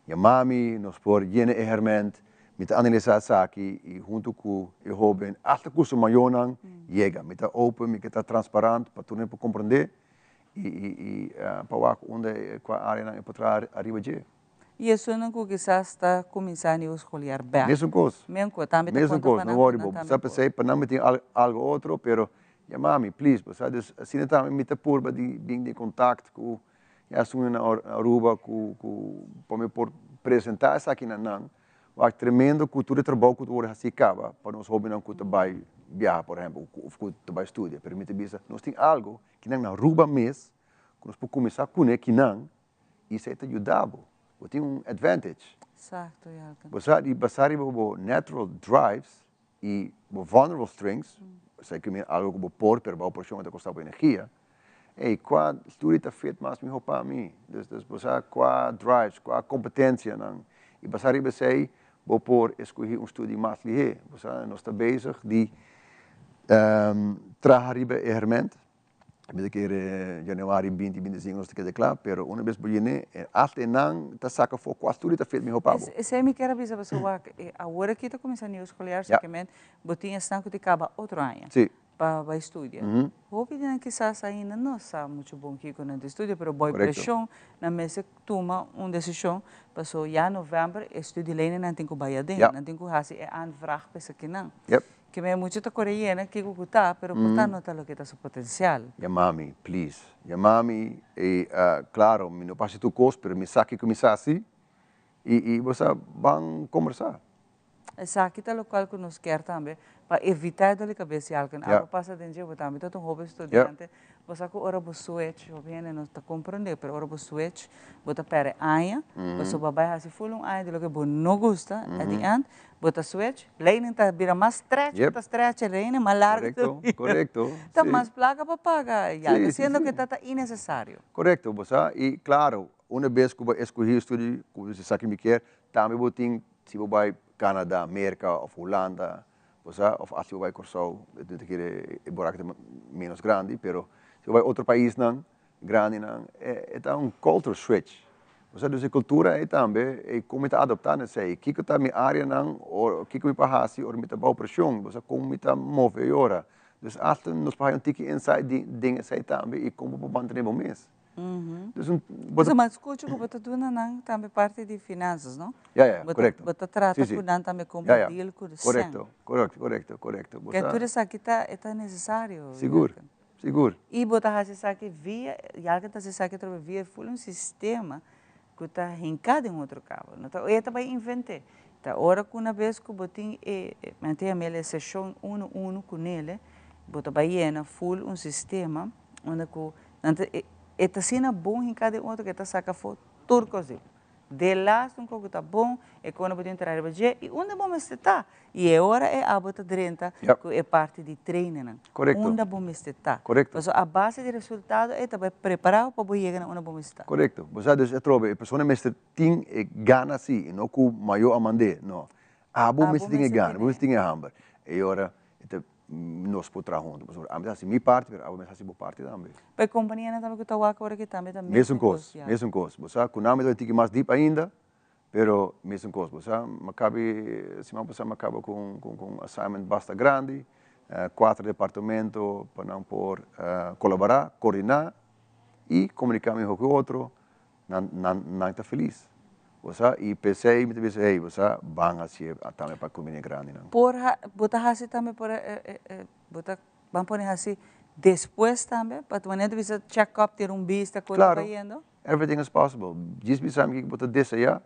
Q: Yama mi, nos por yena e hèrmènt, mi ta analisá esaki i huntu ku e hóben, asta ku su mayornan, yega. Mi ta open, mi ke ta transparant pa tur hende por komprondé i pa wak unda kua áreanan e por traha ariba dje.
A: I esunnan ku kisas ta kuminsá niu skoliar bèk.
Q: Mesun kos.
A: Men ku tambe ta
Q: Mesun
A: konta
Q: kos,
A: pa
Q: no
A: nan,
Q: wòri
A: nan
Q: bo.
A: tambe
Q: Sa
A: por.
Q: p'esei pa nan mi tin algu otro, pero yama mi, please. Bo sa, dus asina tambe mi ta purba di bin den kontakt ku e asuntu na Aruba ku ku pa mi por presentá esaki na nan. Wak tremendo ku tur e trabou ku ta wòrdu hasí kaba pa nos hóbennan ku ta bai biaha, por ehèmpel, òf ku ta bai studia. Pero mi ta bisa, nos tin algu ki nan na Aruba mes ku nos por kuminsá kuné kinan i esei ta yuda bo. Bo tin un advantage.
A: Exacto, Jelken.
Q: Bo sa di basa riba bo natural drives i bo vulnerable strengths, esei ke men algo ku bo por pero bao preshon e ta kosta bo energia. Ey, kua studi ta fit mas miho pa mi? Dus, dus bo sa kua drives, kua kompetensianan i basa riba esei bo por eskohí un studi mas lihé. Bo sa nos ta bezig di traha riba e herment. Mi ta kere januari binti binti sinku nos ta keda kla, pero una bes bo yene, hasta e nan ta saka afó kua studi ta fit mihó pa bo.
A: Esei mi kier a bisa pasobra wak, awor aki ta kuminsá niu skoliar, sokiment bo tin esnan ku ta kaba otro aña pa bai studia. Hopi di nan kisas ainda no sa muchu bon kiko nan ta studia, pero bo e preshon nan mester tuma un desishon, pasobra ya novèmber e studieleningen tin ku bai aden, nan tin ku hasi e aanvraag pa esakinan. Ke me mucha ta kore yena kiko ku ta, pero por ta no ta loke ta su potensial.
Q: Yama mi, please. Yama mi i klaro mi no por hasi tur kos, pero mi sa kiko mi sa hasi i bo sa ban kombersá.
A: Esaki ta lokual ku nos kier tambe pa evitá e doli kabes di alken. Abo pasa den dje, bo tambe ta un hoben studiante, bo sa ku ora bo switch, hopi hende no ta komprondé, pero ora bo switch bo ta pèrdè aña, pasobra bo a bai hasi ful un aña di loke bo no gusta, at the end Bo ta switch, lening ta bira mas stretch, bo ta stretch e lening mas largo ta bira.
Q: Korekto,
A: Ta mas plaka pa paga, ya, ta siendo ke ta ta inecesario.
Q: Korekto, bo sa, i klaro, una bes ku bo eskohí studi ku bo sa ki mi kier, tambe bo tin, si bo bai Canada, Merka òf Hulanda, bo sa, òf asta si bo bai Kòrsou, mi ta kere e boraka ta menos grandi, pero si bo bai otro paisnan, Grandinan, e ta un culture switch. Osea, dus e cultura ei tambe, e con mi ta adopta na esei, kico ta mi areanan, o kico mi por haci ora mi ta bao presion, osea, con mi ta move e ora. Dus hasta nos por haya un tiki insight den esei tambe y con bo por mantene bo mes. Dus un, bo ta.
A: Mas scucho cu bo ta duna nan tambe parti di finanzas, no?
Q: Ya, ya, corecto.
A: Bo ta trata cu nan tambe con bo deal cu cen.
Q: Corecto, corecto, corecto, corecto.
A: Ke tur esaki ta, e ta necesario.
Q: Sigur. Sigur.
A: I bo ta hasi esaki via, yalken ta hasi esaki atrobe via e ful un sistema ku ta hinká den otro kaba. No ta e ta bai invent'é. Ta ora ku una bes ku bo tin e, men ta yam'el e seshon unu unu ku nele, bo ta bai yena ful un sistema unda ku nan ta, e ta asina bon hinká den otro ku e ta saka afó tur kos di bo. De laatste un kos ku ta bon, e kos bo tin traha riba dje i unda bo mester ta. I e ora e abo ta drenta ku e parti di trainingnan. Unda bo mester ta. Pasobra a base di resultado ei ta bai prepará bo pa bo yega na unda bo mester ta.
Q: Korekto. Bo sa dus atrobe e persona mester tin e gana si i no ku mayor a mand'é. No. Abo mester tin e gana, bo mester tin e hamber. E ora e ta nos por traha huntu. Pasobra ami ta hasi mi parti pero abo mester hasi bo parti tambe.
A: Pa e kompanianan tambe ku ta wak ora ki tambe ta
Q: mesun kos. Mesun kos. Bo sa ku nan mi ta tiki mas dip ainda. Pero mesun kos, bo sa, mi kabi, siman pasá mi kaba ku un ku un assignment basta grandi, kuater departamento pa nan por kolaborá, koordiná i komuniká mihó ku otro, nan nan nan ta felis. Bo sa, i p'esei mi ta bisa, hey, bo sa, ban hasié tambe pa kuminia grandinan.
A: Por ha, bo ta hasi tambe por bo ta ban pone hasi despues tambe, pa tu manera ta bisa check up, tira un bista kon ta bayendo?
Q: Everything is possible. Djis bisa mi kiko bo ta desea,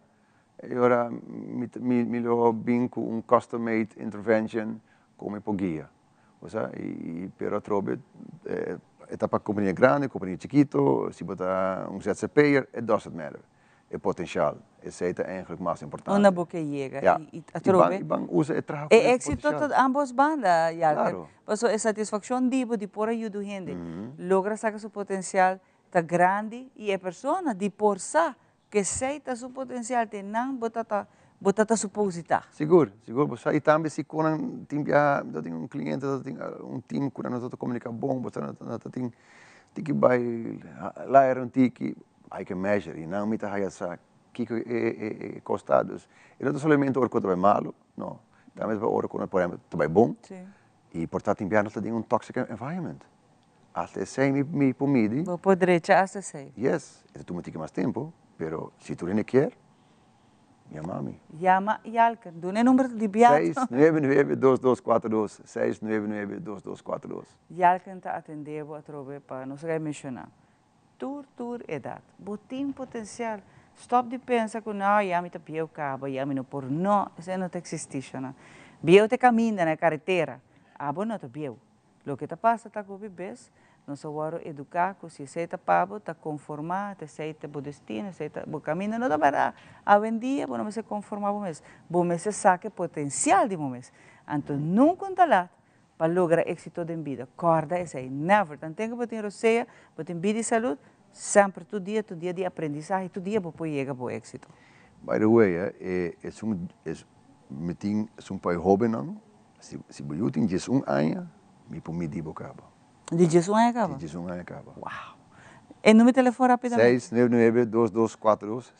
Q: e ora mi mi mi lo bin ku un custom made intervention ku mi por guia. Bo sa, i pero atrobe e ta pa kompania grandi, kompania chikito, si bo ta un ZZP'er, it doesn't matter. E potencial, esei ta eigenlijk mas importante.
A: Unda bo ke yega
Q: Ja.
A: i atrobe.
Q: I ban usa e traha ku
A: E
Q: e
A: éxito
Q: potencial.
A: ta ambos banda, Yalker.
Q: Claro.
A: Pasobra e satisfakshon di bo di por a yuda un hende logra saka su potencial ta grandi i e persona di por sa ku esei ta su potensial te nan bo ta ta bo ta ta supositá.
Q: Sigur, sigur bo sa i tambe si kon nan tin biaha mi ta tin un kliente ta tin un tim ku nan no ta komuniká bon bo sa nan ta tin tiki bai laer un tiki I can measure i nan mi ta haya sa kiko e e kos ta dus e no ta solamente ora ku ta bai malu no tambe ta ora ku por ehempel ta bai bon i por ta tin biaha nos ta den un toxic environment. Hasta esei mi mi por midi.
A: Bo por drecha hasta esei.
Q: Yes, e ta tuma tiki mas tempo, pero si tur hende kier, yama mi.
A: Yama Yalker. Duna e number di biato.
Q: 699-2242, 699-2242.
A: Yalker ta atende bo atrobe pa nos a menshoná. Tur tur edat. Bo tin potensial. Stop di pensa ku no, ya mi ta bieu kaba, ya mi no por. No, esei no ta eksistí, shona. Bieu ta e kaminda na e karetera. Abo no ta bieu. Loke ta pasa ta ku hopi bes nos a wòrdu eduká ku si esei ta pa bo, ta konformá, ta esei ta bo destino, esei ta bo kaminda. No ta bèrdat. Awendia bo no mester konformá bo mes. Bo mester saka e potensial di bo mes. Anto nunka un ta lat pa logra éksito den bida. Kòrda esei. Never. Tanten ku bo tin rosea, bo tin bida i salud, semper tur dia ta un dia di aprendisahe, tur dia bo por yega bo éksito.
Q: By the way, e esun mi tin esun pa e hóbennan Si si bo yu tin diesun aña, mi por midi bo kaba.
A: Di diesun aña kaba?
Q: Di diesun aña kaba.
A: Wow! E numero di telefon rapidamente?
Q: 699-2242,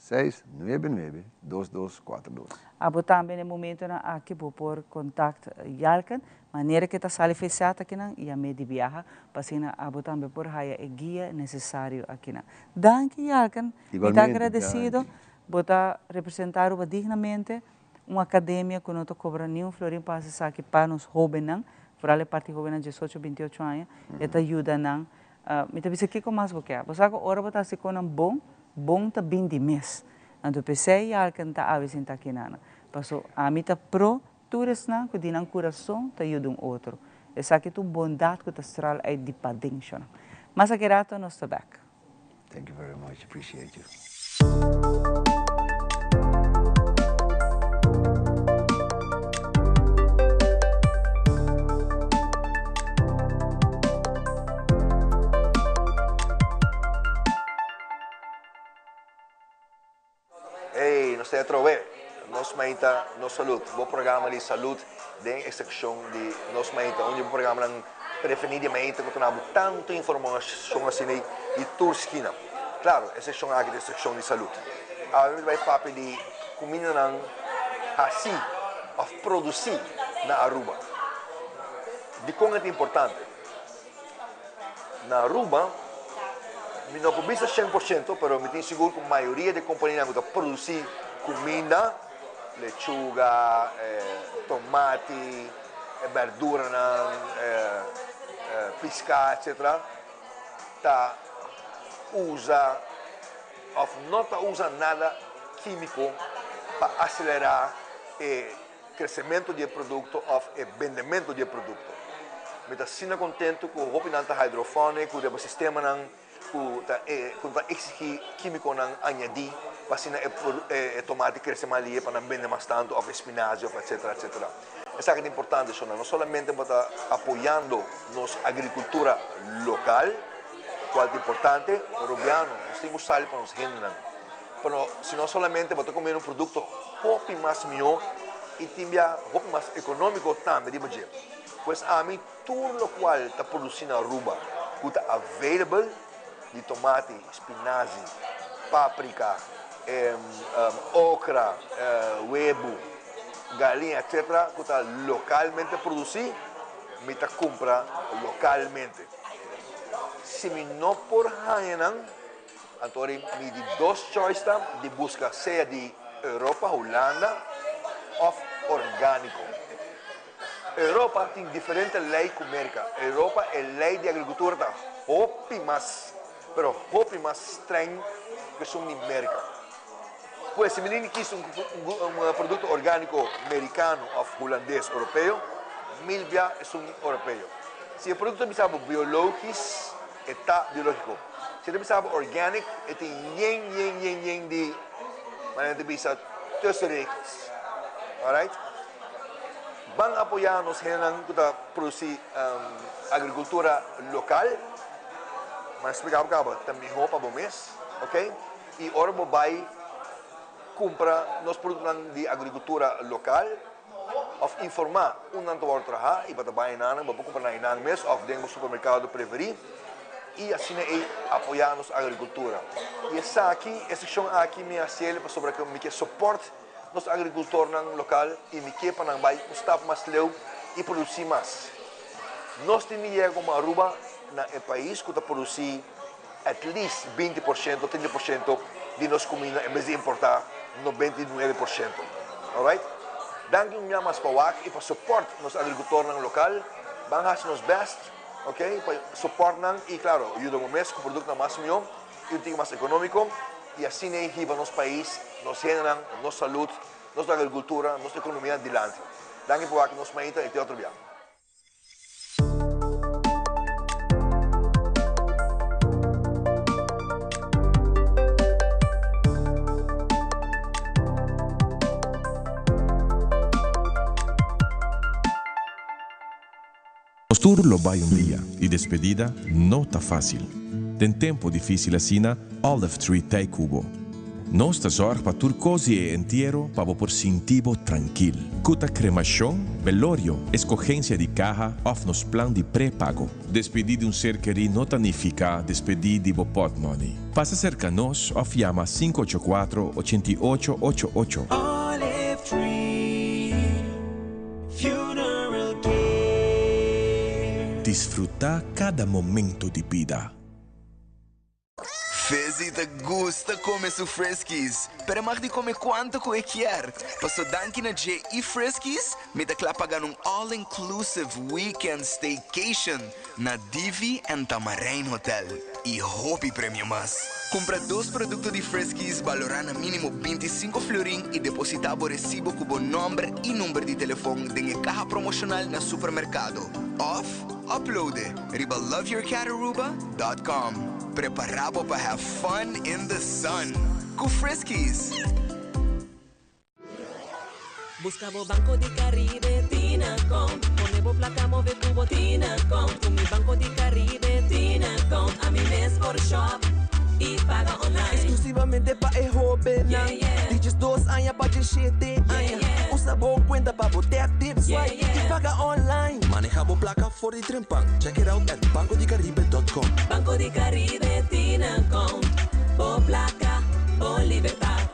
Q: 699-2242.
A: Abo tambe na e momentonan aki bo por contact Yalken, manera ke ta sali fesiat akinan y a medi biaha pa asina abo tambe por haya e guia necesario akinan. Danki Yalken, mi ta agradecido, bo ta representa Aruba dignamente. Un academia cu no ta cobra ni un florin pa haci esaki pa nos hobennan, vooral e parti hobennan diesocho, bintiocho aña, e ta yuda nan. Mi ta bisa kico mas bo kier? Bo sa cu ora bo ta haci conan bon, bon ta bin di mes. Anto p'esey alken ta awe sinta aki nana. Paso ami ta pro tur esnan cu di nan curason ta yuda un otro. Esaki ta un bondad cu ta straal uit di paden, shona. Mas aki rato nos ta bek.
Q: Thank you very much, appreciate you. Hey, nos ta atrobe. Nos Maita Nos Salud, bo programa di salud den e seccion di Nos Maita, un di bo programanan preferi di Maita cu ta duna bo tanto informacion asina di tur skina. Claro, e seccion aki ta e seccion di salud. Awe mi ta bay papia di cumindanan haci of produci na Aruba. Dicon e ta importante? Na Aruba, mi no por bisa 100%, pero mi tin sigur ku mayoria di e kompanianan ku ta produsí kuminda, lechuga, tomati, e berduranan, piská, etsetera, ta usa òf no ta usa nada kímiko pa aselerá e Crecemento di e producto of e bendemento di e producto. Mi ta asina contento cu hopinan ta hydrophonic, cu riba sistemanan cu ta cu ta exigi quimiconan añadi pa asina e e tomate crece mas lihe pa nan bende mas tanto of e spinazie of etcetera etcetera. Esaki ta importante so nan no solamente bo ta apoyando nos agricultura local cual ta importante, Rubiano nos tin cu sali pa nos hendenan. Pero si no solamente bo ta comiendo un producto hopi mas miho y tin bia hopi mas economico tambe riba dje. Pues ami tur locual ta produci na Aruba cu ta available di tomati, spinazi, paprika,
R: Okra, webu, galiña etc. Ku ta lokalmente produsí, mi ta kumpra lokalmente. Si mi no por haña nan, anto ora mi di dos choice ta di buska sea di Europa, Hulanda, òf orgániko. Europa tin diferente lei ku Merka. Europa e lei di agrikultura ta hopi mas, pero hopi mas streng ku esun di Merka. Pues si mi tin di kis un produkto orgániko merikano òf hulandes, europeo, mil bia esun europeo. Si e produkto ta bisa bo biologis, e ta biológiko. Si e ta bisa bo organic, e tin yen yen yen yen di, manera nan ta bisa, tussenregels. Alright? Ban apoyá nos hendenan ku ta produsí agrikultura lokal. Mi a splika bo kaba, ta mihó pa bo mes, ok? I ora bo bai kumpra nos produktonan di agrikultura lokal òf informá unda nan ta wòrdu trahá i bo ta bai einan, bo por kumpra nan einan mes òf den bo supermerkado preferí i asina ei apoyá nos agrikultura. I esaki, e sekshon aki mi a hasiel pasobra ku mi ke sopòrt nos agrikultornan lokal i mi ke pa nan bai un stap mas leu i produsí mas. Nos tin di yega komo Aruba na e pais ku ta produsí at least 20%, 30% di nos kuminda en bes di importá 99%. Alright? Danki un bia mas pa wak i pa support nos agrikultornan lokal. Ban hasi nos best, ok, pa support nan i klaro yuda bo mes ku produktonan mas mihó i un tiki mas ekonómiko i asina ei hiba nos pais, nos hendenan, nos salud, nos agrikultura, nos ekonomia dilanti. Danki pa wak nos maita i te otro bia.
S: Nos tur lo bai un dia y despedida no ta facil. Den tempo dificil asina, Olive Tree t'ey cu bo. Nos ta zorg pa tur cos di e entiero pa bo por sinti bo trankil. Cu ta cremacion, velorio, escogencia di caha of nos plan di prepago. Despedi di un ser keri no ta nifica despedi di bo potmoney. Pasa cerca nos of yama 584 88 88.
L: Olive Tree Funeral Care.
S: Disfruta cada momento di bida.
T: Fizzy ta gusta come su Friskies, pero e mag di come cuanto cu e kier. Paso danki na dje y Friskies, mi ta cla pa gana un all inclusive weekend staycation na Divi and Tamarijn Hotel y hopi premio mas. Cumpra dos producto di Friskies balora na minimo 25 florin y deposita bo recibo cu bo nomber y number di telefon den e caha promocional na supermercado of upload e riba loveyourcataruba.com. Prepara bo pa have fun in the sun cu Friskies!
U: Busca bo Banco di Caribe tin account. Pone bo placa move cu bo tin account. Cu mi Banco di Caribe tin account. Ami mes por shop y paga online.
V: Exclusivamente pa e hobennan di 12 aña pa 17 aña. Usa bo cuenta pa bo tap, tip, swipe y paga online.
W: Maneha bo placa for di trempan. Check it out at bancodicaribe.com.
U: Banco di Caribe tin account. Bo placa, bo libertad.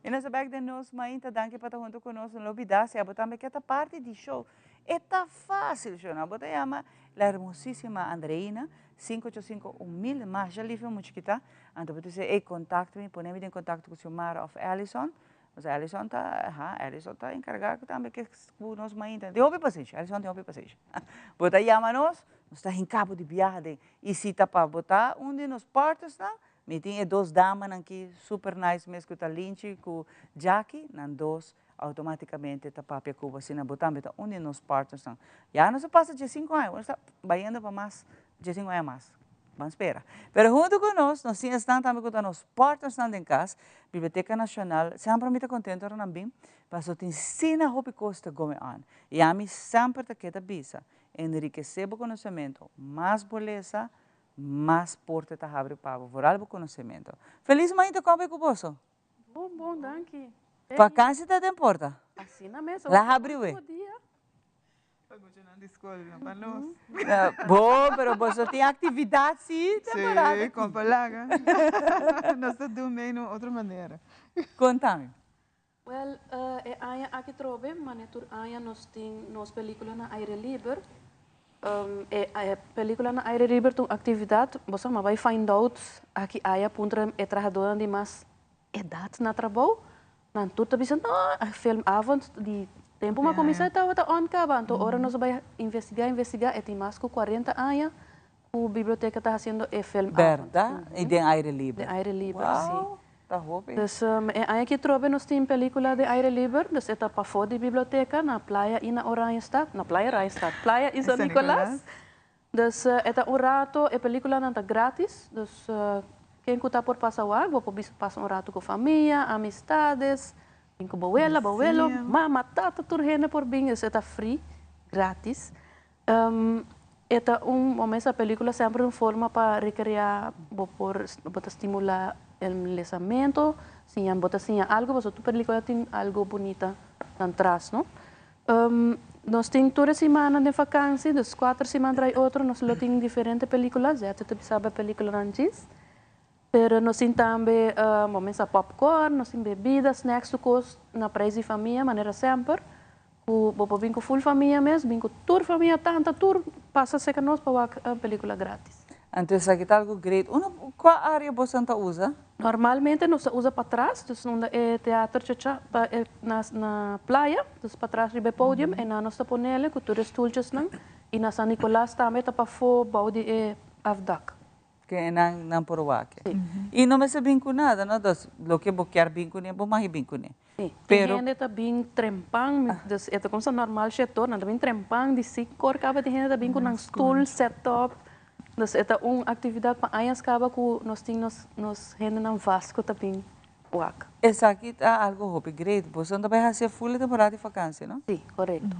A: Y nos ta bek den nos mainta, danki pa ta hunto cu nos. No lo olbida, si abo tambe kier ta parti di show, e ta facil show. Abo ta yama la hermosisima Andreina, 585 1000, masha lief e mucha kita. Anto bo ta bisa, ey, contacta mi, pone mi den contacto cu Xiomara of Allison. Nos Allison ta, aha, Allison ta encarga cu tambe ke cu nos mainta. Tin hopi pasenshi, Allison tin hopi pasenshi. Bo ta yama nos, nos ta hinca bo di biaha den. Y si ta pa bo ta un di nos partnersnan, Mi tin e dos damanan ki super nice mes ku ta Linchi ku Jackie, nan dos automaticamente ta papia ku bo asina bo tambe ta un di nos partnersnan. Ya nos a pasa diesinku aña, nos ta bayendo pa mas diesinku aña mas, ban spera. Pero hunto ku nos, nos tin esnan tambe ku ta nos partnersnan den kas, Biblioteca Nacional, semper mi ta contento ora nan bin, pasobra tin asina hopi kos ta going on. I ami semper ta keda bisa, enrikesé bo konosementu, mas bo lesa, Mas porta ta habri pa bo, vooral bo conocemento. Feliz mainta con bay cu boso.
X: Bon, bon, danki.
A: Vakantie ta den porta.
C: Asina mes.
A: La habri we.
E: Pa muchanan di skol, no pa nos.
A: Bo, pero boso tin actividad si temporada
E: Sí, con palaga. Nos ta do mee na un otro manera.
A: Contami.
C: Wel, e aña aki trobe, mane tur aña nos tin nos pelicula na aire liber. E pelicula na aire liber ta un actividad, bo sa, ma bay find out aki aya puntra e trahadornan di mas edat na trabou, nan tur ta bisa no, e filmavond di tempu m'a kuminsá tabata on kaba, anto ora nos a bai investigá investigá e tin mas ku kuarenta aña ku biblioteka ta hasiendo e filmavond.
A: Bèrda? I den aire liber?
C: Den aire liber, si.
A: Wou, ta hopi.
C: Dus e aña aki trobe nos tin pelíkula den aire liber, dus e ta pafó di biblioteka na Playa i na Oranjestad, na Playa Oranjestad, Playa i San Nicolas. Dus e ta un rato, e peliculanan ta gratis, dus ken cu ta por pasa wak, bo por bisa pasa un rato cu famia, amistades, bin cu bo wela, bo welo, mama, tata, tur hende por bin, dus e ta free, gratis. E ta un, bo mesa pelicula semper un forma pa recrea, bo por, bo ta stimula el lesamento, siña, bo ta siña algo, pasobra tur pelicula tin algo bunita nan tras, no? Nos tin tur e simannan den vakansi, dus kuater siman tras otro nos lo tin diferente pelicula, Zette ta bisa bo peliculanan djis. Pero nos tin tambe bo mesa popcorn, nos tin bebida, snacks, tur kos na prijs di famia manera semper. Ku bo por bin ku full famia mes, bin ku tur famia, tanta, tur pasa serka nos pa wak pelicula gratis.
A: Anto esaki ta algo great. Uno, kua area bosan ta usa?
C: Normalmente nos ta usa patras, dus unda e teater chacha ta e na na playa, dus patras riba e podium, e nan nos ta ponele ku tur e stoeltjesnan, i na San Nicolas tambe ta pafó bou di e afdak.
A: Ke e nan nan por wak.
C: Si.
A: I no mester bin ku nada, no? Dus loke bo kier bin kuné, bo mag bin kuné.
C: Si.
A: Pero.
C: Tin hende ta bin trempan, dus e ta kumsa normal shetor, nan ta bin trempan di sinkor kaba tin hende ta bin ku nan stoel set up. Dus e ta un actividad pa añas caba cu nos tin nos nos hendenan vast cu ta bin wak.
A: Esaki ta algo hopi great. Boso ta bay haci e full e temporada di vakantie, no?
C: Si, corecto.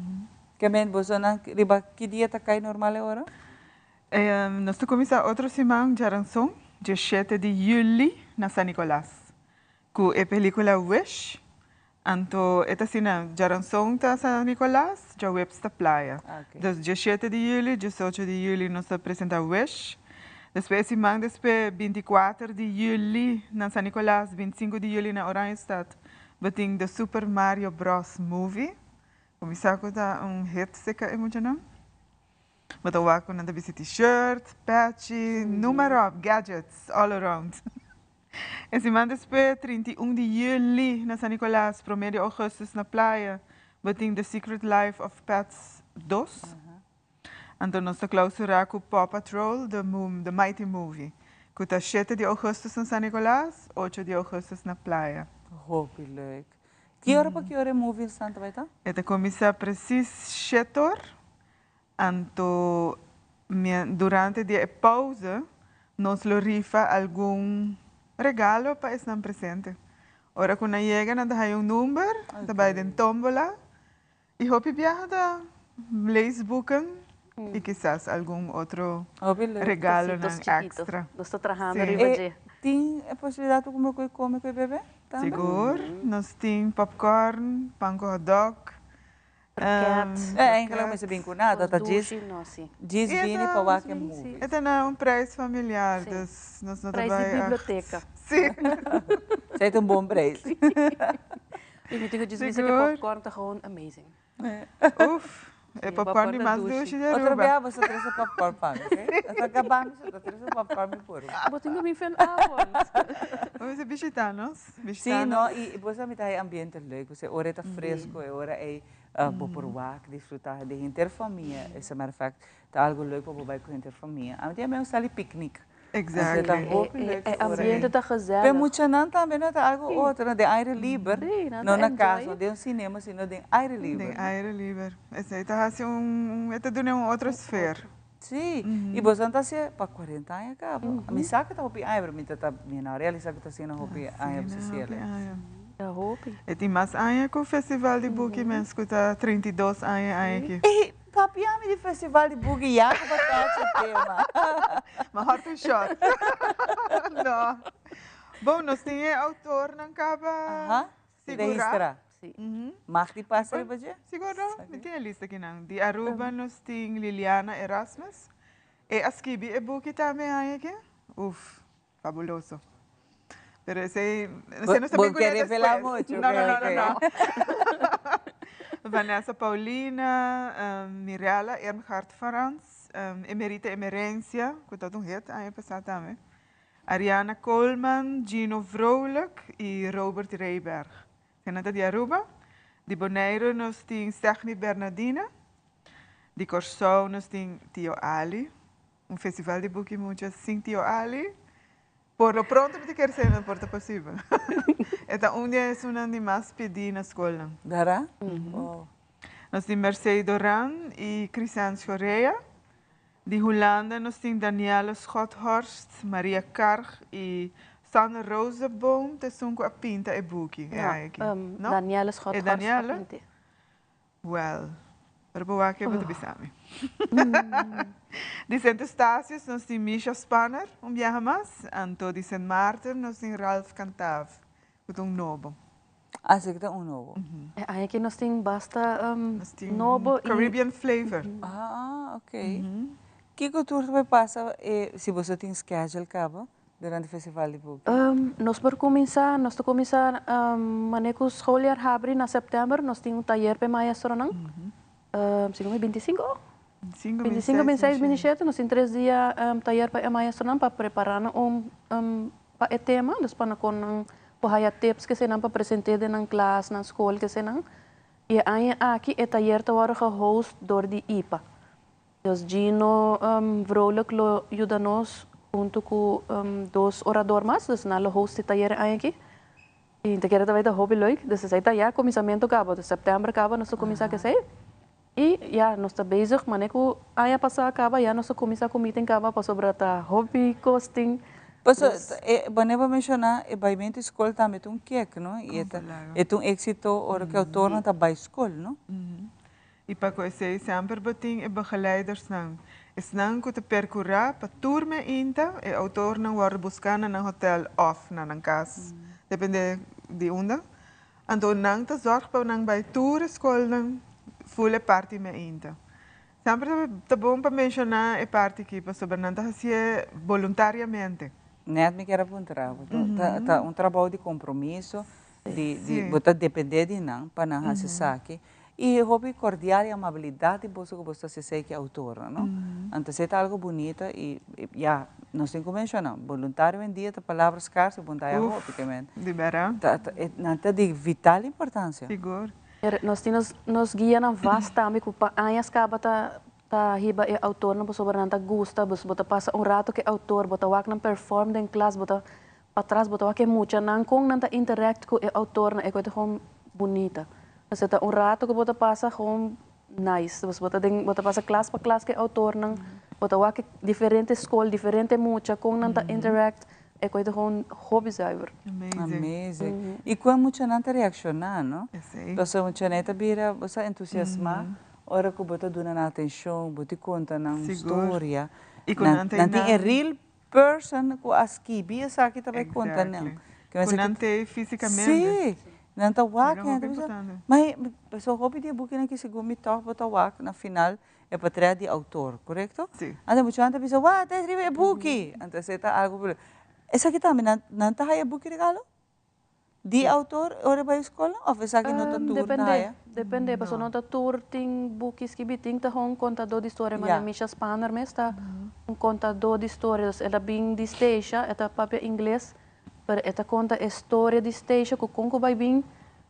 A: Ke men bosonan riba ki dia ta cay normal e ora?
E: Nos ta cuminsa otro siman djaranson, djeshete di juli na San Nicolas. Cu e pelicula Wish, anto e ta asina, djaranson ta San Nicolas, djaweps ta Playa. Dus djeshete di juli, djesocho di juli nos ta presenta Wish. Despues e siman despues binti kuater di juli na San Nicolas, bintisinco di juli na Oranjestad bo tin The Super Mario Bros. Movie. Cuminsa cu ta un hit seca e muchanan. Bo ta wak cu nan ta bisti t-shirt, pechi, noem maar op, gadgets all around. E siman despues, 31 di juli na San Nicolas, prome di augustus na Playa, bo tin The Secret Life of Pets 2. Anto nos ta clausura cu Paw Patrol, The, The Mighty Movie, cu ta 7 di augustus na San Nicolas, 8 di augustus na Playa.
A: Hopi leuk. Ki ora pa ki ora e movie santa bay ta?
E: E ta cuminsa precies 7 or, anto durante di e pauze nos lo rifa algun regalo pa esnan presente. Ora cu nan yega nan ta haya un number, ta bay den tombola y hopi biaha ta leesboeken y kisas algun otro
A: Hopi leuk.
E: Regalonan
C: Cositos chiquito.
E: Extra.
C: Nos ta trahando riba dje.
A: Tin e posibilidad pa cumpra cu e come cu e bebe tambe?
E: Sigur, nos tin popcorn, pan cu hotdog.
C: Kroket.
A: Eigenlijk mester bin cu nada, ta
C: Cos
A: djis
C: dushi, no, si.
A: djis bini pa wak e movie.
E: E ta na un prijs familiar, dus nos no ta
C: Prijs di
E: bay echt.
C: biblioteca.
E: Si.
A: Esey ta un bon prijs.
C: Y mi tin cu djis bisa cu e popcorn ta gewoon amazing.
E: Uf, e popcorn di mas dushi di
A: Otro
E: Aruba.
A: bia bo sa trece popcorn pa mi, ok? Esta gaba mi sa ta trece popcorn mi por.
C: Bo tin cu bin fen avond.
E: Bo mester bishita nos, bishita
A: Si, no,
E: nos.
A: y bo sa mi ta haña ambiente leuk, osea ora e ta fresco, e ora ey bo por wak, disfruta di henter famia. As a matter of fact, ta algo leuk pa bo bay cu henter famia. Ami tin amigo sali picnic.
E: Exactly.
A: Ta hopi leuk
C: E
A: ora
C: ambiente
A: ey.
C: ta gezellig.
A: Pe muchanan tambe no ta algo otro, no, den aire liber,
C: Sí, nan
A: no
C: ta
A: na cas,
C: enjoy.
A: no den un cinema, sino den aire liber.
E: Den aire liber. Esey ta haci un, e ta duna un otro sfeer.
A: Sí, y boso ta haci pa 40 aña caba. Mi sa cu ta hopi aña, pero mi ta ta, mi no realisa cu ta haciendo hopi aña
E: Sí,
A: cecilia.
E: hopi aña.
C: Ta hopi.
E: E tin mas aña cu Festival di Buki mes, cu ta 32 aña aña aki.
A: E papia mi di Festival di Buki ya cu bo touch e tema.
E: Ma hot un shot. No. Bon, nos tin e autornan caba.
A: Registra.
C: Si.
A: Mag di pasa riba dje?
E: Sigur no, mi tin e lista akinan. Di Aruba nos tin Liliana Erasmus. E a skibi e buki tambe aña aki. Uf, fabuloso. Pero esei, esei nos ta
A: Bo
E: bin
A: ke
E: kuné
A: revelá
E: despues.
A: mucho,
E: No, no,
A: ok,
E: no, no,
A: ok.
E: no. Vanessa Paulina, Mirella Ermgard Frans, Emerita Emerencia, ku ta un hit aña pasá tambe. Ariana Koolman, Gino Vrolijk y Robert Reyberg. Esnan ta di Aruba. Di Boneiru nos tin Stegny Bernadina. Di Kòrsou nos tin Tio Ali. Un festival di buki mucha sin Tio Ali, por lo pronto mi ta kier sey no por ta posibel. E ta un di esunnan di mas pidi na skolnan.
A: Berdad? Wow.
E: Nos tin Mercey Doran y Chrisanne Schorea. Di Hulanda nos tin Danielle Schothorst, Maria Karg y Sanne Rooseboom ta esun cu a pinta e buki e aña aki.
C: No,
E: No?
C: Danielle
E: E
C: Schothorst a
E: Danielle?
C: pint'e.
E: Wel, pero bo wak ke bo ta bisa mi. Di Sint Eustatius nos tin Misha Spanner un biaha mas, anto di Sint Maarten nos tin Ralph Cantav cu ta un nobo.
A: Ah, esaki ta un nobo.
C: E aña aki nos tin basta
E: Nos tin
C: nobo y
E: Caribbean flavor.
A: Ah, ok. Kiko tur ta bay pasa si boso tin schedule caba durante festival di buki?
C: Nos por cuminsa, nos ta cuminsa mane cu schooljaar habri na september, nos tin un tayer pa e maestronan, si no mi 25?
E: 25,
C: 25,
E: 26,
C: 26, 27, nos tin 3 dia tayer pa e maestronan pa prepara nan un pa e tema, dus pa nan con nan por haya tips kesenan pa presente den nan klas, nan school kesenan. Y e aña aki e tayer ta worde gehost door di IPA. Dus Gino Vrolijk lo yuda nos hunto cu dos orador mas, dus nan lo host e tayer e aña aki. Y ta kere ta bay ta hopi leuk, dus esey ta ya cuminsamento caba, dus september caba nos ta cuminsa cu esey. Y ya nos ta bezig, mane cu aña pasa caba ya nos ta cuminsa cu meeting caba pasobra ta hopi cos tin.
A: Paso, e wanneer bo menciona e baimento di scol tambe ta un kiek, no? Y e ta, e ta un exito ora cu e autornan ta bay scol, no?
E: Y pa cu esey semper bo tin e begeleidersnan, esnan cu ta percura pa tur meinta e autornan wordo busca na nan hotel of na nan cas, depende di unda. Anto nan ta zorg pa nan bay tur e scolnan ful e parti meinta. Semper ta bon pa menciona e parti aki pasobra nan ta hacié boluntariamente.
A: Net mi kier a puntra bo, ta un trabou di compromiso, di di bo ta depende di nan pa nan haci esaki y hopi cordial y amabilidad di boso cu boso ta haci esey ki autornan, no? Anto esey ta algo bunita y ya, nos tin cu menciona, boluntario hoy-en-dia ta palabra scarso, bon ta haya hopi, ke men.
E: Di bera.
A: Ta nan ta di vital importancia.
E: Sigur.
C: Nos tin nos guianan vast tambe cu pa añas caba ta ta hiba e autornan pasobra nan ta gusta, bo ta pasa un rato cu e autor, bo ta wak nan perform den klas, bo ta patras bo ta wak e muchanan con nan ta interact cu e autornan, e cu ta gewoon bunita. Esei ta un rato cu bo ta pasa gewoon nice, bo ta den bo ta pasa klas pa klas cu e autornan, bo ta wak diferente scol, diferente mucha con nan ta interact, e cu ta gewoon hopi zuiver.
E: Amazing.
A: Amazing. Y con e muchanan ta reacciona, no?
E: Esei.
A: Pasobra muchanan ta bira, bo sa, entusiasma ora cu bo ta duna nan atencion, bo ta conta nan un storia.
E: Y cu nan ta
A: Nan tin e real person cu a skibi esaki ta bay conta nan.
E: Cu nan t'ey fisicamente.
A: Si, nan ta wak y nan ta bisa, ma pasobra hopi di e bukinan aki segun mi tog bo ta wak na final e patria di autor, corecto?
E: Si.
A: Anto muchanan ta bisa, wak ta escribi e buki, anto esey ta algo, esaki tambe nan ta haya buki regalo? Di autor ora e bai school of esaki no ta tur ta haya?
C: Depende, pasobra no ta tur tin buki skibi, tin ta un contador di storia, manera Misha Spanner mes ta un contador di storia, dus el a bin di Statia, e ta papia ingles, pero e ta conta e storia di Statia cu con cu bai bin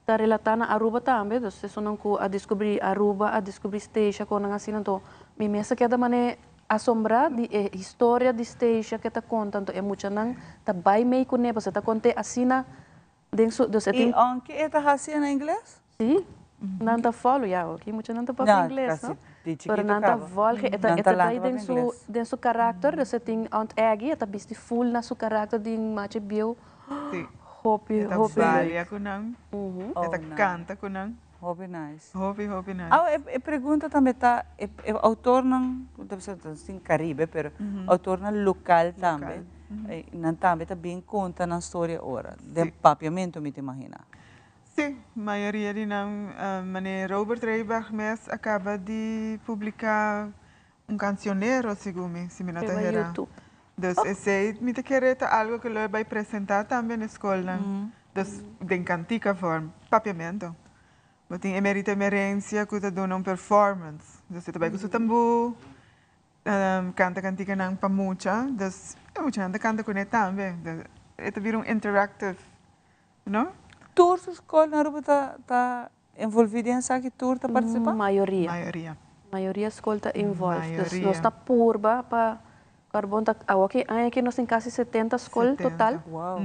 C: ta relata na Aruba tambe, dus esunnan cu a descubri Aruba a descubri Statia con nan asina, anto mi mes a keda mane Asombrá di e historia di Stacia ke ta konta, anto e muchanan ta bai mei kuné pasobra e ta kont'é asina den su, dus e tin.
A: I ounke e ta hasié na ingles?
C: Sí, nan ta follow, ya oki muchanan ta papia ingles, no? Pero nan ta volge, e ta e ta bai den su den su karakter, dus e tin Aunt Aggie, e ta bisti full na su karakter di machi bieu, hopi
E: E ta
C: hopi
E: balia
C: leuk.
E: ku nan, e ta kanta ku nan.
A: Hopi nice.
E: Hopi, hopi nice.
A: Awe e pregunta tambe ta e autornan, ta bisa ta sin Caribe, pero autornan local tambe, nan tambe ta bin conta nan storia ora, den papiamento mi ta imagina.
E: Si, mayoria di nan, manera Robert Reybach mes a caba di publica un cancionero, segun mi, si mi no ta
C: Riba
E: hera.
C: YouTube.
E: Dus esey mi ta kere ta algo cu lo e bay presenta tambe na scolnan, dus den cantica vorm, papiamento. Bo tin Emerita Emerencia cu ta duna un performance, dus e ta bay cu su tambu, canta canticanan pa mucha, dus e muchanan ta canta cune tambe, dus e ta bira un interactive, no?
A: Tur su scol na Aruba ta ta envolvi den esaki? Tur ta participa?
C: Mayoria.
E: Mayoria.
C: Mayoria scol ta involved. Dus
E: Mayoria.
C: nos ta purba pa Carbon ta awoki aña aki nos tin casi 70 scol
E: 70.
C: total.
A: Wow.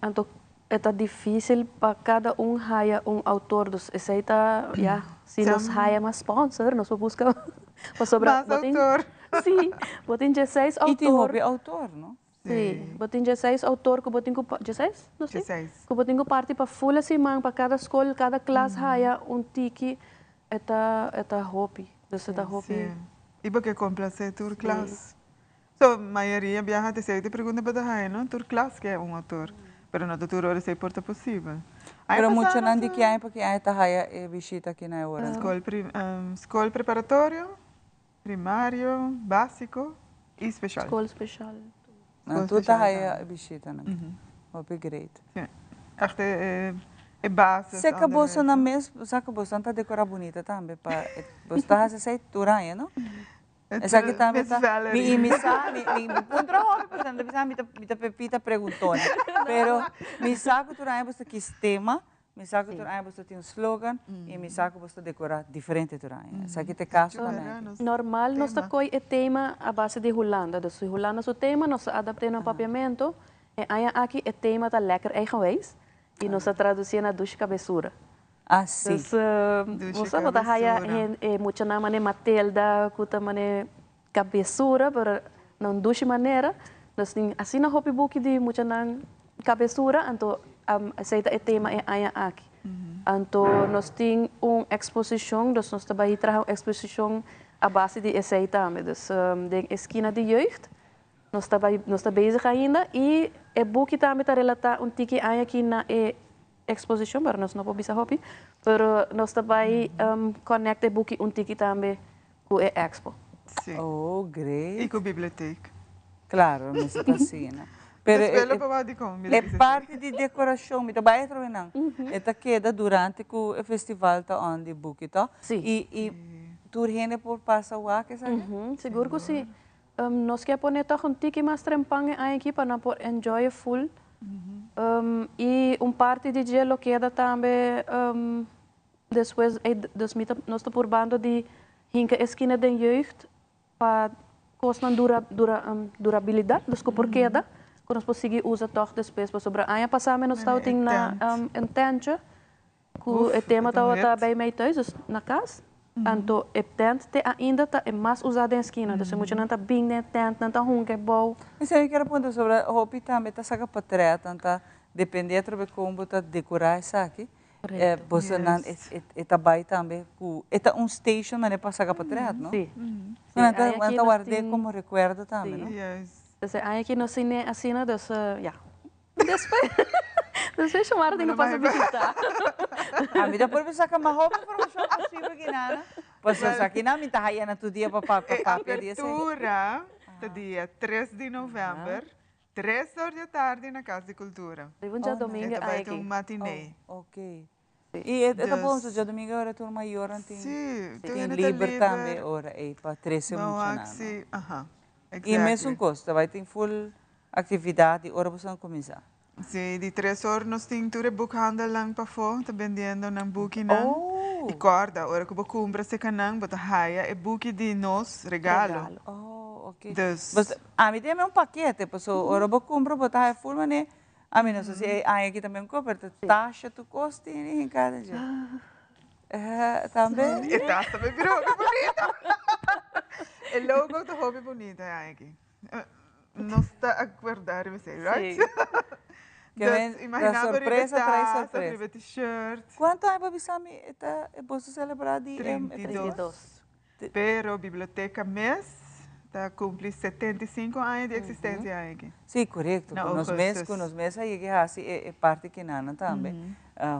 C: Anto e ta dificil pa cada un haya un autor, dus esey ta ya, si nos
E: Sam.
C: haya mas sponsor nos por busca pasobra
E: Mas
C: bo tin
E: autor.
C: si, bo tin dieseis
A: Y tin
C: autor.
A: hopi autor, no?
C: Si, bo tin dieseis autor cu bo tin cu pa, dieseis? No si?
E: Dieseis.
C: Cu bo tin cu parti pa ful e siman, pa cada scol, cada klas haya un tiki, e ta, e ta hopi. Dus e ta hopi.
E: Si. Y bo ke complace tur klas. So, mayoria biaha ta esey te pregunta bo ta haya, no? Tur klas ke un autor. Pero no ta tur ora esey por ta posibel. Aña
A: Pero
E: pasa
A: muchanan
E: nos
A: di ki aña pa ki aña ta haya e bishita aki na e ora?
E: Scol pri, scol preparatorio, Primario, basico y special.
C: Scol special.
A: Nan tur ta haya e bishitanan. Hopi great.
E: Si. Echt e basis.
A: Seca boso nan mes, sa cu boso nan ta decora bunita tambe pa boso ta haci esey tur aña, no? Esaki tambe ta, mi y mi sa, mi mi puntra hopi pasobra nan ta bisa mi ta pepita preguntona, pero mi sa cu tur aña boso ta kiss tema. Mi sa ku tur aña boso tin un slogan i mi sa ku boso ta dekorá diferente tur aña. Esaki ta e kaso tambe aki.
C: Normal nos ta koi e tema a base di Hulanda. Dus si Hulanda su tema nos ta adapt'é na Papiamento. E aña aki e tema ta Lekker Eigenwijs i nos ta tradusié na Dushi Kabesura.
A: Ah, si.
C: Dus bo sa bo ta haya e muchanan manera Matilda ku ta manera Kabesura, pero na un dushi manera. Nos tin asina hopi buki di muchanan kabesura, anto esei ta e tema e aña aki. Anto nos tin un eksposishon, dus nos ta bai traha un eksposishon a base di esei tambe. Dus den e skina di jeugd nos ta bai, nos ta bezig ainda i e buki tambe ta relatá un tiki aña aki na e eksposishon, pero nos no por bisa hopi, pero nos ta bai connect e buki un tiki tambe Cu e expo.
E: Sí.
A: Oh, great.
E: Y cu biblioteek.
A: Claro, mester ta asina. Pero
E: Despues lo por dicon mi ta
A: e
E: bisa
A: parti di decoracion, mi ta bay atrobe nan, e ta keda durante cu e festival ta on di buki, to?
C: Sí.
A: Y y tur hende por pasa wak esaki?
C: Sigur cu si. Nos kier pone toch un tiki mas trempan e aña aki pa nan por enjoy e full. Y un parti di dje lo keda tambe Despues ey dus mi ta nos ta purbando di hinka e skina den jeugd pa kosnan dura dura durabilidad dus ku por keda ku nos por sigui usa tog despues pasobra aña pasa mi nos tabatin na un tentje ku e tema tabata bij mij thuis dus na kas anto e tent te ainda ta e mas usa den skina dus e muchanan ta bin den e tent nan ta hunka e bou.
A: Esei mi kier a puntra sobra hopi tambe ta saka potret nan ta depende atrobe kon bo ta dekora esaki Boso nan e ta bai tambe ku e ta un station manera pa saka potret no?
C: Sí.
A: Nan ta ward'é komo rekuerdo tambe no?
C: Dus e aña aki nos tene asina dus ya. Despues despues Xiomara tin ku pasa bishita.
A: Ami ta por saka mas hopi informashon posibel ki nana. Pasobra esaki nan mi ta haya na tur dia pa papia di esei.
E: E apertura ta dia 3 di novèmber Tres or di atardi na Cas di Cultura.
C: Riba un djadomingo
E: E ta bai
C: aki.
E: ta un matiné.
A: Oh, ok. I e ta bon su djadomingo ora tur mayornan tin
E: Sí, tur
A: tin
E: hende ta
A: liber tambe
E: liber.
A: ora ei pa trese
E: Bo
A: muchanan,
E: wak
A: no?
E: si, aha,
A: I mesun
E: exactly.
A: kos, ta bai tin full aktividat di ora boso a kuminsá.
E: Sí, di tres or nos tin tur e boekhandelnan pafó ta bendiendo nan bukinan.
A: Oh!
E: I kòrda, ora ku bo kumpra sekanan bo ta haya e buki di nos regalo.
C: Regalo.
A: Oh, ok.
E: Dus.
A: Bos, ami tin un pakete, paso ora bo kumpra bo ta haya full manera, ami no sa si e aña aki tambe un koper, ta tasha tur kos tin den kada dje. Tambe?
E: E tas tambe bira hopi bunita. E logo ta hopi bunita e aña aki. Nos ta acuerda riba esey, right?
C: Sí.
A: Que men,
E: Dus
A: la
E: imagina bo riba
A: sorpresa trae
E: tas of
A: sorpresa.
E: riba t-shirt.
A: Cuanto aña bo bisa mi e ta e boso celebra di
E: 32.
C: 32.
E: Pero biblioteca mes. Ta cumpli 75 aña di existencia aki.
A: Si, corecto.
E: Na
A: Cu nos mes,
E: augustus.
A: cu nos mes a yega haci e parti kinanan tambe.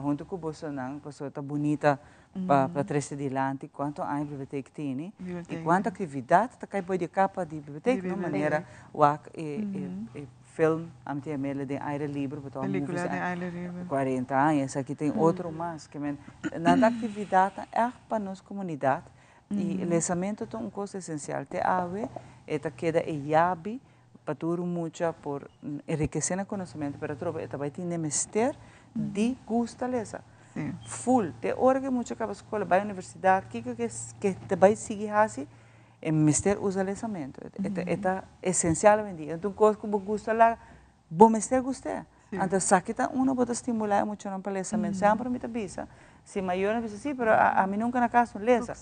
A: Hunto cu bosonan, pasobra ta bunita pa trece dilanti cuanto aña biblioteca tene y
E: Biblioteca.
A: cuanto actividad ta cay boy di capa di biblioteca,
E: Di
A: no?
E: biblioteca.
A: Manera wak e film, ami ta yam'e den aire libre, bo ta wak
E: Pelicula
A: movies
E: den aire libre.
A: 40 aña, esaki tin otro mas. Ke men, nan ta actividadnan echt pa nos comunidad y lesamento ta un cos esencial. Te awe e ta keda e yabi pa tur un mucha por enriquece nan conocemento, pero atrobe e ta bay tin den mester di gusta lesa. Full. Te ora cu e mucha caba school, bay universidad, kico ke ta bay sigui haci, e mester usa lesamento. E ta esencial hoy en dia. E ta un cos cu bo gusta laga, bo mester gust'e. Anto esaki ta uno bo ta stimula e muchanan pa lesamento. Semper mi ta bisa, si mayornan bisa, si, pero ami nunca na cas no lesa.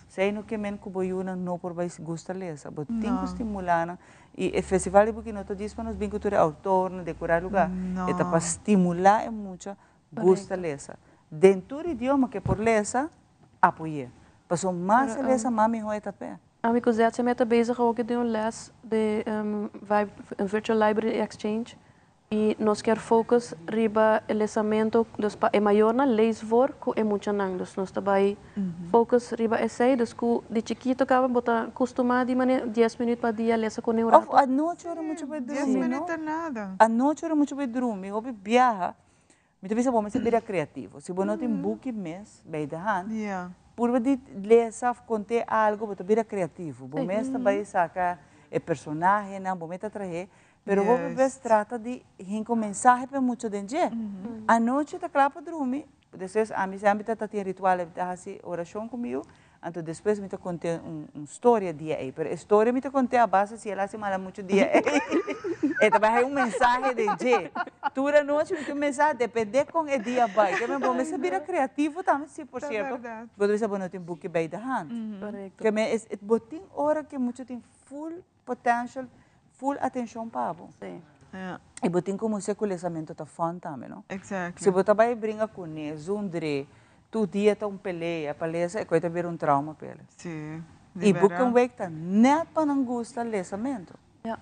A: Esey no ke men cu bo yunan no por bay gusta lesa. Bo tin cu stimula nan. Y e festival di buki no ta djis pa nos bin cu tur e autornan, decora e lugar. E ta pa stimula e mucha gusta lesa. Den tur idioma cu e por lesa, apoy'e. Pasobra mas e lesa, mas miho e ta p'e.
C: Ami cu ZCM ta bezig awor den un les di Virtual Library Exchange y nos kier focus riba e lesamento, dus pa e mayornan lees voor cu e muchanan. Dus nos ta bay focus riba esey, dus cu di chikito caba bo ta custuma di manera 10 minuut pa dia lesa cu ne un
A: Of
C: rato.
A: anochi ora mucha bay
E: 10
A: drumi,
E: minuut
A: no?
E: ta nada.
A: Anochi ora mucha bay drumi, hopi biaha, mi ta bisa bo mester bira creativo. Si bo no tin buki mes bij de hand, purba di lesa of conte algo, bo ta bira creativo. Bo mes ta bay saca e personahenan, bo mes ta trahe, pero hopi bes trata di hinca un mensahe pa e mucha den dje. Anochi ta cla pa drumi, despues ami semper ta tin ritual, mi ta haci oracion cu mi yu, anto despues mi ta conte un storia dia ey, pero e storia mi ta conte a base si el haci mala mucho dia ey, e ta bay haci un mensahe den dje. Tur anochi mi tin un mensahe, depende con e dia bay. Ke men bo mester bira creativo tambe, si por cierto, bo ta bisa bo no tin buki bay de hand. Ke men bo tin ora ke mucho tin full potential, full atencion pa bo. Y bo tin como se cu lesamento ta fun tambe, no?
E: Exactly.
A: Si bo ta bay bringa cune, zundre, tur dia ta un pelea pa lesa, e coy ta bira un trauma pa el. Y book and week ta net pa nan gusta lesamento.
C: Ja.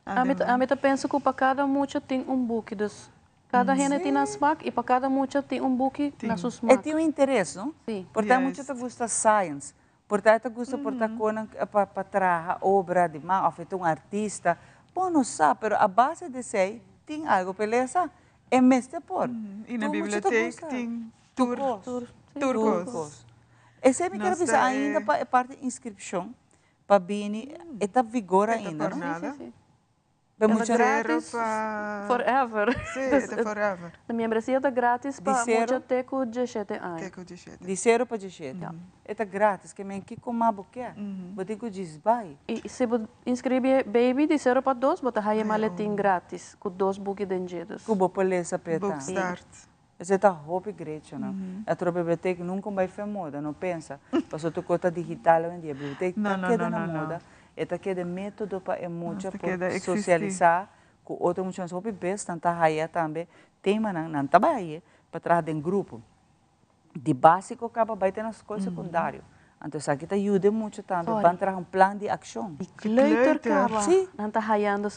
C: Ami ta pensa cu pa cada mucha tin un buki, dus cada hende tin nan smaak y pa cada mucha tin un buki na su smaak.
A: E tin un interes, no?
C: Si.
A: Por ta mucha ta gusta science, por ta e ta gusta por ta conan pa traha obra di man of e ta un artista, bo no sa, pero a base di esey tin algo pa e lesa, e mester por.
E: Y na
A: Tur mucha ta
E: biblioteca
A: gusta.
E: tin
A: Tur
E: tur
A: cos.
E: tur
A: Tur
E: cos.
A: cos. Esey mi
E: Nos
A: quier bisa
E: ta
A: ainda
E: e
A: pa e parti inscripcion pa bini, e ta vigor
E: E ta
A: ainda,
E: por
A: no?
E: nada.
C: Si, si, si.
A: Pe
C: E ta
A: mucha
C: gratis
E: pa
C: forever.
E: Si, e ta forever.
C: E membresia ta gratis pa
A: Di cero
C: mucha te cu 17 aña.
E: Te cu 17.
A: Di cero pa 17. E ta gratis, ke men kico mas bo kier. Bo tin cu djis bay.
C: Y si bo inscribi baby di 0 pa 2, bo ta haya maletin gratis cu 2 buki den dje. Dus.
A: Cu bo por lesa p'e
E: Book
A: ta.
E: start.
A: Esey ta hopi great, no? Atro biblioteca nunca bay fe moda, no pensa. Pasobra tur cos ta digital hoy en dia. Biblioteca
E: No,
A: ta
E: no,
A: keda
E: no,
A: na
E: no, no.
A: moda. E ta keda metodo pa e mucha
E: ta
A: por
E: keda existi.
A: socialisa cu otro muchanan. Hopi bes nan ta haya tambe temanan, nan ta bay pa traha den grupo. Di basico caba bay te na school secundario. Anto esaki ta yuda mucho tambe
C: Sorry.
A: ban traha un plan di accion.
C: Di kleuter
E: Kleuter.
C: caba.
A: Si.
C: Nan ta hayando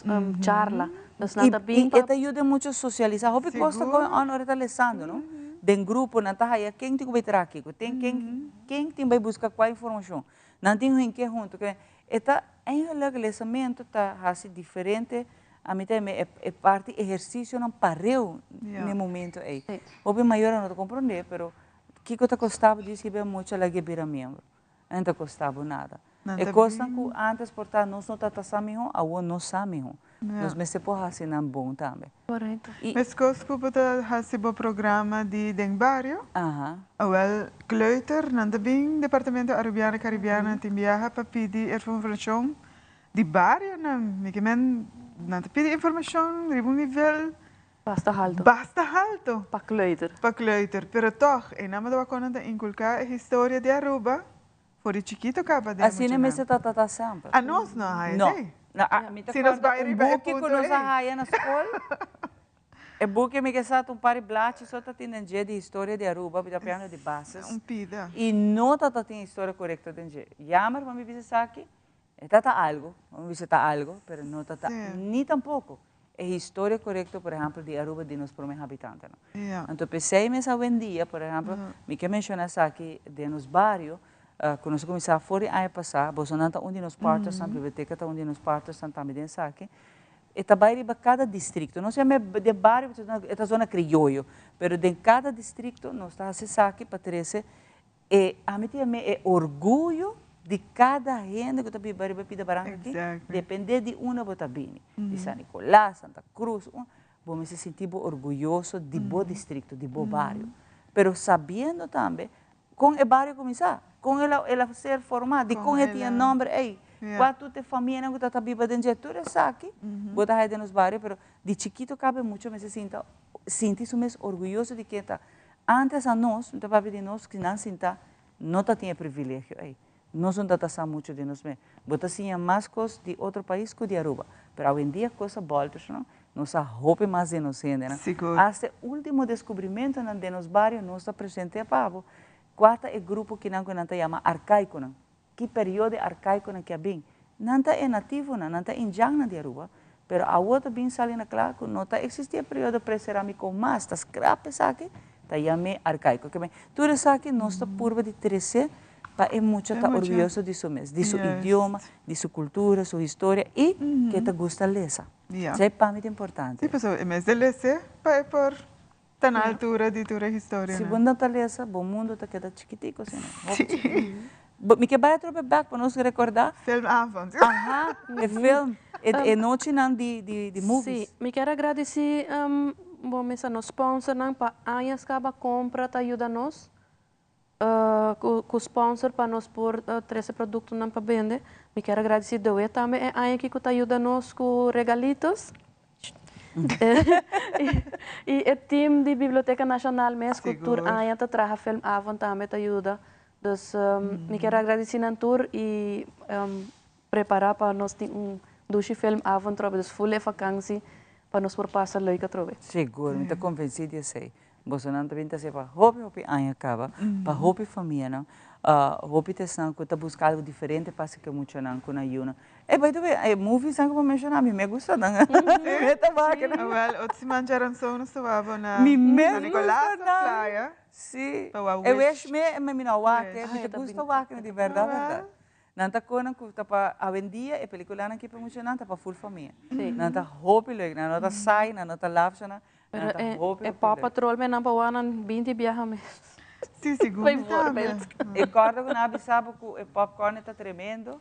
C: charla. Dus nan
A: Y
C: ta bin
A: e
C: pa
A: ta yuda mucho socialisa. Hopi cos ta going on ora ta lesando, no? Den grupo nan ta haya ken tin cu bay traha kico, tin ken tin bay busca cua informacion. Nan tin hunke hunto. Ke e ta eigenlijk lesamento ta haci diferente. A mi ta e parte ehercicio nan pareu ne momento ey. Hopi mayor no ta comprende, pero kico ta costabo di escribi mucho la que bira miembro? No ta costabo nada.
E: Nan
A: E
E: ta
A: cosnan
E: bin
A: cu antes por ta nos no ta sa miho, awo no sa miho. Nos mester por haci nan bon tambe. Y
E: Mescos cu bo ta haci bo programa di den bario. Awel, kleuter, nan ta bin Departamento Arubiano Caribiano tin biaha pa pidi informacion di bario nan. Mi ke men nan ta pidi informacion riba un nivel
C: Basta halto.
E: Basta halto.
C: Pa kleuter.
E: Pa kleuter. Pero toch, e nan ta wak nan ta inculca e historia di Aruba for di chikito caba den
A: Asina
E: mucha
A: mester
E: nan.
A: ta semper.
E: A nos no haya
A: No.
E: esey.
A: No, a mi ta
E: Si nos
A: corda
E: bai
A: un
E: riba e
A: buki cu
E: punto
A: nos a
E: ey.
A: haya na school. E buki mi ke sa ta un par di blachi so ta tin den dje di historia di Aruba, mi ta piano di basis.
E: Un pida.
A: Y no ta tin historia corecto den dje. Jammer pa mi bisa esaki. E ta ta algo, vamos bisa ta algo, pero no ta ta ni tampoco e historia corecto, por ehempel, di Aruba di nos prome habitantenan. Anto p'esey mes awendia, por ehempel, mi ke menciona esaki den nos bario, cu nos a cuminsa for di aña pasa, bosonan ta un di nos partnersnan, biblioteca ta un di nos partnersnan tambe den esaki, e ta bay riba cada districto, no solamente den bario, pasobra e ta zona crioyo, pero den cada districto nos ta haci esaki pa trece E ami tin e e orguyo di kada hende ku ta biba riba e pida baranka aki, depende di unda bo ta bini, di San Nicolas, Santa Cruz, bo mester sinti bo orguyoso di bo distrikto, di bo bario. Pero sabiendo tambe kon e bario kuminsá, kon el a el a ser formá, dikon e tin e nòmber ei, kua tur e famianan ku ta ta biba den dje, tur esaki bo ta haya den nos bario, pero di chikito kabe mucha mester sinta sinti su mes orguyoso di ken ta. Antes a nos, mi ta papia di nos, ki nan sinta no ta tin e privilegio ei. Nos no ta ta sa mucho di nos mes. Bo ta siña mas cos di otro pais cu di Aruba. Pero awendia cos a bolter, no? Nos sa hopi mas di nos hendenan.
E: Sigur.
A: Hasta e ultimo descubrimentonan den nos bario nos ta presente pa bo. Cua ta e grupo kinan cu nan ta yama arcaiconan? Ki periodo e arcaiconan ki a bin? Nan ta e nativonan, nan ta indjannan di Aruba, pero awor ta bin sali na cla cu no ta existi e periodo preceramico mas, ta scrap esaki, ta yam'e arcaico. Ke men, tur esaki nos ta purba di trece pa e mucha ta orguyoso di su mes, di su idioma, di su cultura, su historia y ke ta gusta lesa. Esei pa mi ta importante.
E: Si, pasobra e mes de lese pa e por Ta na altura di tur e historianan.
A: Si bo no ta lesa, bo mundo ta keda chikitico asina, hopi chikitico. Bo, mi ke bai atrobe bek pa nos recorda.
E: Filmavond.
A: Aha, e film, e nochinan di, di, di movies.
C: Si, mi kier a gradeci bo mesa nos sponsornan pa añas caba compra ta yuda nos cu sponsor pa nos por trece productonan pa bende. Mi kier a gradici Doe tambe e aña aki cu ta yuda nos cu regalitos. Y e team di Biblioteca Nacional mes cu tur aña ta traha filmavond tambe ta yuda. Dus mi kier a gradici nan tur y prepara pa nos tin un dushi filmavond trobe. Dus full e vakantie pa nos por pasa leuk atrobe.
A: Sigur, mi ta convenci di esey. Bosonan ta bin ta hacié pa hopi hopi aña caba, pa hopi famianan, hopi ta esnan cu ta busca algo diferente pa haci cu e muchanan, cu nan yunan. Ey, by the way, e moviesnan cu bo menciona, mi me gusta nan. Mi me ta wak nan.
E: Awel, otro siman djaranson nos ta wak bo na
A: San
E: Nicolas na playa.
A: Si.
E: Pa wak
A: E wish me, mi no a wak e, mi ta gusta wak nan di berdad berdad. Nan ta konan ku ta pa awendia e pelikulanan ki pa muchanan ta pa ful famia. Nan ta hopi leuk, nan no ta saai, nan no ta lafsha nan, nan ta hopi hopi
C: leuk. E Paw Patrol me nan pa wak nan binti biaha mes.
E: Si, sigur mi tambe.
A: E kòrda ku nan a bisa bo ku e popcorn ta tremendo,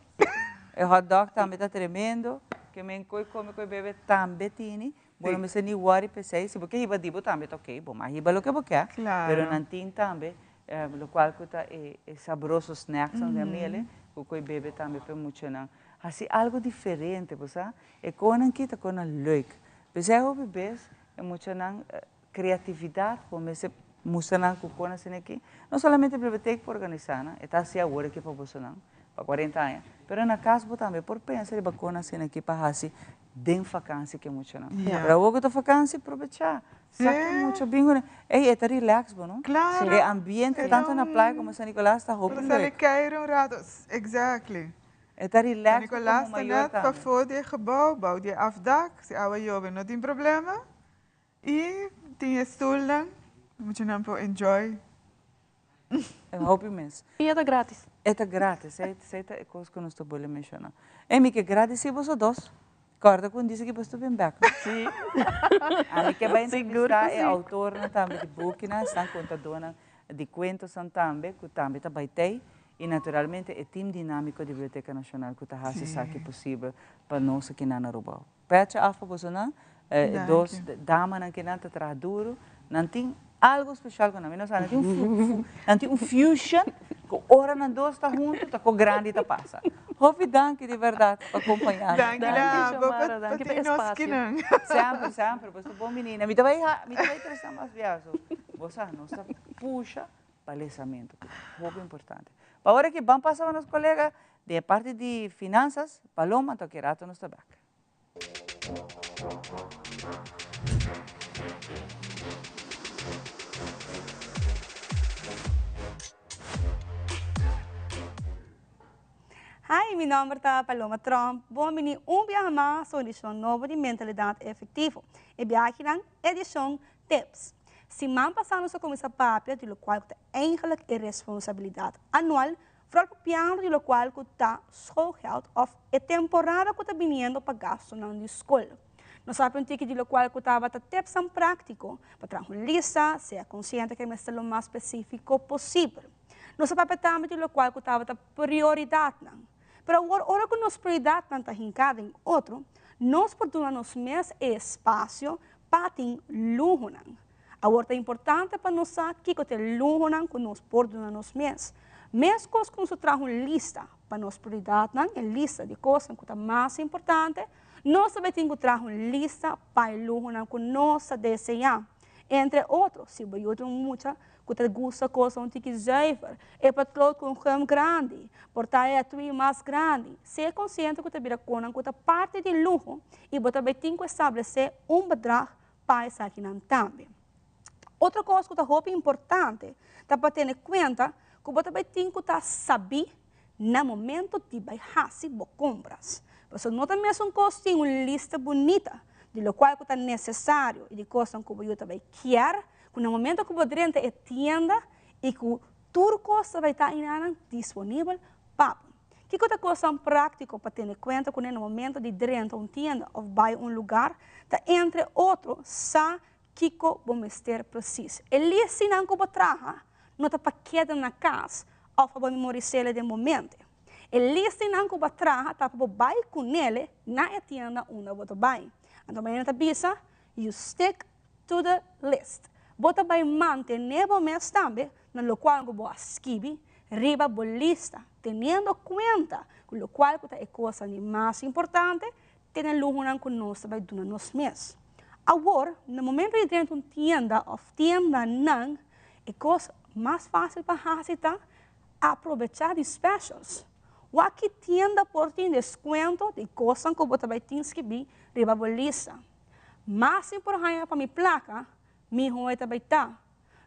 A: e hot dog tambe ta tremendo, ke men koi kome koi bebe tambe tini, bo no mester ni wòri p'esei, si bo ke hiba di bo tambe ta oke, bo mas hiba loke bo ke, pero nan tin tambe Locual cu ta e sabroso snacksnan den mele cu coy bebe tambe p'e muchanan. Haci algo diferente, bo sa. E conan ki ta conan leuk. P'esei hopi bes e muchanan creatividad bo mester mustra nan cu con asina aki. No solamente biblioteca por organisa nan, e ta haci awor aki pa bosonan, pa cuarenta aña, pero na cas bo tambe por pensa riba con asina aki pa haci den vakantie ke muchanan. Pero awor ku ta vakantie probecha. Sa ke mucha bin ku ey e ta relax bo no.
E: Claro.
A: E ambiente tanto na playa como San Nicolas ta hopi leuk.
E: Bo ta sali keir un rato. Exactly.
A: E ta relax
E: bo como mayor tambe. San Nicolas ta net pafó di e gebouw, bou di e afdak. Si awa yobe no tin problema. Y tin e stoelnan. Muchanan por enjoy.
A: E hopi mes.
C: Y e ta gratis.
A: E ta gratis, esey ta e cos cu nos ta bolbe menciona. Ey, mi ke gradeci boso dos. Corda cu un dice cu boso ta bin bek, no?
C: Si.
A: Ami ke bay entrevista e autornan tambe di bukinan, esnan contadornan di cuentosan tambe, cu tambe ta bay tey. Y naturalmente e team dinamico di Biblioteca Nacional cu ta haci esaki posibel pa nos aki na Aruba. Petje af pa bosonan, e dos damanan kinan ta traha duro, nan tin algo special ku nan, mi no sa, nan tin un nan tin un fusion ku ora nan dos ta hunto ta ko grandi ta pasa. Hopi danki di berdad pa kompaña nos.
E: Danki na bo pa tin nos kinan.
A: Semper, semper, bo ta bon menina. Mi ta bai mi ta bai trese nan mas biaha, so bo sa nos ta pusha pa lesamento, ku ta hopi importante. Pa ora ki ban pasa pa nos kolega den e parti di finansas, Paloma, anto ki rato nos ta bek.
H: Hi, mi.
D: mi nomber ta Paloma Tromp. Bon bini un biaha mas un edicion nobo di Mentalidad Efectivo. E biahinan, edicion Tips. Siman pasa nos a cuminsa papia di locual cu ta eigenlijk e responsabilidad anual, vooral papiando di locual cu ta schoolgeld of e temporada cu ta biniendo pa gastonan di scol. Nos a papia un tiki di locual cu tabata tipsnan practico pa traha un lista, sea consciente cu e mester lo mas specifico posibel. Nos a papia tambe di locual cu tabata prioridadnan. Pero awor ora cu nos prioridadnan ta hinca den otro, nos por duna nos mes e espacio pa tin luhonan. Awor ta importante pa nos sa kico ta e luhonan cu nos por duna nos mes. Mescos cu nos a traha un lista pa nos prioridadnan, e lista di cosnan cu ta mas importante, nos tambe tin cu traha un lista pa e luhonan cu nos ta desea. Entre otro, si bo yuda un mucha ku ta gusta kosnan un tiki zuiver, e patroon ku un gum grandi, por ta e etui mas grandi. Sea konsiente ku ta bira konan ku ta parti di luho i bo ta bai tin ku establesé un bedrag pa esakinan tambe. Otro kos ku ta hopi importante ta pa tene kuenta ku bo ta bai tin ku ta sabí na momento di bai hasi bo kompras. Pasobra no ta mesun kos tin un lista bunita di lokual ku ta nesesario i di kosnan ku bo yu ta bai kier, ku na momento ku bo drenta e tienda i ku tur kos ta bai ta einanan disponibel pa bo. Kiko ta kosnan práktiko pa tene kuenta kuné na momento di drenta un tienda òf bai un lugar? Ta entre otro sa kiko bo mester presis. E listinan ku bo traha no ta pa keda na kas òf pa bo memoris'é den bo mente. E listinan ku bo a traha ta pa bo bai kunele na e tienda unda bo ta bai. Anto manera ta bisa, You stick to the list. Bo ta bai mantené bo mes tambe na lokual ku bo a skibi riba bo lista, teniendo kuenta ku lokual ku ta e kosnan di mas importante, tene luhonan ku nos ta bai duna nos mes. Awor, na momento di drenta un tienda òf tiendanan, e kos mas fásil pa hasi ta aprobechá di specials. Wak ki tienda por tin deskuento di kosnan ku bo ta bai tin skibí riba bo lista. Mas mi por haña pa mi plaka, mihó e ta bai ta.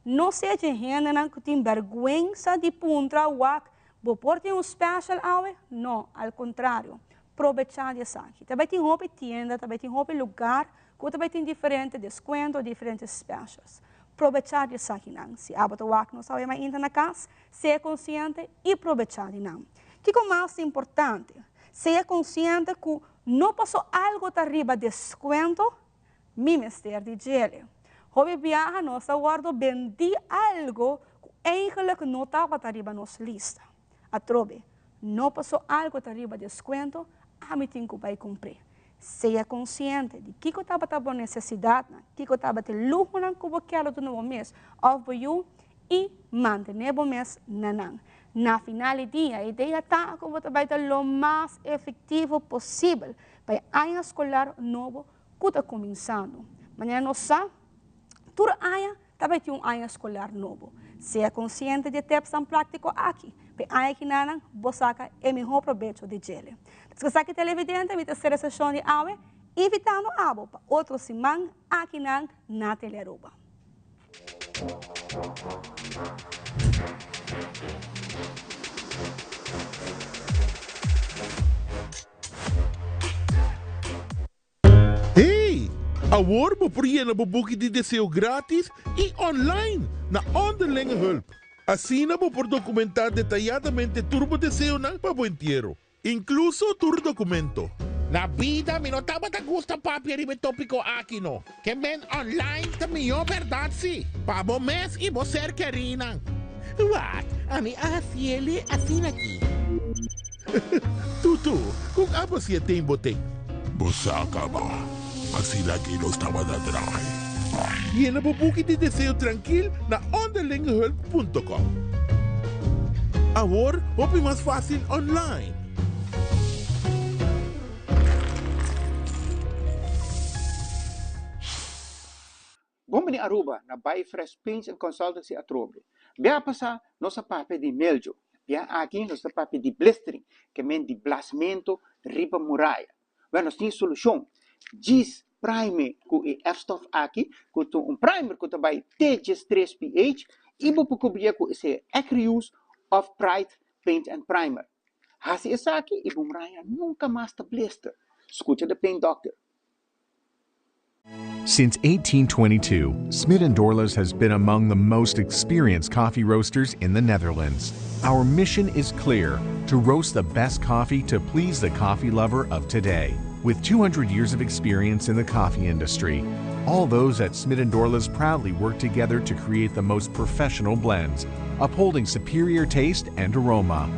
D: No sea dje hendenan ku tin bèrgwensa di puntra wak, bo por tin un special awe? No, al kontrario, probechá di esaki. Ta bai tin hopi tienda, ta bai tin hopi lugar ku ta bai tin diferente deskuento, diferente specials. Probechá di esakinan. Si abo ta wak nos awe mainta na kas, sea konsiente i probechá di nan. Kiko mas ta importante? Sea konsiente ku no paso algo ta riba deskuento, mi mester di djele. Hopi biaha nos ta wordo bendí algo ku eigenlijk no tabata riba nos lista. Atrobe, no paso algo ta riba deskuento, ami tin ku bai kumpr'é. Sea konsiente di kiko tabata bo nesesidatnan, kiko tabata e luhonan ku bo kier lo duna bo mes òf bo yu i mantené bo mes na nan. Na final di dia, e idea ta ku bo ta bai ta lo mas efektivo posibel pa e aña skolar nobo ku ta kuminsando. Manera nos sa, tur aña ta bai tin un aña skolar nobo. Sea konsiente di e tepsnan práktiko aki pa e aña kinanan bo saka e mihó probecho di djele. Esaki televidente, mi ta sera e seshon di awe invitando abo pa otro siman akinan na Telearuba.
F: Hey! Awor bo por yena bo buki di deseo gratis y online na Onderlinge Hulp. Asina bo por documenta detayadamente tur bo deseonan pa bo entiero. Inkluso tur dokumento.
G: Na bida mi no tabata gusta papia riba e topiko aki no. Ke men online ta mihó bèrdat si, pa bo mes i bo ser kerínan. Wak, ami a hasiele asina aki.
F: Tutu, kon abo si e ten bo ten? Bo sa kaba, asina aki nos tabata draai. Yena bo buki di deseo trankil na onderlingehulp punto com. Awor hopi mas fácil online.
X: Bon bini Aruba na Buy Fresh Paints and Consultancy atrobe. Bia pasa nos a papia di mildew, bia aki nos ta papia di blistering, ke men di blasmento riba muraya. Wèl nos tin solushon. Djis prime ku e F-stof aki, ku ta un primer ku ta bai te djes tres pH i bo por kubria ku esei Acryuse òf Pride Paint and Primer. Hasi esaki i bo muraya nunka mas ta blister. Skucha The Pain Doctor.
B: Since 1822, Smit & Dorlas has been among the most experienced coffee roasters in the Netherlands. Our mission is clear, to roast the best coffee to please the coffee lover of today. With 200 years of experience in the coffee industry, all those at Smit & Dorlas proudly work together to create the most professional blends, upholding superior taste and aroma.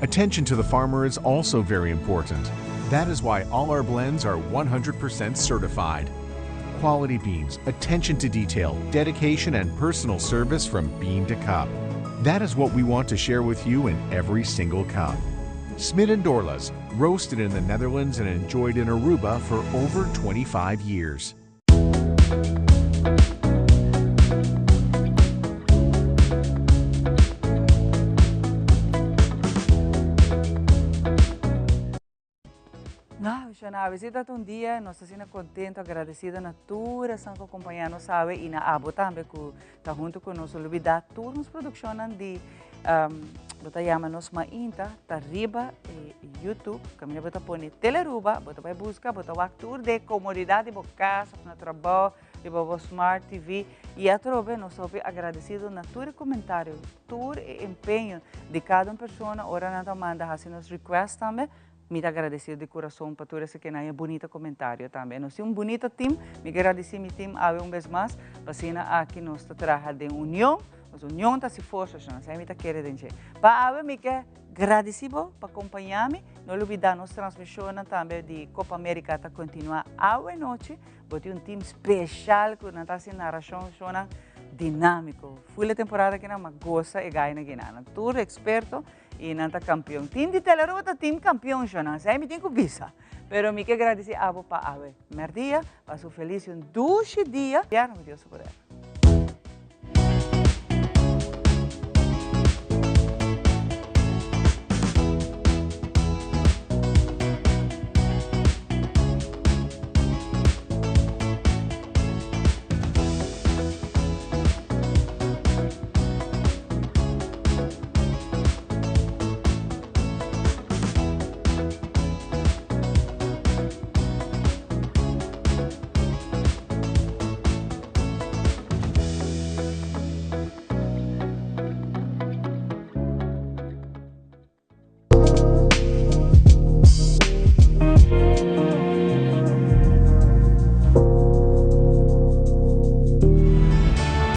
B: Attention to the farmer is also very important. That is why all our blends are 100% certified. Quality beans, attention to detail, dedication, and personal service from bean to cup. That is what we want to share with you in every single cup. Smit & Dorlas, roasted in the Netherlands and enjoyed in Aruba for over 25 years.
A: No, Shana, awe si ta un dia, nos ta asina contento, agradecido na tur esnan cu acompaña nos awe y na abo tambe cu ta hunto cu nos. Olbida tur nos produccionnan di bo ta yama nos mainta ta riba e YouTube, caminda bo ta pone Telearuba, bo ta bay busca, bo ta wak tur den comodidad di bo cas of na trabao, riba bo Smart TV y atrobe nos ta hopi agradecido na tur e comentario, tur e empeño di cada un persona ora nan ta manda haci nos request tambe. Mi ta agradecido di curason pa tur esaki nan e bunita comentario tambe. Nos tin un bunita team, mi ke gradici mi team awe un bes mas, pa asina aki nos ta traha den union, nos union ta haci forsa, shon, asina mi ta kere den dje. Pa awe mi ke gradici bo pa compaña mi, no lubida nos transmisionnan tambe di Copa America ta continua awe nochi, bo tin un team special cu nan ta haci narracion, shonnan dinamico. Ful e temporada aki nan, ma gosa e gainan aki nan, tur experto. Y nan ta campeon. Team di Telearuba ta team campeon shonan. Esei mi tin cu bisa. Pero mi ke gradici abo pa awe merdia. Pasa un feliz y un dushi dia. Bierna cu Dios su poder.